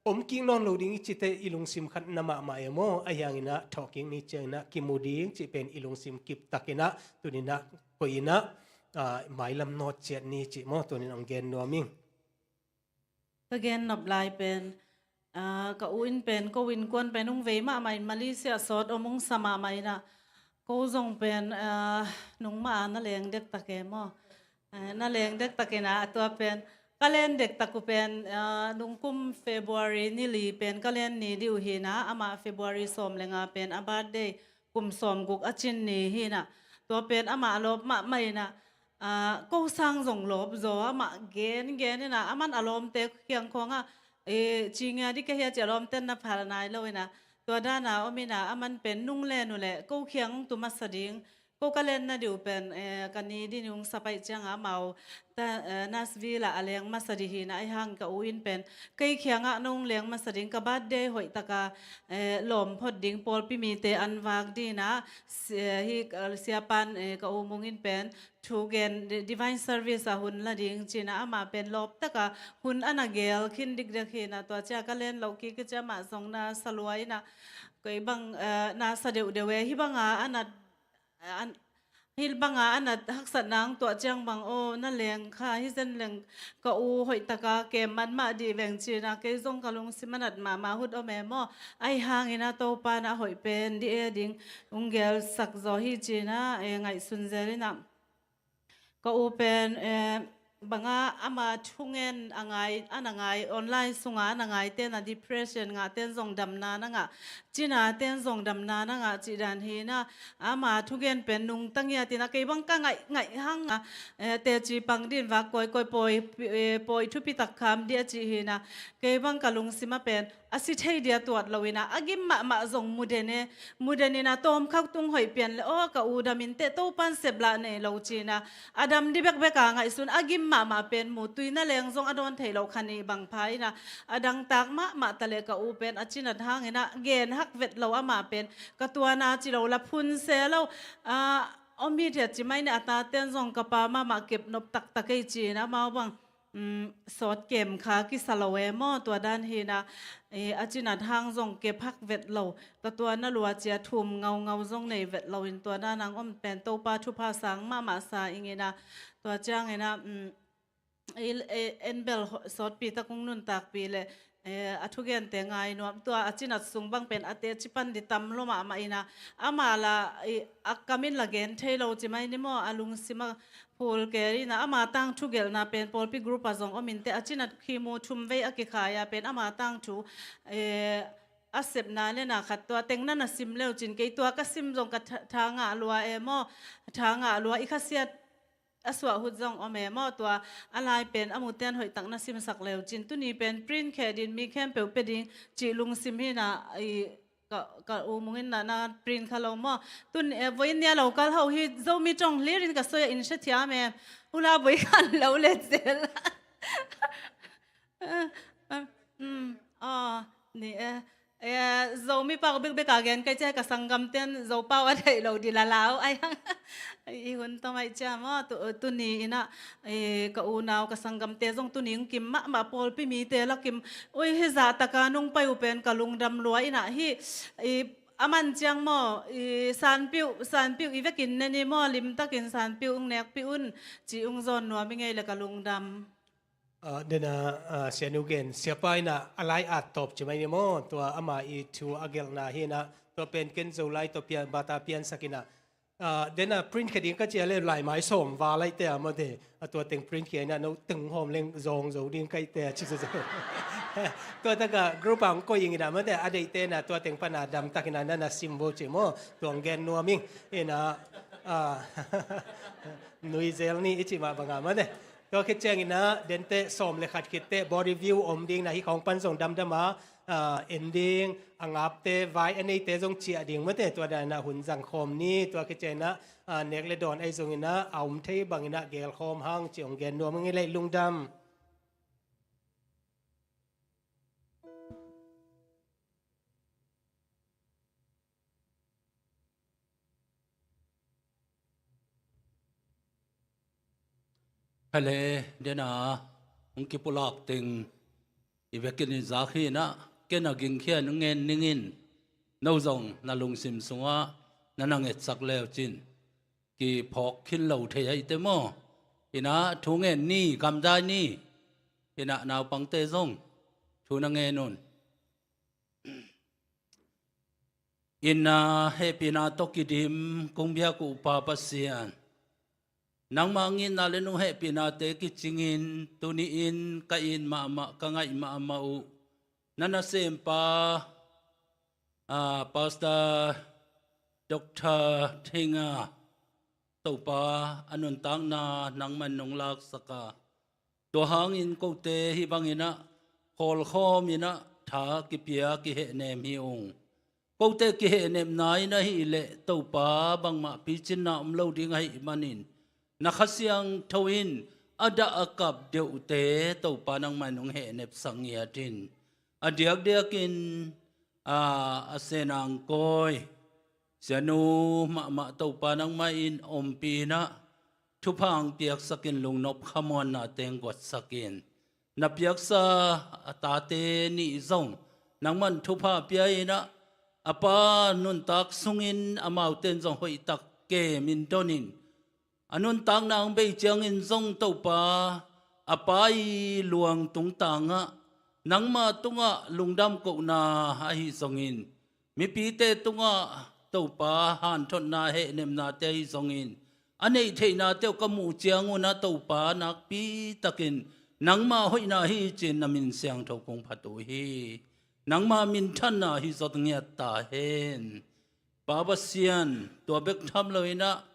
om kik nawn lo ding i cihte i lungsim khatna mahmah e maw. Ahi hangin ah thawhkik ni ciangin ah kimu ding cih pen i lungsim kip takin ah tuni in ah koih in ah, aa, mailam nawt ciat ni cih maw, tuni in ong gen nuam ing. Ka gen nop lai pen, aa, ka u in pen ko innkuan pen ong vei mahmah in Malaysia sawt om ong sa mahmah in ah ko zong pen, aa, nungmah a na leng dektak e maw. Aa, na leng dektak in ah tua pen ka len dektak uh pen, aa, nungkum February ni li pen ka len ni ding uh hi in ah, amah February sawm le nga pen a birthday, kum sawmguk a cin ni hi in ah, tua pen amah lawp mahmah in ah, aa, ko sang zong lawp zaw, amah gen gen in ah, aman a lawmte kiang khawng ah, e, ci ngia ding ka hi a ci a lawmte na phal nai lo in ah, tua dan a om in ah, aman pen nung len uh leh ko kiang ong tu masa ding, ko ka len nading uh pen, e, ka ni ding ong sa pai ciang a amau ta, e, Nashville ah a leng masa ding hi in ah, ahi hang ka u in pen kei kiangah nong leng masa ding, ka birthday hoih taka, e, lawm phot ding, pawlpi mite an vak ding in ah, si-, e, hih, e, siapan, e, ka u Mung in pen thu gen di-, divine service ah hun la ding ci in ah amah pen lawp taka hun a na gel khin dikdek hi in ah, tua ciang ka len loh kik i ciang amah zong na sa lua in ah, kei bang, e, na sa deuhdeuh e, hih bang a a na an, hih bang a a na haksatna ong tuah ciang bang, aw, na leng kha hi zen leng ka u hoih taka kem man mah dih veng ci in ah, kei zong ka lungsim a nat mahmah hut om e maw. Ahi hangin ah Topa in ah hoih pen dih e ding ong gelsak zaw hi ci in ah, e, ngaihsun zel in ah. Ka u pen, e, bang a ama thungen a ngai, a na ngai, online sung a a na ngaite in ah depression ngahte in zong damna na ngah, cinaten zong damna na ngah cih dan hi in ah, ama thugen pen nungta ngiat in ah, kei bang ka ngaih, ngaih hang a, e, teci pang ding vak kawikawi pawi, e, pawi thupi tak kham dih a cih hi in ah, kei bang ka lungsim ah pen a si thei ding a tuat lo in ah, a gim mahmah zong mu den e, mu den in ah tawmkhat tung hoih pian leh, aw, ka u dam inteh, Topa'n sep lah nei lo ci in ah, a dam ding bekbek a ngaihsun, a gim mahmah pen mu, tui na leng zong a dawn theih loh kha nih bang pha in ah, a dangtak mahmah ta leh ka u pen a cinat hangin ah gen hak vet lo, amah pen ka tuan a ci lo la phun se lo, a, om hi thiat ci mai ni, a taten zong ka pa mahmah kep nop taktak ei ci in ah, amau bang um, sawt kem kha kisa lo e maw, tua dan hi in ah, e, a cinat hang zong kep hak vet lo, ka tuan a lua ci a thum ngaungau zong nei vet lo in, tua dan a ong om pen Topa thupha sang mahmah sa ing in ah, tua ciangin ah, um, i, e, en bel ho-, sawtpi tak ong nuntakpih leh, e, a thugente ngai nuam, tua a cinat sung bang pen a teci pan ding tam lua mahmah in ah, amah la, i, a kam in la gen thei lo ci mai ni maw, a lungsim a phul kei in ah, ama tangthu gelhna pen pawlpi group ah zong om inteh, a cinat khi mu thum vei a kikhai a pen ama tangthu, e, a sepna le na khat tua teng na na sim le uh cin, kei tua ka sim zong ka tha-, tha ngah lua e maw, tha ngah lua, i khasiat a suah hut zong om e maw, tua a lai pen a muten hoih tak na simsak le uh cin, tuni pen print kheh ding, mi khempeuh pia ding cih lungsim hi in ah, i, ka, ka u Mung in na, na print kha lo maw. Tun, e, voi in nia lo kal hauh hi, Zomi tawng hlir in ka soi a, in hre thiam e. Hula voi khan lo let zel. Eh, eh, mm, aw, ni e. E, Zomi pau bekbek a gen kei cia, ka sanggamten Zo pau a theih lo ding la lau. Ai, i hun tawm ai cia maw, tu, tuni in ah, e, ka unau, ka sanggamte zong tuni ong kim mahmah, pawlpi mite la kim. Ui, hih zah taka nong pai uh pen ka lungdam lua in ah, hih, i, a man ciang maw, i, sanpiuh, sanpiuh i vekin ne ni maw, limtakin sanpiuh ong nekpih un, ci ong zawn nuam i ngei leh ka lungdam. Ah, den a, ah, Sia Nu gen, siapa in ah a lai at tawp ci mai ni maw, tua ama i thu a gelhna hi in ah, tua pen ken Zolai tawh pian, bata piansak in ah, Ah, den a print khia ding ka cih leh laimai sawm val ahih teh a maw te. A tua teng print khia in ah no teng hawm leng zawng zo ding ka hih teh a ci zo zo. Tua tak a group ah hong koih ing in ah maw te, a deihte in ah tua teng pan a damtak in ah na na sim vo ci maw. Tua hong gen nuam ing in ah, ah, nui zel ni i cih mah bang a maw te. Tua khit ciangin ah dente sawm le khat khit teh body view om ding in ah hih khawng pan zong damdam a, ah, en ding, a ngapte, vai a neite zong ciah ding maw te, tua dan in ah hun zang khawm ni. Tua khit ciangin ah, ah, nek le dawn ahi zongin ah a om thei bangin ah gel khawm hang ci hong gen nuam ing ei. Lungdam. Hale, den a hong kipulak teng i vekin i zak hi in ah, ken a gingkhia in hong ngen ning in, no zong na lungsim sungah na na ngetsak le uh cin. Kiphawk khin lo thei ahih teh maw. In ah thu ngen ni, gamdai ni. In ah naupangte zong thu na ngen un. In ah hehpihna tawh kidim kong biak uh Pa Pasian, nangmah hong itna le nong hehpihnate kicingin tuni-in ka it mahmah, ka ngaih mahmah uh na nasempa, ah, Pastor Doctor Thenga, Topa, a nuntakna nangman nong laksak a, tua hangin kote hih bangin ah khawlkhawm in ah tha kipia kihehnem hi ung. Kote kihehnepna in ahih leh Topa, bangmah picinna om lo ding ahih manin na Kha Siangtho in a dah a kap deuhte Topa nangmah in hong hehnepsak ngiat in. A diakdiakin, a, a senang kawi sianu mahmah Topa nangmah in ompih in ah thupha hong piaksak in, lungnop khamuanna teng guatsak in. Na piaksa a tate nih zong nangman thupha pia in ah, a pa nuntak sungin amaute in zong hoihtak kem in don in, a nuntakna hong bei ciangin zong Topa, a pa i luang tungtangah nangma tungah lungdam kohna ahi zongin, mipite tungah Topa hanthotna hehnepnate ahi zongin, a neih theihnate uh ka muh ciangun ah Topa nakpi takin nangma hoihna hi ci-in na min siangtho kong phat uh hi. Nangma minthanna hi zot ngiat ta hen. Pa Pasian, tua bek tham lo in ah,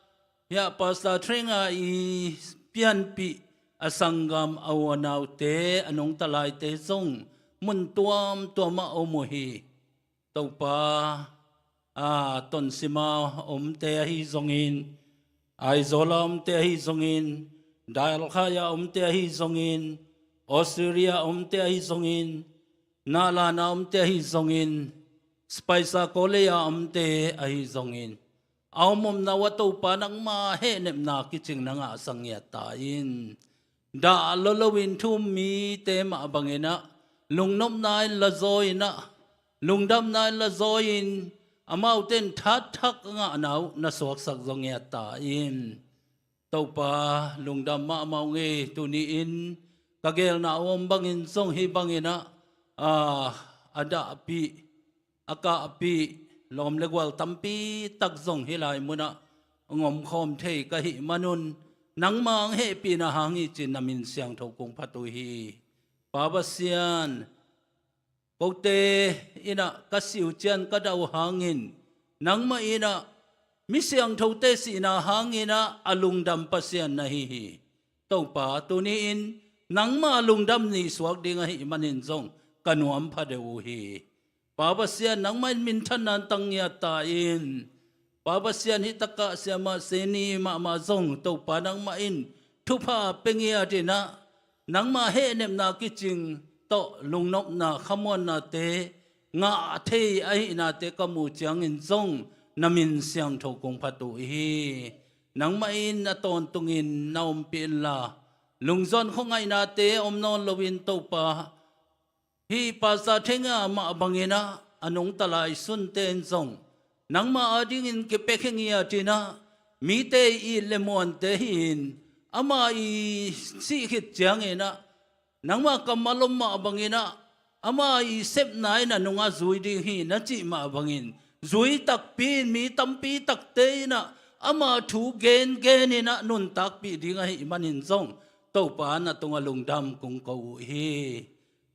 hiah Pastor Thenga i pianpih a sanggam, a u a naute, a nungta laite zong mun tuamtuam ah om uh hi. Topa, a, Tonzang a omte ahi zongin, Aizawl a omte ahi zongin, Dal Khai a omte ahi zongin, Australia a omte ahi zongin, Nahlan a omte ahi zongin, Spicer College a omte ahi zongin, a om omna uh ah Topa nangma hehnepna kicing na ngahsak ngiat ta in. Dah lolo in thu-um mite mah bangin ah, lungnopna in lazawi in ah, lungdamna in lazawi in, amaute in thatthak a ngahna uh na suaksak zaw ngiat ta in. Topa, lungdam mahmah ung ei. Tuni-in ka gelna uh om bangin zong hih bangin ah, a, a dahpih, a kahpih lawm le gual tampi tak zong hih lai munah hong omkhawm thei ka hih manun, nangma hong hehpihna hang hi ci-in na min siangtho kong phat uh hi. Pa Pasian, kote in ah ka si uh ciang ka dah uh hangin, nangmah in ah mi siangthote sihna hangin ah a lungdam Pasian na hi hi. Topa, tuni-in nangma lungdam ni suak ding ahih manin zong ka nuam pha deuh uh hi. Pa Pasian, nangmah in minthanna tang ngiat ta in. Pa Pasian, hih takah Siamah Seni mahmah zong Topa nangmah in thupha pia ngiat in ah, nangma hehnepna kicing tawh lungnopna khamuannate ngah thei ahihnate ka muh ciangin zong na min siangtho kong phat uh hi. Nangmah in a tawntungin na ompih inla, lungzuan khuangaihnate om nawn loin Topa, hih Pastor Thenga mah bangin ah a nungta lai sunte in zong nangma adingin kipia khin ngiat in ah, mite i it le muante hi-in, ama i sih khit ciangin ah, nangma kammal om mah bangin ah, ama i sepna in a nungah zui ding hi na cih mah bangin, zui takpi in mi tampi takte in ah, ama thu gengen in ah nuntakpih ding ahih manin zong Topa na tungah lungdam kong ko uh hi.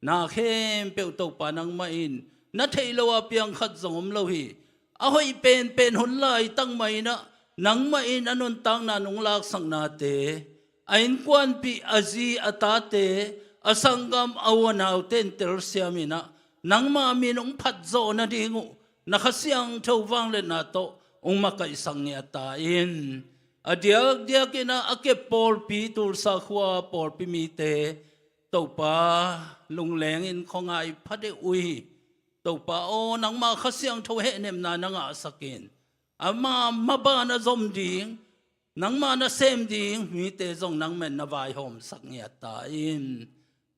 Na khempeuh Topa nangmah in na theih loh a piang khat zong om lo hi. A hoih penpen hun laitak mah in ah nangmah in a nuntakna nong laksaknate, a innkuanpih a zi a tate, a sanggam a unaute in telsiam in ah nangmah min hong phatzawh nading uh na Kha Siangtho vangliatna tawh hong makaihsak ngiat ta in. A diakdiak in ah a kep pawlpi, Tulsa khua pawlpi mite Topa lungleng in khuangai pha deuh uh hi. Topa aw, nangmah Kha Siangtho hehnemna na ngahsak in, ama maban a zom ding, nangmah na sem ding mite zong nangmah in na vaihawmsak ngiat ta in.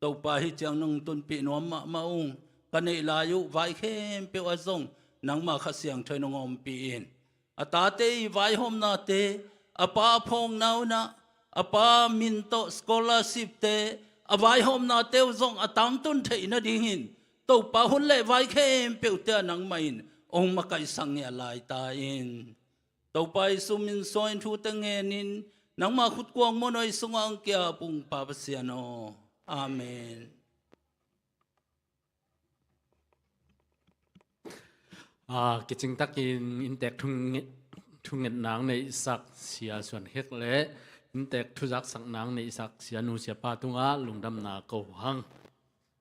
Topa, hih ciang nong tunpih nuam mahmah ung. Ka neih lai uh vai khempeuh ah zong nangmah Kha Siangtho in hong ompih in. A tate i vaihawmnate, a pa a phawkna un ah a pa min tawh scholarship-te, a vaihawmnate uh zong a tangtun theih nadingin Topa, hun le vai khempeuhte ah nangmah in hong makaihsak ngiat lai ta in. Topa Jesu min suangin thute ngenin, nangmah khutkuang muanhuai sungah hong ki-ap ung, Pa Pasian aw. Amen. Ah, kicing takin inntek thunge-, thungetna hong neihsak Sia Suan Khek le inntek thuzaksakna hong neihsak sianu siapa tungah lungdamna ko hang.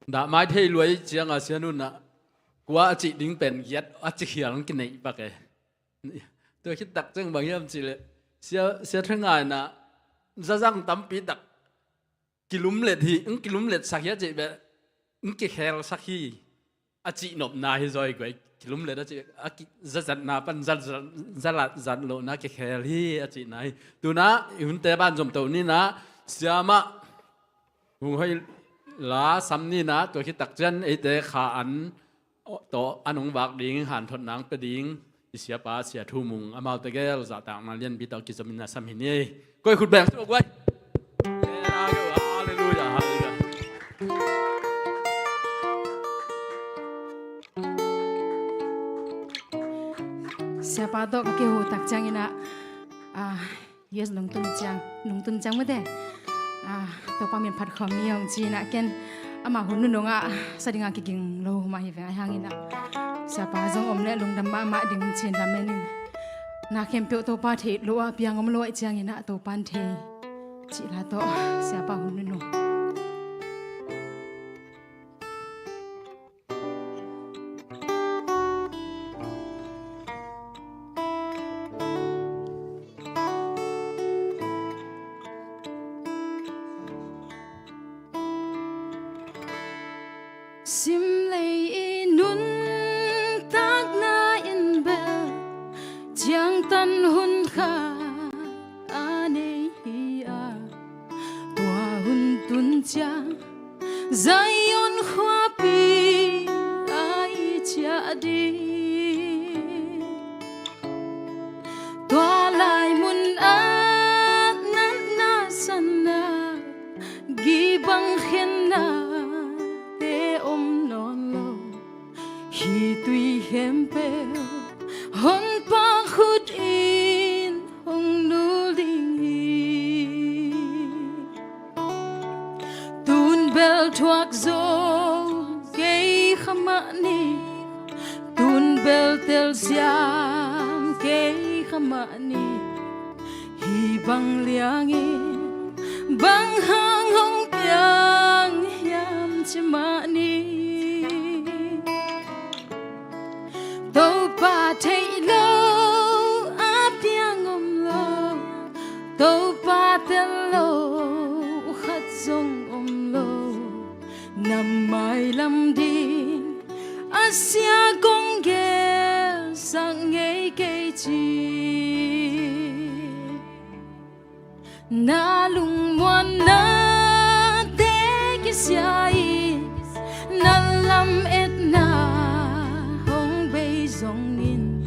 Dah mai thei luai ciangah sianu in ah kua a cih ding pen giat a ci khial hong kineih pak e. Tua khit tak ciang bang hiam cih leh Sia, Sia Thang Ngai in ah zazang tampi tak kilumlet hi, hong kilumletsak hi a cih beh, hong kikhelsak hi a cih nopna hi zaw hi guai. Kilumlet a cih, a ki-, zazatna pan zat, zat, zat, zat lohna kikhel hi a cihna hi. Tu-in ah i hunte banzom to ni in ah, siamah Hung Hoih La sam ni in ah, tua khit tak ciang eite Kha An tawh an hong vak ding, hanthotna hong pia ding i siapa Sia Thu Mung, amaute gel zahtakna lianpi tawh kizomin na sam hi ni. Koi khut beng suak guai. Halleluia, halleluia. Siapa tawh ka kiho tak ciangin ah, ah, yes, lungtun ciang, lungtun ciang mate. Ah, Topa min phat khawm ni hong ci-in ah ken ama hun nunung ah sa dingah kiging lo mah hi veng, ahi hangin ah siapa zong om leh lungdam mahmah ding ci-in lamen ing. Na khempeuh Topa theih loh a piang om lo ahih ciangin ah Topa in thei cih la tawh siapa hun nunung. Simlei i nuntakna in bel ciangtan hun khat a nei hi a, tua hun tun ciang Zion khuapi a i ciah ding. Tua lai mun ah natna sanna, gibang khennate om nawn lo. Hih tui khempeuh Honpa khut in hong nul ding hi. Tun bel thuak zo kei kha mah ni, tun bel telsiam kei kha mah ni. Hih bang liangin bang hang hong piang hiam ci mah ni. Topa theih lo a piang om lo, Topa tel lo khat zong om lo. Na mailam ding a sia kong gelsak ngei kei ci. Na lungmuannate kisia in, na lametna hong bei zongin,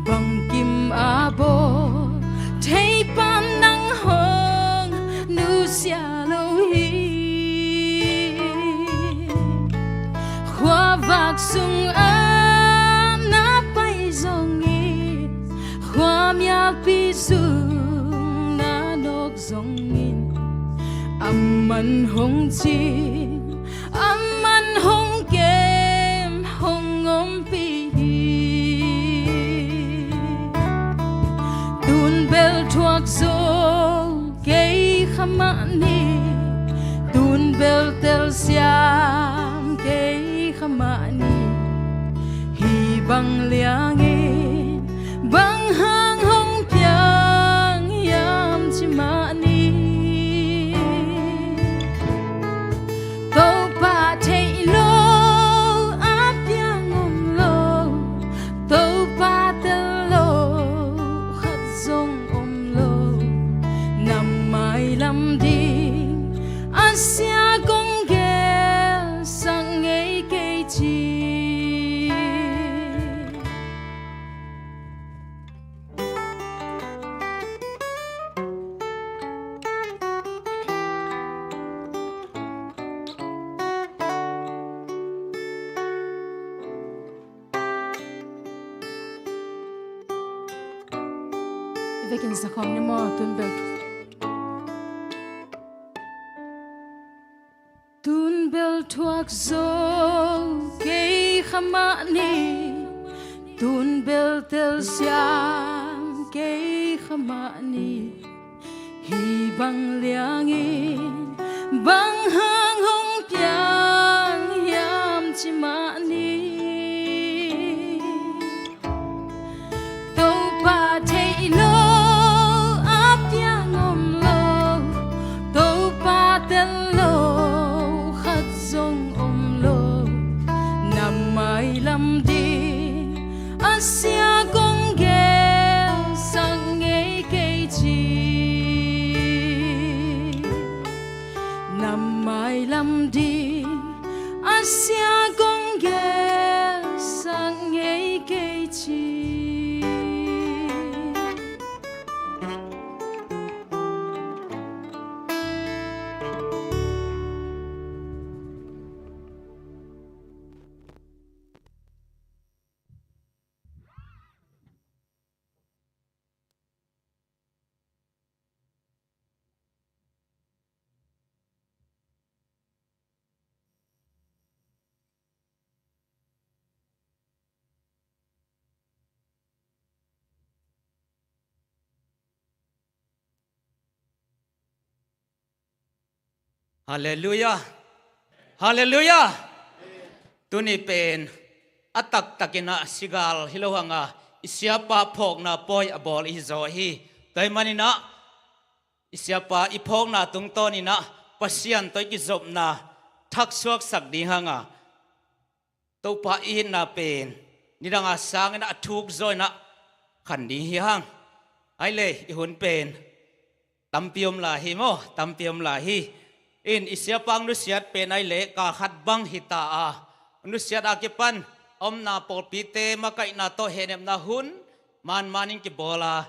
bangkim a bawl thei pan nang hong nusia lo hi. Khuavak sungah na pai zongin, khua Mialpi zung na nawk zongin, aman hong cing, aman hong kem, hong ompih hi. Tun bel thuak zo kei kha mah ni, tun bel telsiam kei kha mah ni. Hih bang liangin bang hang hong piang hiam ci mah ni. Topa theih lo a piang om lo, Topa tel lo khat zong om lo. Na mailam ding a sia kong gelsak ngei kei ci. Vekin sakhom ni maw, tun bel. Tun bel thuak zo kei kha mah ni, tun bel telsiam kei kha mah ni. Hih bang liangin bang hang hong piang hiam ci mah ni. Topa theih lo a piang om lo, Topa tel lo khat zong om lo. Na mailam ding a sia kong gelsak ngei kei ci. Na mailam ding a sia kong gelsak ngei kei ci. Halleluiah. Halleluiah. Tuni pen a taktakin ah sigal hi lo hanga, i siapa phawkna pawi a bawl i hi zaw hi. Tua ahih manin ah i siapa i phawkna tungtawnin ah Pasian tawh i kizopna thaksuaksak ding hanga, Topa i itna pen nidanga sangin a thuk zawin ah khan ding hi hang. Ai le, i hun pen tampi om lai hi maw, tampi om lai hi. In i siapa ang nusiat pen ai le kal khat bang hi ta a, nusiat a kipan omna pawlpite makaihna tawh hehnepna hun manmanin kibawl a,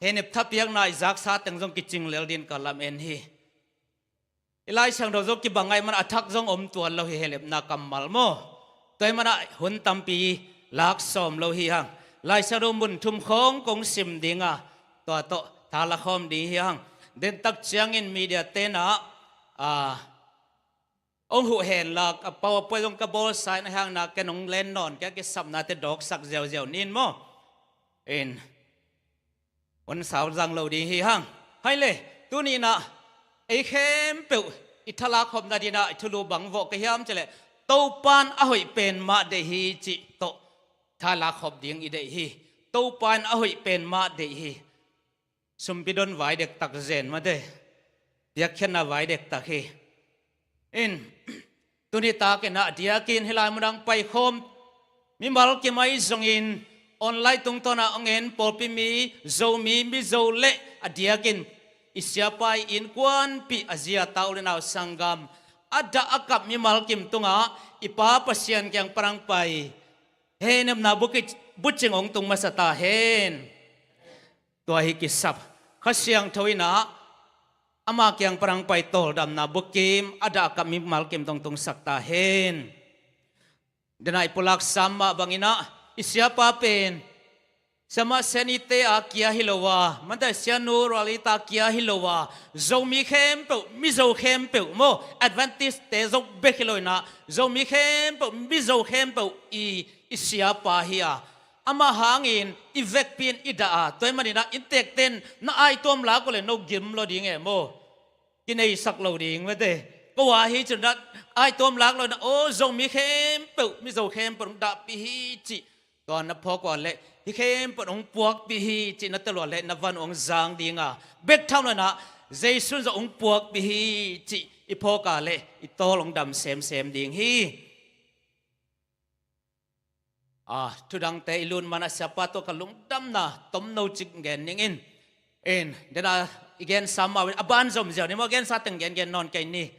hehnep thapiakna i zaksa teng zong kicing lel din ka lamen hi. I Lai Siangtho zong kibang ahih manin a thak zong om tuan lo hi, hehnepna kammal maw. Tua ahih manin ah hun tampi lak sawm lo hi hang. Lai Siangtho mun thum khawng kong sim ding a, tua tawh tha la khawm ding hi hang. Dentak ciangin media te'n ah, ah, hong huh hen la, a PowerPoint zong ka bawlsa in ahih hangin ah ken hong len nawn kei a, kisapnate dawksak ziauziau ni in maw. In hun sau zang lo ding hi hang. Hai le, tuni in ah ei khempeuh i thalak khop nadingin ah i thulu bang vawh ka hiam cih leh, Topa'n a hoih pen mah deih hi cih tawh thalak khop ding i deih hi. Topa'n a hoih pen mah deih hi. Sumpi don vai dektak zen mate, piakkhiatna vai dektak hi. In, tuni takin ah a diakin hih lai munah hong paikhawm mimal kim ahi zongin, online tungtawn ah hong en pawlpi mi, Zomi, Mizo le a diakin i siapa i innkuanpih, a zi a ta, u le nau, sanggam, a dah a kap mimal kim tungah i Pa Pasian kiang pan hong pai hehnepna buki-, bucing hong tung masa ta hen. Tua hi kisap. Kha Siangtho in ah ama kiang pan hong pai tawldamna bukim, a dah a kap mimal kim tawh hong tungsak ta hen. Denah i pulak sam mah bangin ah i siapa pen Siamah Sianite a kia hi lo a, mante Sianu Rualita kia hi lo a, Zomi khempeuh, Mizo khempeuh maw, Adventist-te zong bek hi lo inah, Zomi khempeuh, Mizo khempeuh i, i siapa hi a, amah hangin i vekpi in i dah a, tua ahih maninah inntekten na aituam lak uh le no gim lo ding e maw? Kineisak lo ding mate. Ko a hi cin dah aituam lak lo inah, aw Zomi khempeuh, Mizo khempeuh dahpih hi cih tua na phawk uh a leh, hih khempeuh hong puakpih hi cih na tel uh a leh na van hong zang ding a, bek tham lo inah Jesu in zong hong puakpih hi cih i phawk a leh i tawl hong dam semsem ding hi. A, thudangte i lut manah siapa tawh ka lungdamna tomno cik gen ning in. In, dena i gensa mah uh in a ban zom ziau ni maw, gensa teng gengen nawn kei ni.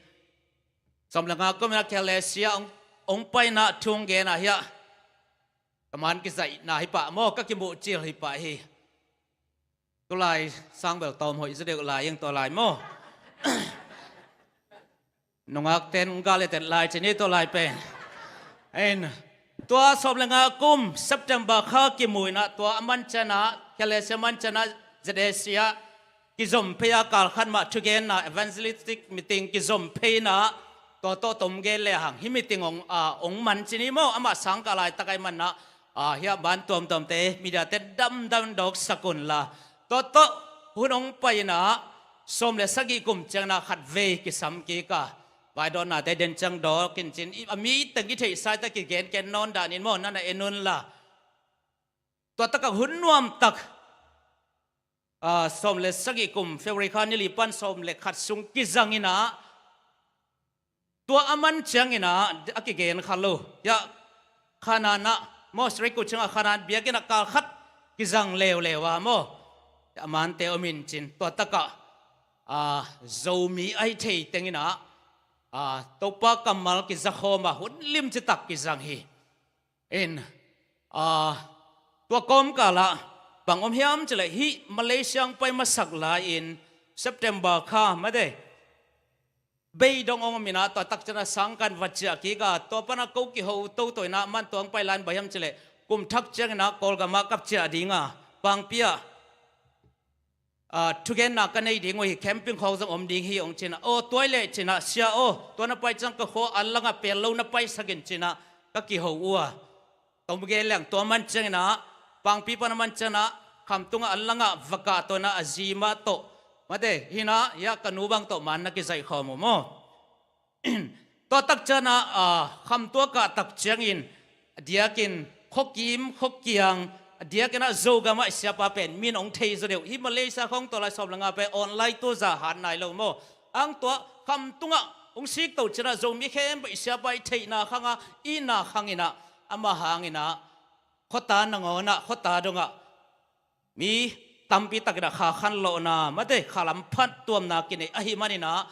Sawm le nga kum inah Khellesia hong, hong paina thu hong gen a hiah ka man kizaihna hi pah maw, ka kimuhcil hi pah hi. Tulai sang bel tawm hoih zaw deuh lai ing tua lai maw? Nungakten hong gah letet lai ci ni tua lai pen. In, tua sawm le nga kum September kha kimu inah tua a man cianah, Khellesia man cianah Z A C ah kizom phei a, kal khat mah thugenna evangelistic meeting kizom phei inah, tua tawh tom gen le hang hih meeting hong, a, hong man ci ni maw, amah sangkah laitak ahih manah, a, hiah ban tuamtuamte, mediate damdam dawksak unla. Tua tawh hun hong pai inah sawm le sagih kum ciang inah khatvei kisam kik a, vaidawnate den ciang dawk in cin, a mi teng i theihsa i tak kigenken nawn dah ning maw, na na en unla. Tua takah hun nuamtak, a, sawm le sagih kum February kha ni li pan sawm le khat sung kizang inah, tua a man ciang inah a kigen kha lo. Hiah Kanaan ah, Moses Reku ciangah Kanaan biakinn ah kal khat kizang leuleu a maw, a mante om in cin, tua takah, a, Zomi ahi thei teng inah, a, Topa kammal kizakhawm a hun limci tak kizang hi. In, a, tua kawmkal ah bang om hiam cileh, hih Malaysia hong pai masak lai-in September kha mate, beidong hong om inah, tua tak cianah sangkan va ciah kik a, tua panah ko kiho toto inah, man tua hong pai lai-in bang hiam cileh, kum thak ciang inah Kawlgam ah ka ciah ding a, Pangpi ah, a, thugenna ka nei ding uh hi, camping khawng zong om ding hi hong ci inah, aw tua hi leh ci inah, sia aw, tua na pai ciang ka khua an langah pel lo na paisak in ci inah ka kiho uh a, tom gen leng tua man ciang inah, Pangpi pan a man ciang inah, Khamtung ah an langah va kah tawh inah a zi mah tawh, mate, hi inah, hiah ka nu bang tawh man na kizaihkhawm uh maw? Tua tak ciang inah, a, Khamtung ah kah tak ciangin a diakin khuakim khuakiang, a diak inah Zogam ah i siapa pen min hong thei zaw deuh. Hih Malaysia khawng tua lai sawm le nga pen online tu za hat nai lo maw? Ang tua Khamtung ah hong sik to ci inah Zomi khempeuh i siapa i theihna khang a, i itna khang inah, amah hang inah khuata nangawn ah, khuata dongah mi tampi tak inah kha khanlawhna, mate, khalam phattuamna kinei ahih man inah,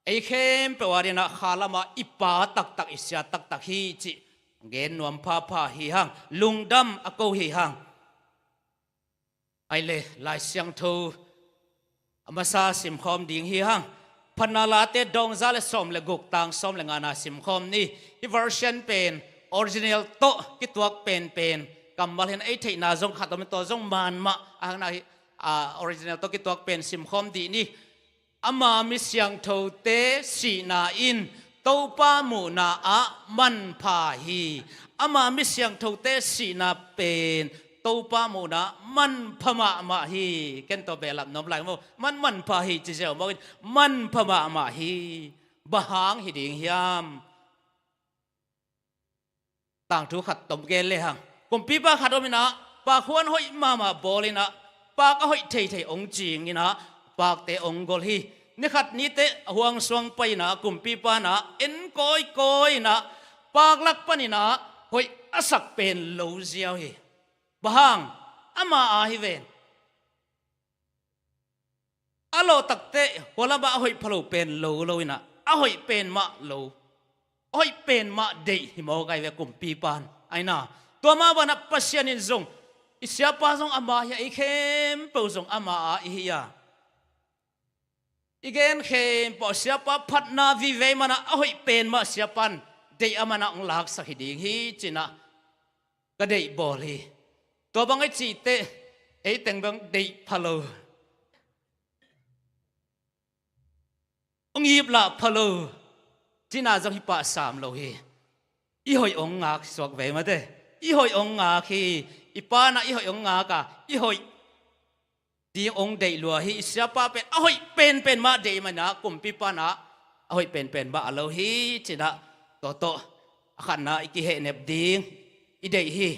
ei khempeuh a ding inah khalam ah i pa taktak, i sia taktak hi cih gen nuam phapha hi hang, lungdam a ko hi hang. Ai le, Lai Siangtho a masa simkhawm ding hi hang. Phatna Late dawng za le sawm le guk, tang sawm le ngana simkhawm ni. Hih version pen original tawh kituak penpen kammal hi inah, ei theihna zong khat om in, tua zong man mah a hang inah hih, a, original tawh kituak pen simkhawm dih ni. Ama mi siangthote sihna in Topa muhna ah manpha hi. Ama mi siangthote sihna pen Topa muhna ah manpha mahmah hi. Ken tawh behlap nuam lai maw? Man manpha hi ci ziau mawk in, manpha mahmah hi. Bang hang hi ding hiam? Tangthu khat tom gen le hang. Kumpipa khat om inah, pak huan hoih mahmah bawl inah, pak a hoih theithei hong cing inah, pakte hong gol hi. Ni khat ni teh a huang suang pai inah, kumpipa inah en kawikawi inah, pak lak pan inah hoih a sak pen lo ziau hi. Bang hang? Ama a hi ven. A lawh takteh hua lamah a hoih pha lo pen lo lo inah, a hoih pen mah lo, a hoih pen mah deih hi mawk ai ve kumpipa in. Ai na, tua mah banah Pasian in zong, i siapa zong ama hi a, i khempeuh zong ama a i hi a. I gen khempeuh siapa phatna vive manah a hoih pen mah siapa in deih a manah hong laksak hi ding hi ci inah ka deih bawl hi. Tua bang i cih teh, ei teng bang deih pha lo, hong ip lah pha lo, cihna zong hi pah sam lo hi. I hoih hong ngak suak ve mate. I hoih hong ngak hi. I Pa in ah i hoih hong ngak a, i hoih ding hong deih lua hi. I siapa pen a hoih penpen mah deih man ah, kumpipa in ah a hoih penpen mah a lo hi, ci-in ah tua tawh a khatna i kihehnep ding i deih hi.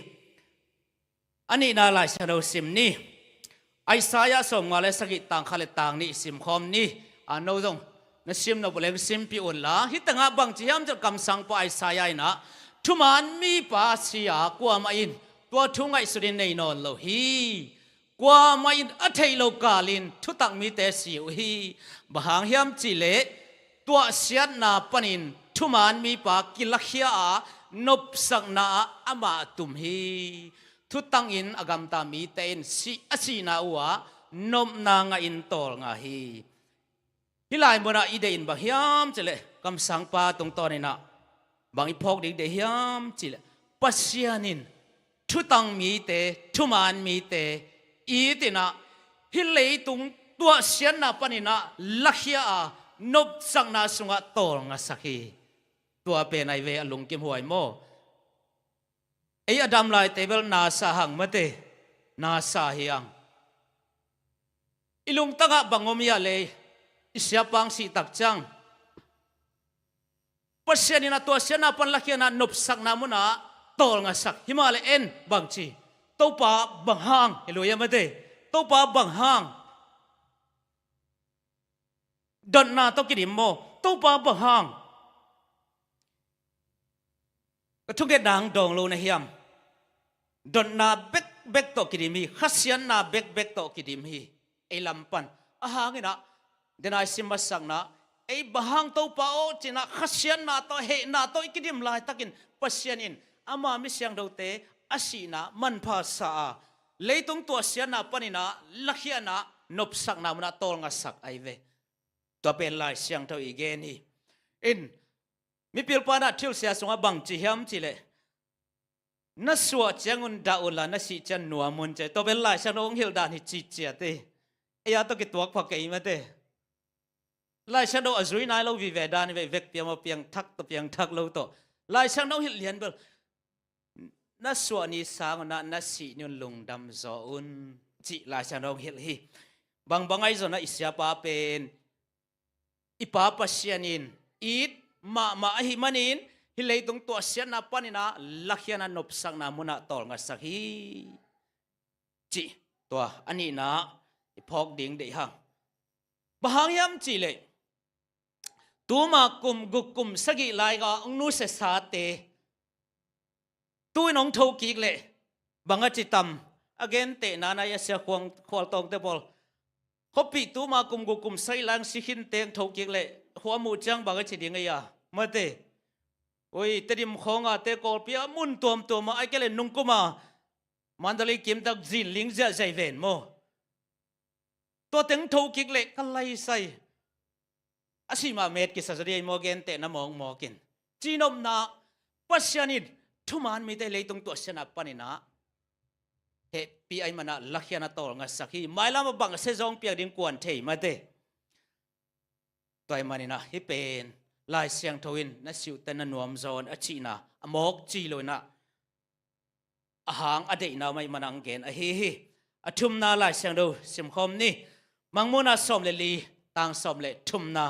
A nihna Lai Siangtho sim ni. Isaiah sawmnga le sagih, tang khat le tang nih sim khawm ni. A, no zong na sim nop uh leng simpih un la. Hih tengah bangci hiam cih leh kamsangpa Isaiah in ah, thuman mipa si a, kuamah in tua thu ngaihsutin nei nawn lo hi. Kuamah in a theih loh kalin thutak mite si uh hi. Bang hang hiam cih leh tuahsiatna panin thuman mipa kilakhia a, nopsakna ah amah a tum hi. Thutangin a gamta mite in si, a sihna uh ah nopna ngahin tawlnga hi. Hih lai munah i deih in bang hiam cih leh kamsangpa tungtawnin ah bang i phawk ding deih hiam cih leh, Pasian in thutang mite, thuman mite it in ah, hih leitung tuahsiatna panin ah lakhia a, nopsakna sungah tawlngasak hi. Tua pen ahi ve a lungkimhuai maw. Ei a dam laite bel na sa hang mate, na sa hi hang. I lungtangah bang om hiam leh, i siapa hong sih tak ciang Pasian in ah tuahsiatna pan lakhia a, nopsakna munah tawlngasak. Himahleh en bangci, Topa bang hang, hi lo hiam mate, Topa bang hang dotna tawh kidim maw, Topa bang hang ka thungetna hong dawng lo na hiam? Dotna bekbek tawh kidim hi. Khasiatna bekbek tawh kidim hi. Ei lam pan a hang in ah, denai sim masakna, ei bang hang Topa aw, ci-in ah khasiatna tawh, hehna tawh i kidim laitakin Pasian in ama mi siangthote a sihna manpha sa a, leitung tuahsiatna panin ah lakhia a, nopsakna munah tawlngasak ahi ve. Tua pen Lai Siangtho i gen hi. In, mipilpa in ah thilsia sungah bangci hiam cih leh, na suah ciangun dah un la, na sih ciang nuam un, ci. Tua pen Lai Siangtho hong hilh dan hi, ci ciat hi. Ei a tawh kituak pha kei mate. Lai Siangtho a zui nai lo vive dan hi ve, vekpi a maw, piangthak tawh piangthak lo tawh. Lai Siangtho hong hilh lian bel, na suah ni sang un ah na sih ni un lungdam zaw un, cih Lai Siangtho hong hilh hi. Bangbang ahi zongin ah i siapa pen i Pa Pasian in it mahmah ahih manin, hih leitung tuahsiatna panin ah lakhia a, nopsakna munah tawlngasak hi, cih tua a nihna i phawk ding deih hang. Bang hang hiam cih leh, tuma kum guk kum sagih lai-a hong nusiasate tu-in hong thokik leh bang a ci tam? A gentehna in ah, a sia khuang, khualtawngte pawl, khuapih tuma kum guk kum sagih lai-a hong si khinte hong thokik leh, khua muh ciang bang a ci ding ei a, mate. Ui, Tedim khawng a te, Kawlpi a mun tuamtuam ah, ahih kei leh nungkum a Mandalay kim tak zinling ziahziah ven maw. Tua teng thokik leh ka laisai, a sih mah met kisa zaw ding ei maw, gentehna mawkmawk in. Cihnopna, Pasian in thuman mite leitung tuahsiatna panin ah hehpih ahih manin ah lakhia a, tawlngasak hi. Mailam ah bang a sia zong piak ding kuan thei mate. Tua ahih manin ah hih pen Lai Siangtho in na sih uh teh na nuam zaw un a cihna, a mawk ci lo in ah, a hang a deihna om ahih manin ah hong gen ahi hi. A thumna Lai Siangtho sim khawm ni. Mangmuhna sawm le li, tang sawm le thumna.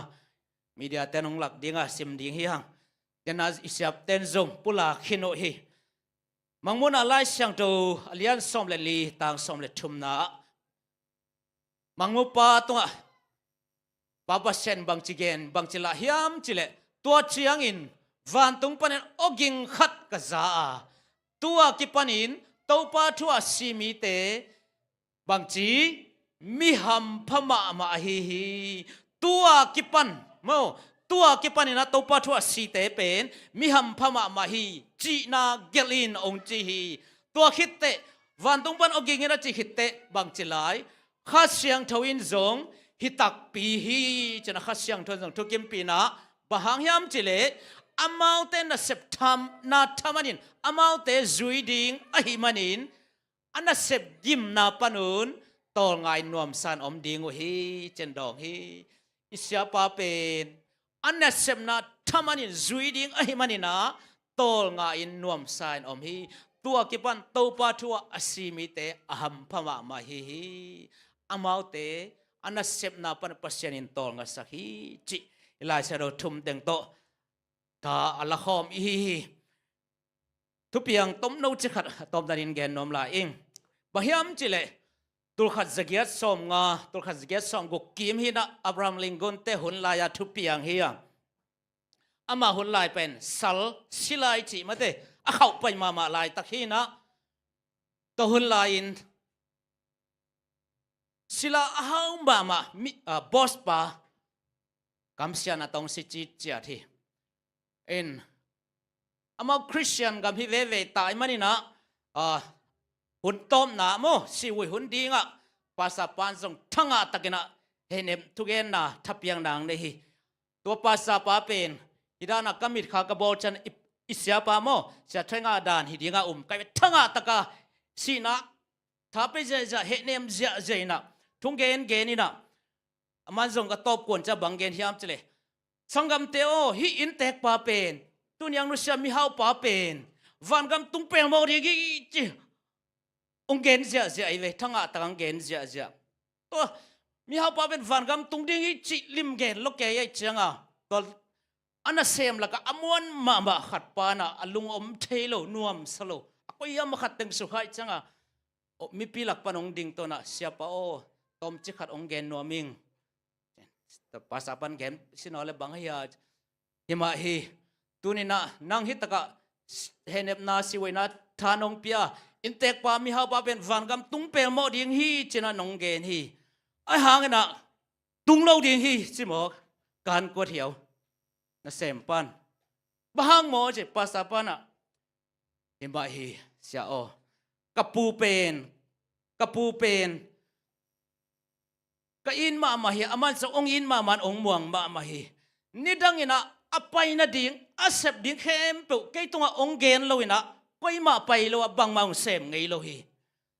Media ten hong lak ding a, sim ding hi hang. Denai i siapate'n zong pulak khin uh hi. Mangmuhna Lai Siangtho a lian sawm le li, tang sawm le thumna ah, Mangmupa tungah Pa Pasian bangci gen, bangci lah hiam cih leh, tua ciangin vantung panin awging khat ka za a, tu-a kipanin Topa thu a si mite bangci, mi hampha mahmah ahi hi. Tu-a kipan maw, tu-a kipanin ah Topa thu a site pen mi hampha mahmah hi, cihna gelh in hong ci hi. Tua khit teh, vantung pan awging in a cih khit teh bangci lai, Kha Siangtho in zong hi takpi hi, ci-in ah Kha Siangtho in zong thukimpih in ah, bang hang hiam cih leh, amaute nasep tham, na thaman in amaute zui ding ahih manin, a nasep gimna panun tawlnga in nuamsa in om ding uh hi, ci-in dawng hi. I siapa pen a nasepna thaman in zui ding ahih manin ah tawlnga in nuamsa in om hi. Tua kipan Topa thu ah a si mite a hampha mahmah hi hi. Amaute a nasepna pan Pasian in tawlngasak hi, cih i Lai Siangtho thum teng tawh tha a lakhawm i hi hi. Thupiang tomno cikhat a tawpna in gen nuam lai ing. Bang hiam cih leh tulkhat zagiat sawmnga, tulkhat zagiat sawmguk kim hi-in ah Abraham Lincoln te hun lai-a thupiang hi a, ama hun lai pen sal sila i cih mate a khauh pai mahmah laitak hi-in ah, tua hun lai-in sila a hau mahmah mi, ah, boss pa kamsiatna tawh hong si citciat hi. In, amau Khristian gam hi veve ta ahih manin ah, ah, hun tawpna maw, sihhuih hun ding ah pastor pan zong thangah takin ah hehnep thugenna thapiakna nei hi. Tua pastor pa pen, hih dan a ka mitkha ka bawl ciang i, i siapa maw, Sia Thoi Nga dan hi ding a um, ka thangah tak a sihna tha pia ziahziah, hehnem ziahziah in ah, thu gengen in ah, aman zong ka tawp kuan ciang bang gen hiam cih leh, sanggamte aw, hih innteekpa pen, tuni-a hong nusia mihaupa pen vangam tung pelmawh ding hi, ci hong gen ziahziah hi ve, thangah tak hong gen ziahziah. Tua mihaupa pen vangam tung ding hi, cih lim gen lo kei ahih ciang a, tua a nasem lakah a muan mahmah khat pa in ah, a lung om thei lo, nuamsa lo, a koi hiam a khat teng sukha ahih ciang a, aw, mipi lak pan hong ding tawn ah, siapa aw, tawmcik khat hong gen nuam ing. Pastor pan gen sin aw leh bang hi a, hi mah hi. Tuni-in ah nang hih tak ah hehnepna, sihhuaina tha nong pia, innteekpa mihaupa pen vangam tung pelmawh ding hi, ci-in ah nong gen hi. Ahih hangin ah tung lo ding hi, ci maw, kan kuat hiau. Nasem pan, bang hang maw, ci pastor pan ah, hi mah hi, sia aw, ka pu pen, ka pu pen ka it mahmah hi, aman zong hong it mahmah, hong muang mahmah hi. Nidangin ah a pai nading, a sep ding khempeuh kei tungah hong gen lo-in ah, koi mah pai lo ah, bangmah hong sem ngei lo hi.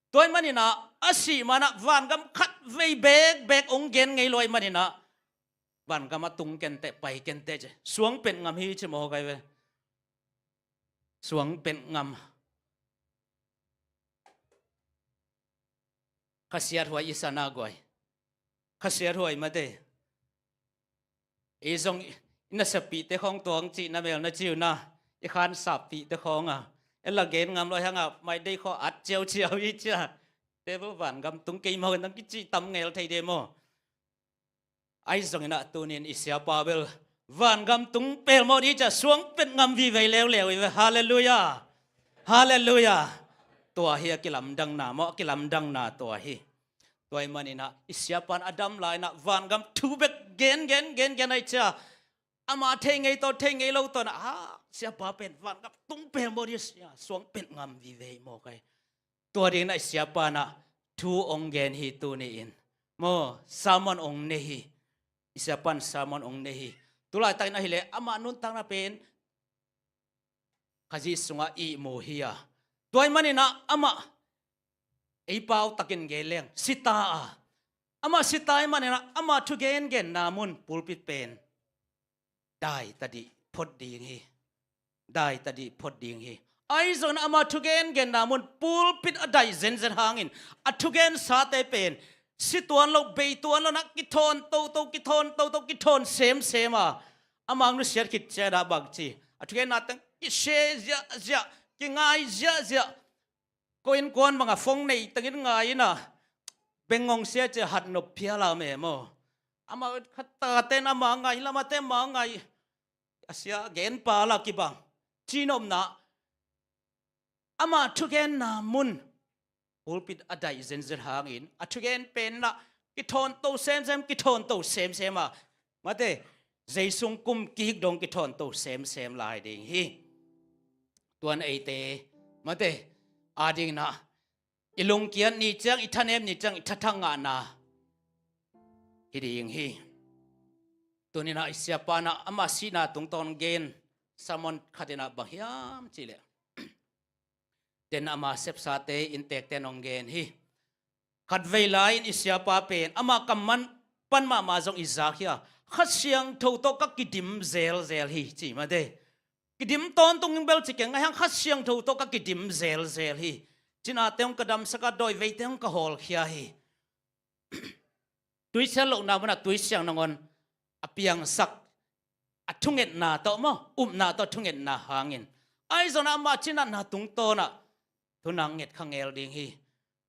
Tua ahih manin ah a sih ma-in ah vangam khatvei bekbek hong gen ngei lo ahih manin ah, vangam ah tung kenteh, pai kenteh, ci, suangpet ngam hi, ci maw, kai ve. Suangpet ngam. Khasiathuai i sa na guai. Khasiathuai mate. I zong i nasepihte khawng tuang cih na mel na ciu na, i khansappihte khawng a, e la gen ngam lo hang a, mai dei khaw at ciauciau hi cia. Te vo vangam tung kei maw, nang kici tam ngel thei de maw. Ahi zongin ah tuni-in i siapa bel vangam tung pelmawh ding hi, cia suangpet ngam vive leuleu hi ve. Halleluiah. Halleluiah. Tua hi a kilamdanna maw, a kilamdanna tua hi. Tua ahih manin ah i siapa in a dam lai-in ah vangam thu bek gen, gen, gen, gen ahih cia, ama thei ngei tawh, thei ngei lo tawh in ah, a, siapa pen vangam tung pelmawh ding hi, cia suangpet ngam vive hi maw, kai. Tua dingin ah i siapa in ah thu hong gen hi tuni-in. Maw, sermon hong nei hi. I siapa in sermon hong nei hi. Tulaitakin ahih leh ama nuntakna pen Khazih sungah ihmu hi a. Tua ahih manin ah amah ei pau takin gen leng, sita a. Amah sita ahih manin ah ama thugengenna mun pulpit pen dai tadih phot ding hi. Dai tadih phot ding hi. Ahi zongin ama thugengenna mun pulpit a daih zenzen hangin a thugensate pen si tuan lo, bei tuan lo in ah kithawn toto, kithawn toto, kithawn semsem a. Amah nusiat khit ciangin ah bangci, a thugenna teng kishare ziahziah, kingai ziahziah. Ko innkuan bangah phone nei tengin ngai in ah, bengngong sia cia hat nop phial a om e maw. Amah khat tate in ama ngai, lamate ama ngai. A sia genpa la kibang. Ci nopna, ama thugenna mun pulpit a daih zenzen hangin a thugen pen in ah kithawn to semsem, kithawn to semsem a. Mate, Zeisu hong kum kik dong kithawn to semsem lai ding hi. Tuan eite, mate, a dingin ah i lungkiat ni ciang, i thanem ni ciang, i thathang ngahna hi ding hi. Tuni-in ah i siapa in ah ama sihna tungtawn gen sermon khat in ah bang hiam cih leh, Den ama sepsate inntekte in hong gen hi. Khatvei lai-in i siapa pen ama kam man pan mahmah zong i zak hi a, Kha Siangtho tawh ka kidim zelzel hi, ci mate. Kidim tawntung in bel ci keng, ahi hang Kha Siangtho tawh ka kidim zelzel hi. Cinate hong ka damsak a, dawi veite hong ka hawlkhia hi. Tuisiat lohna munah tuisiang nangawn a piangsak, a thungetna tawh maw, upna tawh thungetna hangin, ahi zongin amah cinatna tungtawnah thu nang nget kha ngel ding hi.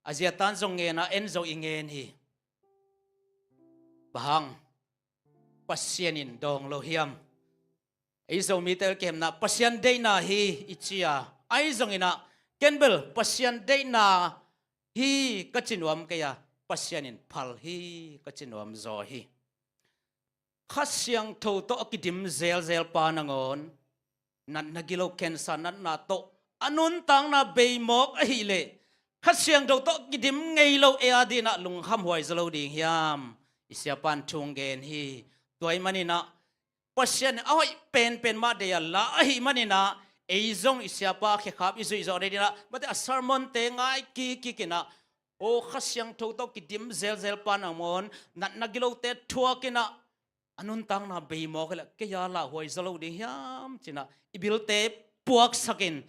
A zia tan zong ngen a, en zong i ngen hi. Bang hang Pasian in dawng lo hiam? Ei Zomite kihemna Pasian deihna hi i ci a, ahi zongin ah ken bel Pasian deihna hi ka ci nuam kei a, Pasian in phal hi ka ci nuam zaw hi. Kha Siangtho tawh a kidim zelzel pa nangawn natna gilo, cancer natna tawh a nuntakna bei mawk ahih leh, Kha Siangtho tawh a kidim ngei lo ei a dingin ah lungkham huai zaw lo ding hiam? I siapa in thu hong gen hi. Tua ahih manin ah Pasian in a hoih penpen mah deih a la ahih manin ah, ei zong i siapa khekhap i zuih zawh dingin ah, mate, a sermonte ngai kikkik in ah, aw, Kha Siangtho tawh kidim zelzel pa nangawn natna gilote thuak in ah, a nuntakna bei mawk ahih leh kei a lauhuai zaw lo ding hiam ci-in ah, i bilte puaksak in,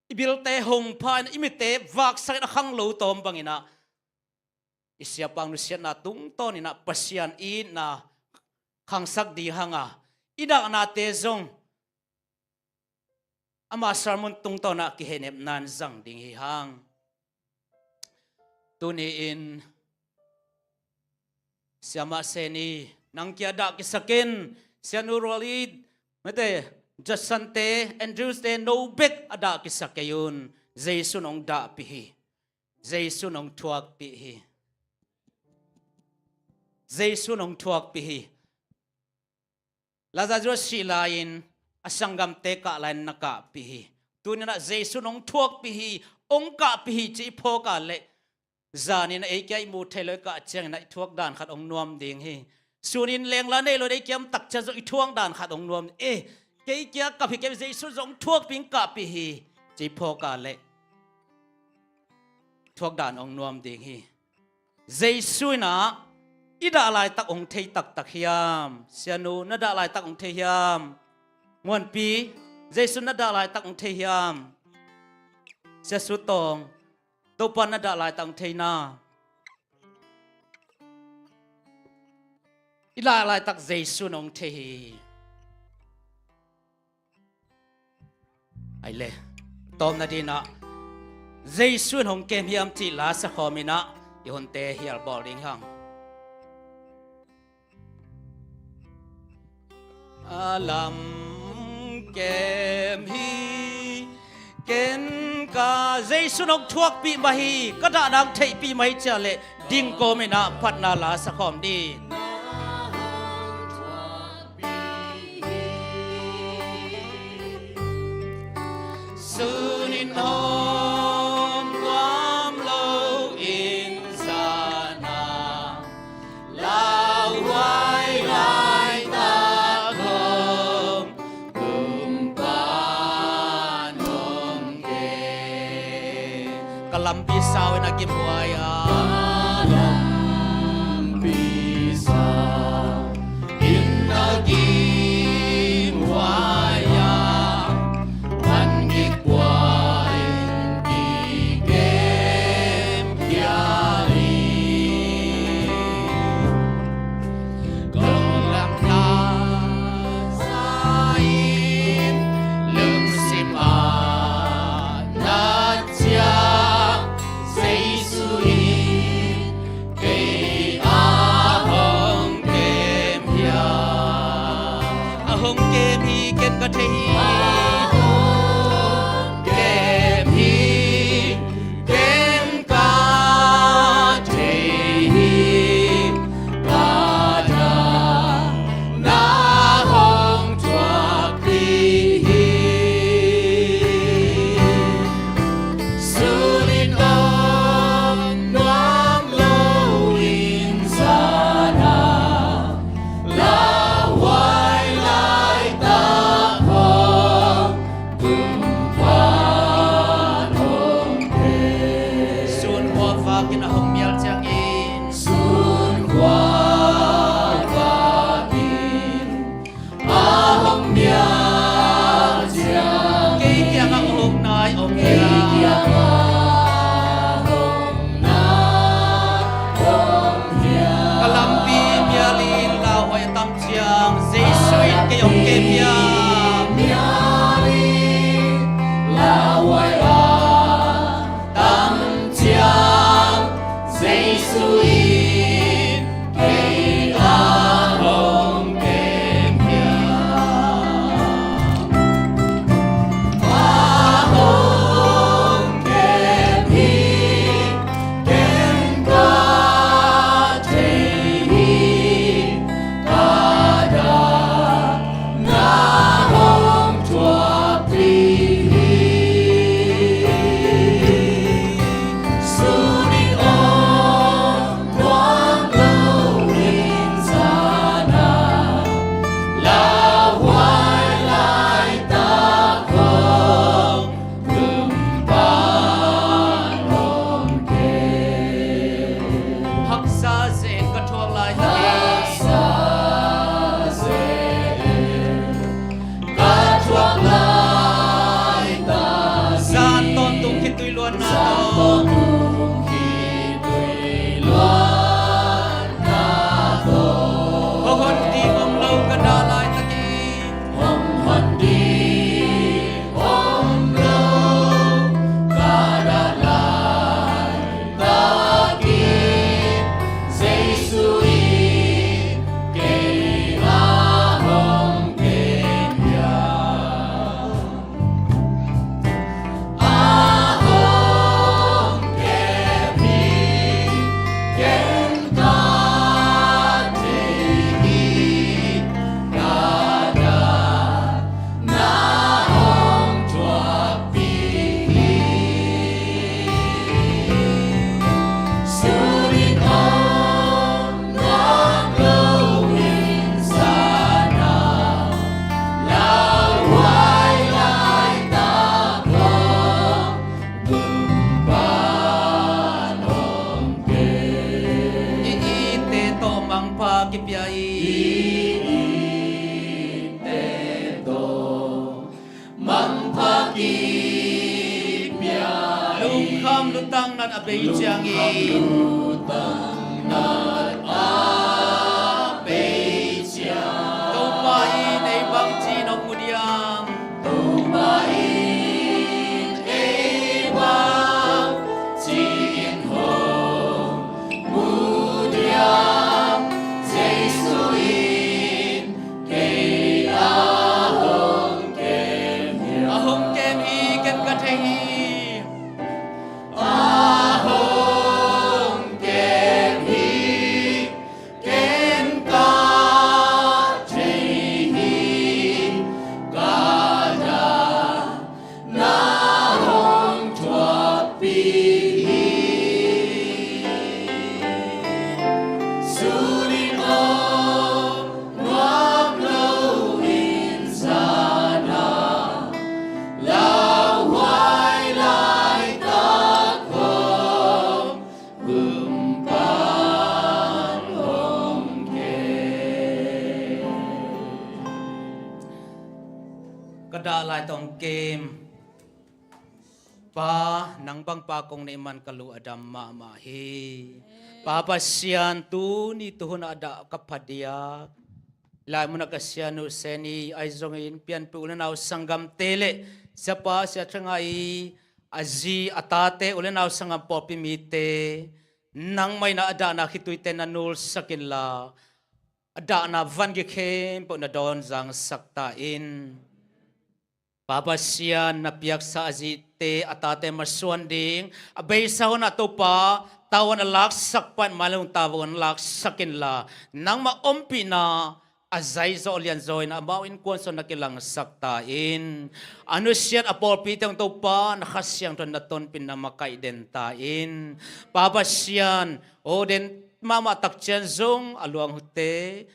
i bilte hong pha in, i mitte vaksak in, a khanglo tawm bangin ah, i siapa nusiatna tungtawn in ah Pasian itna khangsak ding hang a, i dahnate zong ama sermon tungtawn ah kihehnepna in zang ding hi hang. Tuni-in Siamah Seni, nang kia dah kisa ken, Sianu Rual it, mate, Judson te, Andrews te, no bek a dah kisa kei un. Jesu in hong dahpih hi. Jesu in hong thuakpih hi. Jesu in hong thuakpih hi. Lazarus sih lai-in a sanggamte kah lai-in na kahpih hi. Tuni-in ah Jesu in hong thuakpih hi, hong kahpih hi cih i phawk a leh, zanin ah ei kia i muh theih loh i kah ciangin ah i thuak dan khat hong nuam ding hi. Sunin lengla nei lo in ei kia om tak ciang zong i thuak dan khat hong nuam. Eh, kei kia kap hi kei, Jesu zong thuakpih in kahpih hi cih i phawk a leh, thuak dan hong nuam ding hi. Jesu in ah i dah laitak hong thei taktak hiam? Sianu, na dah laitak hong thei hiam? Muanpi, Jesu na dah laitak hong thei hiam? Sia Su Tawng, Topa na dah laitak hong thei na? I dah laitak Jesu in hong thei hi. Ai le, tawpna dingin ah Jesu in hong kem hiam cih la sakhawm in ah i hunte hial bawl ding hang. A lam kem hi, ken ka Jesu in hong thuakpih mah hi, ka dahna hong theihpih mah hi ci a leh, ding kawmin ah phatna la sakhawm ding. Sunin hong nuam lo in zan a, lauhuai laitak hong, kumpan hong kem. Ka lampi sau in a gimhuai a. Ka lampi sau in a gimhuai a, van gik buai in kikem khia hi. Kong lam na sa in lungsim a na ciah Jesu in kei a hong kem hi a. A hong kem hi, ken ka thei hi. A hong kem hi, ken ka thei hi. Ka dahna hong thuakpih hi. Sunin hong nuam lo in zan a, lauhuai laitak hong, Mial ciangin sun khuak in a hong mial ciang, kei kiangah hong nai om hiam? Kei kiangah hong nai om hiam? Ka lampi mial in lauhuai a tam ciang Jesu in kei hong kem hiam? Mial in lauhuai a tam ciang Jesu in kei a hong kem hiam? A hong kem hi, ken ka thei hi. Ka dah na hong thuakpih hi. Sun in om nuam lo in zan a, lauhuai laitak hong Haksa zen ka thuak lai. Haksa zen ka thuak lai ta. Zan tawntung khitui luanna, zan tawntung khitui luanna tawh. Hong hon ding om lo ka dah laitakin. Hong hon ding om lo ka dah laitakin, Jesu in kei a hong kem hiam? A hong kem hi, ken ka thei hi. Ka dah na hong thuakpih hi. Sun in om nuam lo in zan a, lauhuai laitak hong Tung pan hong kem. I itte tawh mangpha kipia hi. I itte tawh mangpha kipia hi. Lungkham lutang nat a bei ciangin. Lungkham lutang nat a bei ciang. Topa in ei bangci in hong mu diam? Topa in ei bangci in hong mu diam? Jesu in kei a hong kem hi. A hong kem hi, ken ka thei hi. A hong kem hi. Ken ka thei hi, ka dah na hong thuakpih hi. Sun in om nuam lo in zan a, lauhuai laitak hong Kum pan hong kem. Ka dah lai tawh hong kem. Pa, nang bang pa kong neih man ka lu a dam mahmah hi. Pa Pasian, tuni tuhun a dah ka phadiak. Lai mun a ka sianu Seni ahi zongin pianpih u le nau sanggamte le siapa sia thangai a zi a tate u le nau sanggam pawlpi mite nangmah in a dahna khituite na nulsak inla, a dahna vangi khempeuh na dawn zangsak ta in. Pa Pasian, na piaksa a zite a tate masuan ding a beisa hun ah Topa, tavuan a laksak pan mailung tavuan laksak inla, nangmah ompihna a zaizawh lianzaw in amau innkuan sung na kilangsak ta in. A nusiat a pawlpite hong Topa, na Kha Siangtho na tonpin na makaih den ta in. Pa Pasian, aw den mahmah takcian zong a luangte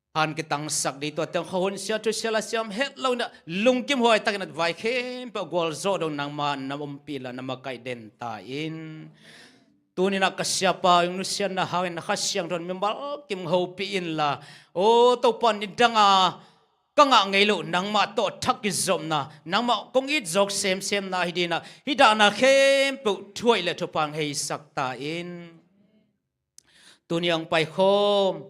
han kitangsak ding, tuate hong khuahun sia thusia la siam het lo in a lungkim huai takin a vai khempeuh gualzawh dong nangmah na ompih la na makaih den ta in. Tuni-in ah ka siapa ong nusiatna hangin na Kha Siangtho in mimal kim hopih inla, aw Topa, ni danga ka ngah ngei loh nangmah tawh thak kizopna, nangmah kong it zawk semsemna hi dingin ah hih dahna khempeuh thuhoih le thupha hong heisak ta in. Tuni a hong paikhawm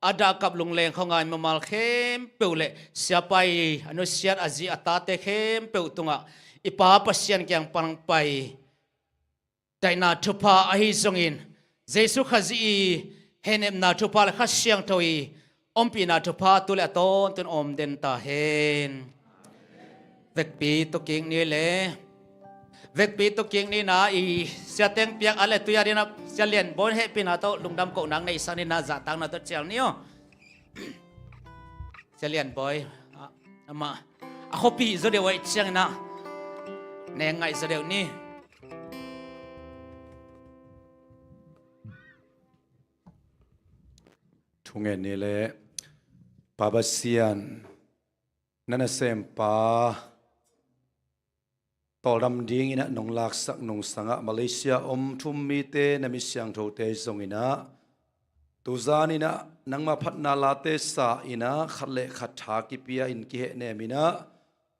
a dahkap lungleng khawng a mimal khempeuh le siapa i a nusiat a zi a tate khempeuh tungah i Pa Pasian kiang pan hong pai daihna thupha ahi zongin, Jesu Khazih i hehnepna thupha le Kha Siangtho i ompihna thupha tu le a tawntung om den ta hen. Vekpi tukik ni le, vekpi tukik ni na i siateng piak a le tui a dingin ah Sia Lian Bawi hehpihna tawh lungdam kohna hong neihsak ni na, zahtakna tawh cial ni aw. Sia Lian Bawi, ah, amah a khuapi zaw deuh ahih ciangin ah neng ngaih zaw deuh ni. Thungen ni le, Pa Pasian, na nasempa tawldam dingin ah nong laksak nungsangah Malaysia om thu-um mite na mi siangthote zongin ah tuzan in ah nangma phatna late sa in ah khat le khat tha kipia in kihehnem in ah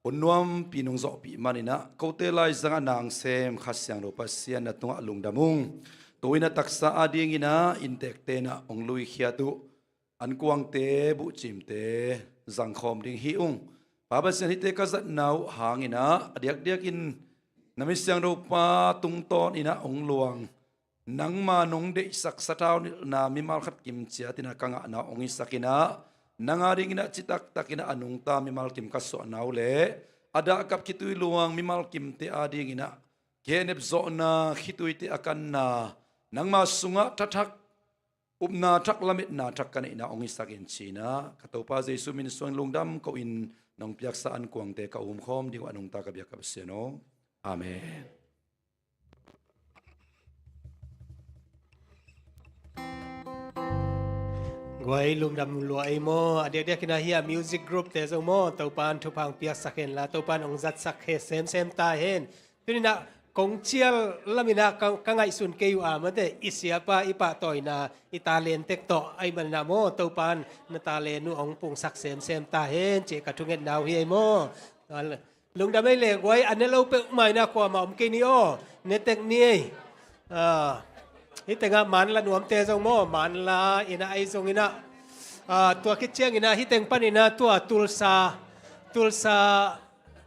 hun nuampi nong zawhpih manin ah kote laizangah na hong sem Kha Siangtho Pasian na tungah lungdam ung. Tu-in ah taksa a dingin ah inntekte in ah hong luikhiat uh ankuangte, buhcimte zangkhawm ding hi ung. Pa Pasian, hihte ka zatna uh hangin ah a diakdiakin na mi siangtho pa tungtawn in ah hong luang, nangma nong deihsak sathau nilhna mimal khat kim ciat in ah ka ngahna uh hong hisak in ah nang a dingin ah citaktak in ah a nungta mimal kim ka suahna uh le a dahkap khitui luang mimal kimte a dingin ah kihehnep zawhna, khituite a kanna, nangma sungah thathak upna thak, lametna thak ka neihna hong hisak in ci-in ah ka Topa Jesu min suangin lungdam ko-in nong piaksa ankuangte ka umkhawm ding uh a nungta ka biak ka Pasian aw. Amen. Guai, lungdam lua ei maw. A diakdiakin ah hih a music group te zong maw, Topan thupha hong piaksak hen la, Topan hong zatsak hen semsem ta hen. Tuni-in ah kong cial lamin ah ka, ka ngaihsun kei uh a, mate, i siapa i pahtawina, i talent tek tawh ahih manin ah maw, Topan na talent uh hong pungsak semsem ta hen cih ka thungetna uh hi ei maw. Lungdam ei le guai, a ne lo peuhmah in ah kuamah om kei ni aw, ne tek ni ei. Ah, hih tengah manla nuamte zong maw, manla in ah ahi zongin ah, ah, tua khit ciangin ah hih teng panin ah tua Tulsa, Tulsa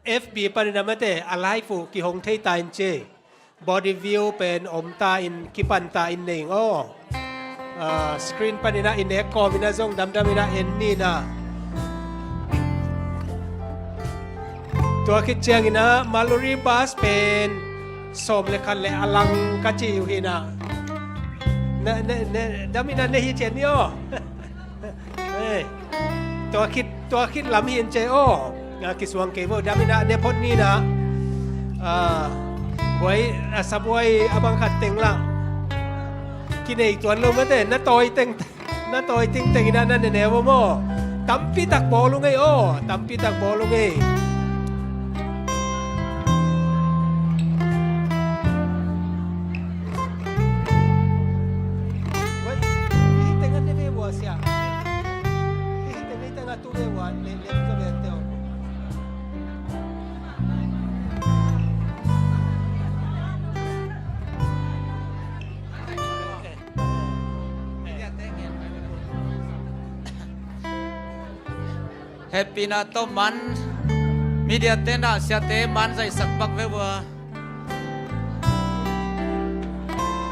F B panin ah mate, a live uh kihong thei ta in ci. Body view pen om ta in, kipan ta in nei ing aw. Ah, screen panin ah i nek kawmin ah zong damdamin ah en ni in ah. Tua khit ciangin ah Mallory Bus pen sawm le khat le a lang ka ci uh hi in ah. Na, na, na, damin ah ne hi cian ni aw. Ei, tua khit, tua khit lam hi in ci ei aw. Ah, kisuang kei vo, damin ah ne phot ni in ah. Ah, buai, ah, sabuai a bang khat teng lah kinei tuan lo mate, na tawi teng, na tawi tengteng in ah na ne ne vo maw. Tampi tak bawl ung ei aw, tampi tak bawl ung ei. Hih teng an ne ve vua sia. Hih teng, hih teng a tu ve vua, le, le tu ve teo. Hehpihna tawh man, media te na siate man zaihsak pak ve vua.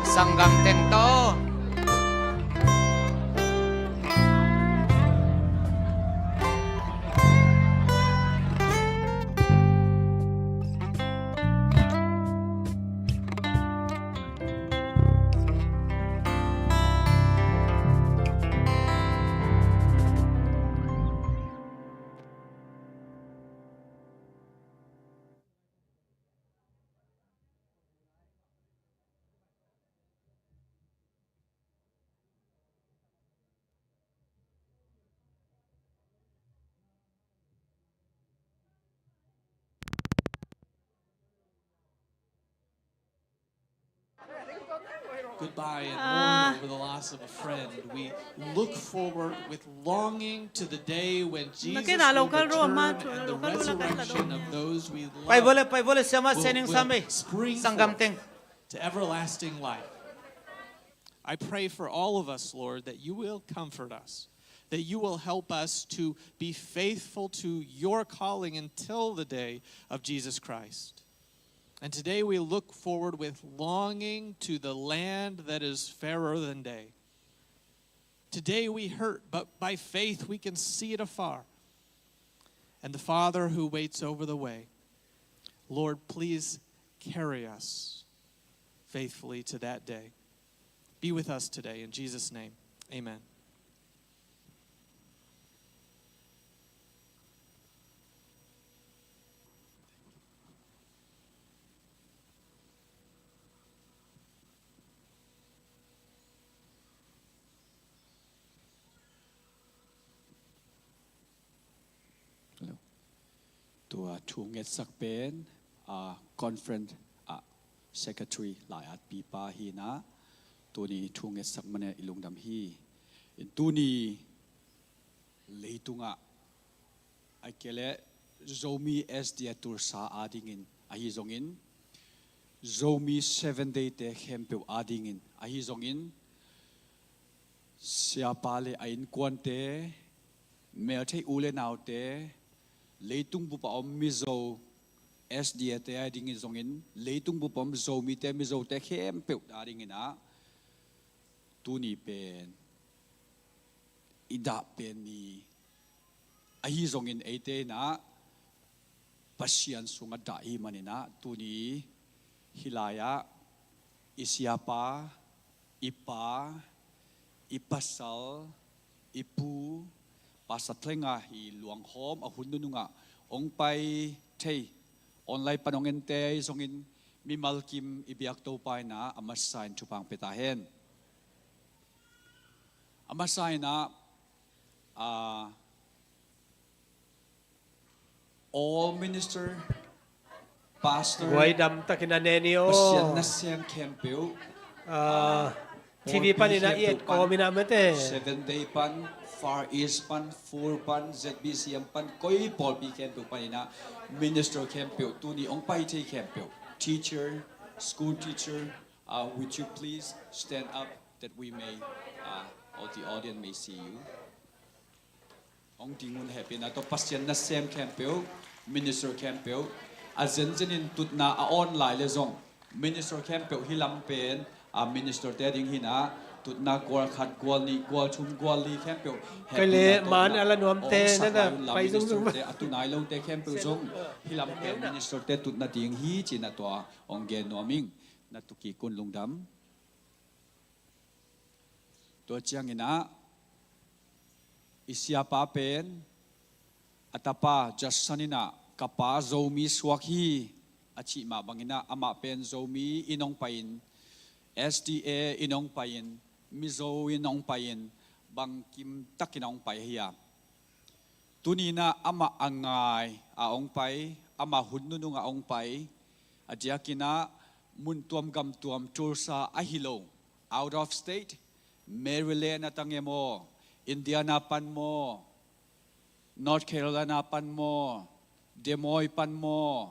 Sanggam teng tawh. goodbye and mourn over the loss of a friend, we look forward with longing to the day when Jesus will return and the resurrection of those we love will spring forth to everlasting life. I pray for all of us, Lord, that you will comfort us, that you will help us to be faithful to your calling until the day of Jesus Christ. And today we look forward with longing to the land that is fairer than day. Today we hurt, but by faith we can see it afar. And the Father who waits over the way, Lord, please carry us faithfully to that day. Be with us today. In Jesus' name, amen. Tua thu ngetsak pen, a, conference, a, secretary lai-atpipa hi-in ah, tuni thu ngetsak manin i lungdam hi. In tuni leitungah, a kei leh Zomi S D A Tulsa adingin ahi zongin, Zomi Seven Day te khempeuh adingin ahi zongin, siapa le a innkuante, melthei u le naute, leitung bup a om Mizo S D A te adingin zongin, leitung bup a om Zomite, Mizote khempeuh adingin ah, tuni pen i dah pen ni ahi zongin, eite in ah Pasian sungah dah i hih manin ah, tuni hih lai-ah i siapa, i pa, i pasal, i pu, Pastor Thleng a i luanghawm a hun nunungah hong pai thei, online pan hong ente ahi zongin, mimal kim i biak Topa in ah a masa in thupha hong pia ta hen. A masa in ah, a, all minister, pastor, guai dam takin a ne ni aw. Pasian nasem khempeuh, a, T V panin ah i et kawm in ah mate. Seven Day pan, Far East pan, Fur pan, Z B C M pan, koi pawlpi khempeuh panin ah minister khempeuh, tuni hong pai thei khempeuh, teacher, school teacher, uh, would you please stand up that we may, uh, all the audience may see you? Hong ding un, hehpihna tawh. Pasian nasem khempeuh, minister khempeuh, a zenzen in tutna a awn lai le zong, minister khempeuh hih lam pen, a, minister te ding hi-in ah, tutna gual khat, gual nih, gual thum, gual li khempeuh, hehpihna tawh man a la nuamte hong sak lai un la, pai zungzung, minister te, a tu nai lote khempeuh zong, hih lam pen minister te tutna ding hi ci-in ah tua hong gen nuam ing. Na tu kik un, lungdam. Tua ciangin ah i siapa pen a tapa Judson in ah, ka pa Zomi suak hi, a cih mah bangin ah, amah pen Zomi in hong pai-in, S D A in hong pai-in, Mizo in hong pai-in, bangkim takin hong pai hi a. Tuni in ah amah a ngai a hong pai, amah hun nunung a hong pai, a diakin ah mun tuam gam tuam, Tulsa ahi lo, out of state, Maryland a tang e maw, Indiana pan maw, North Carolina pan maw, Des Moines pan maw,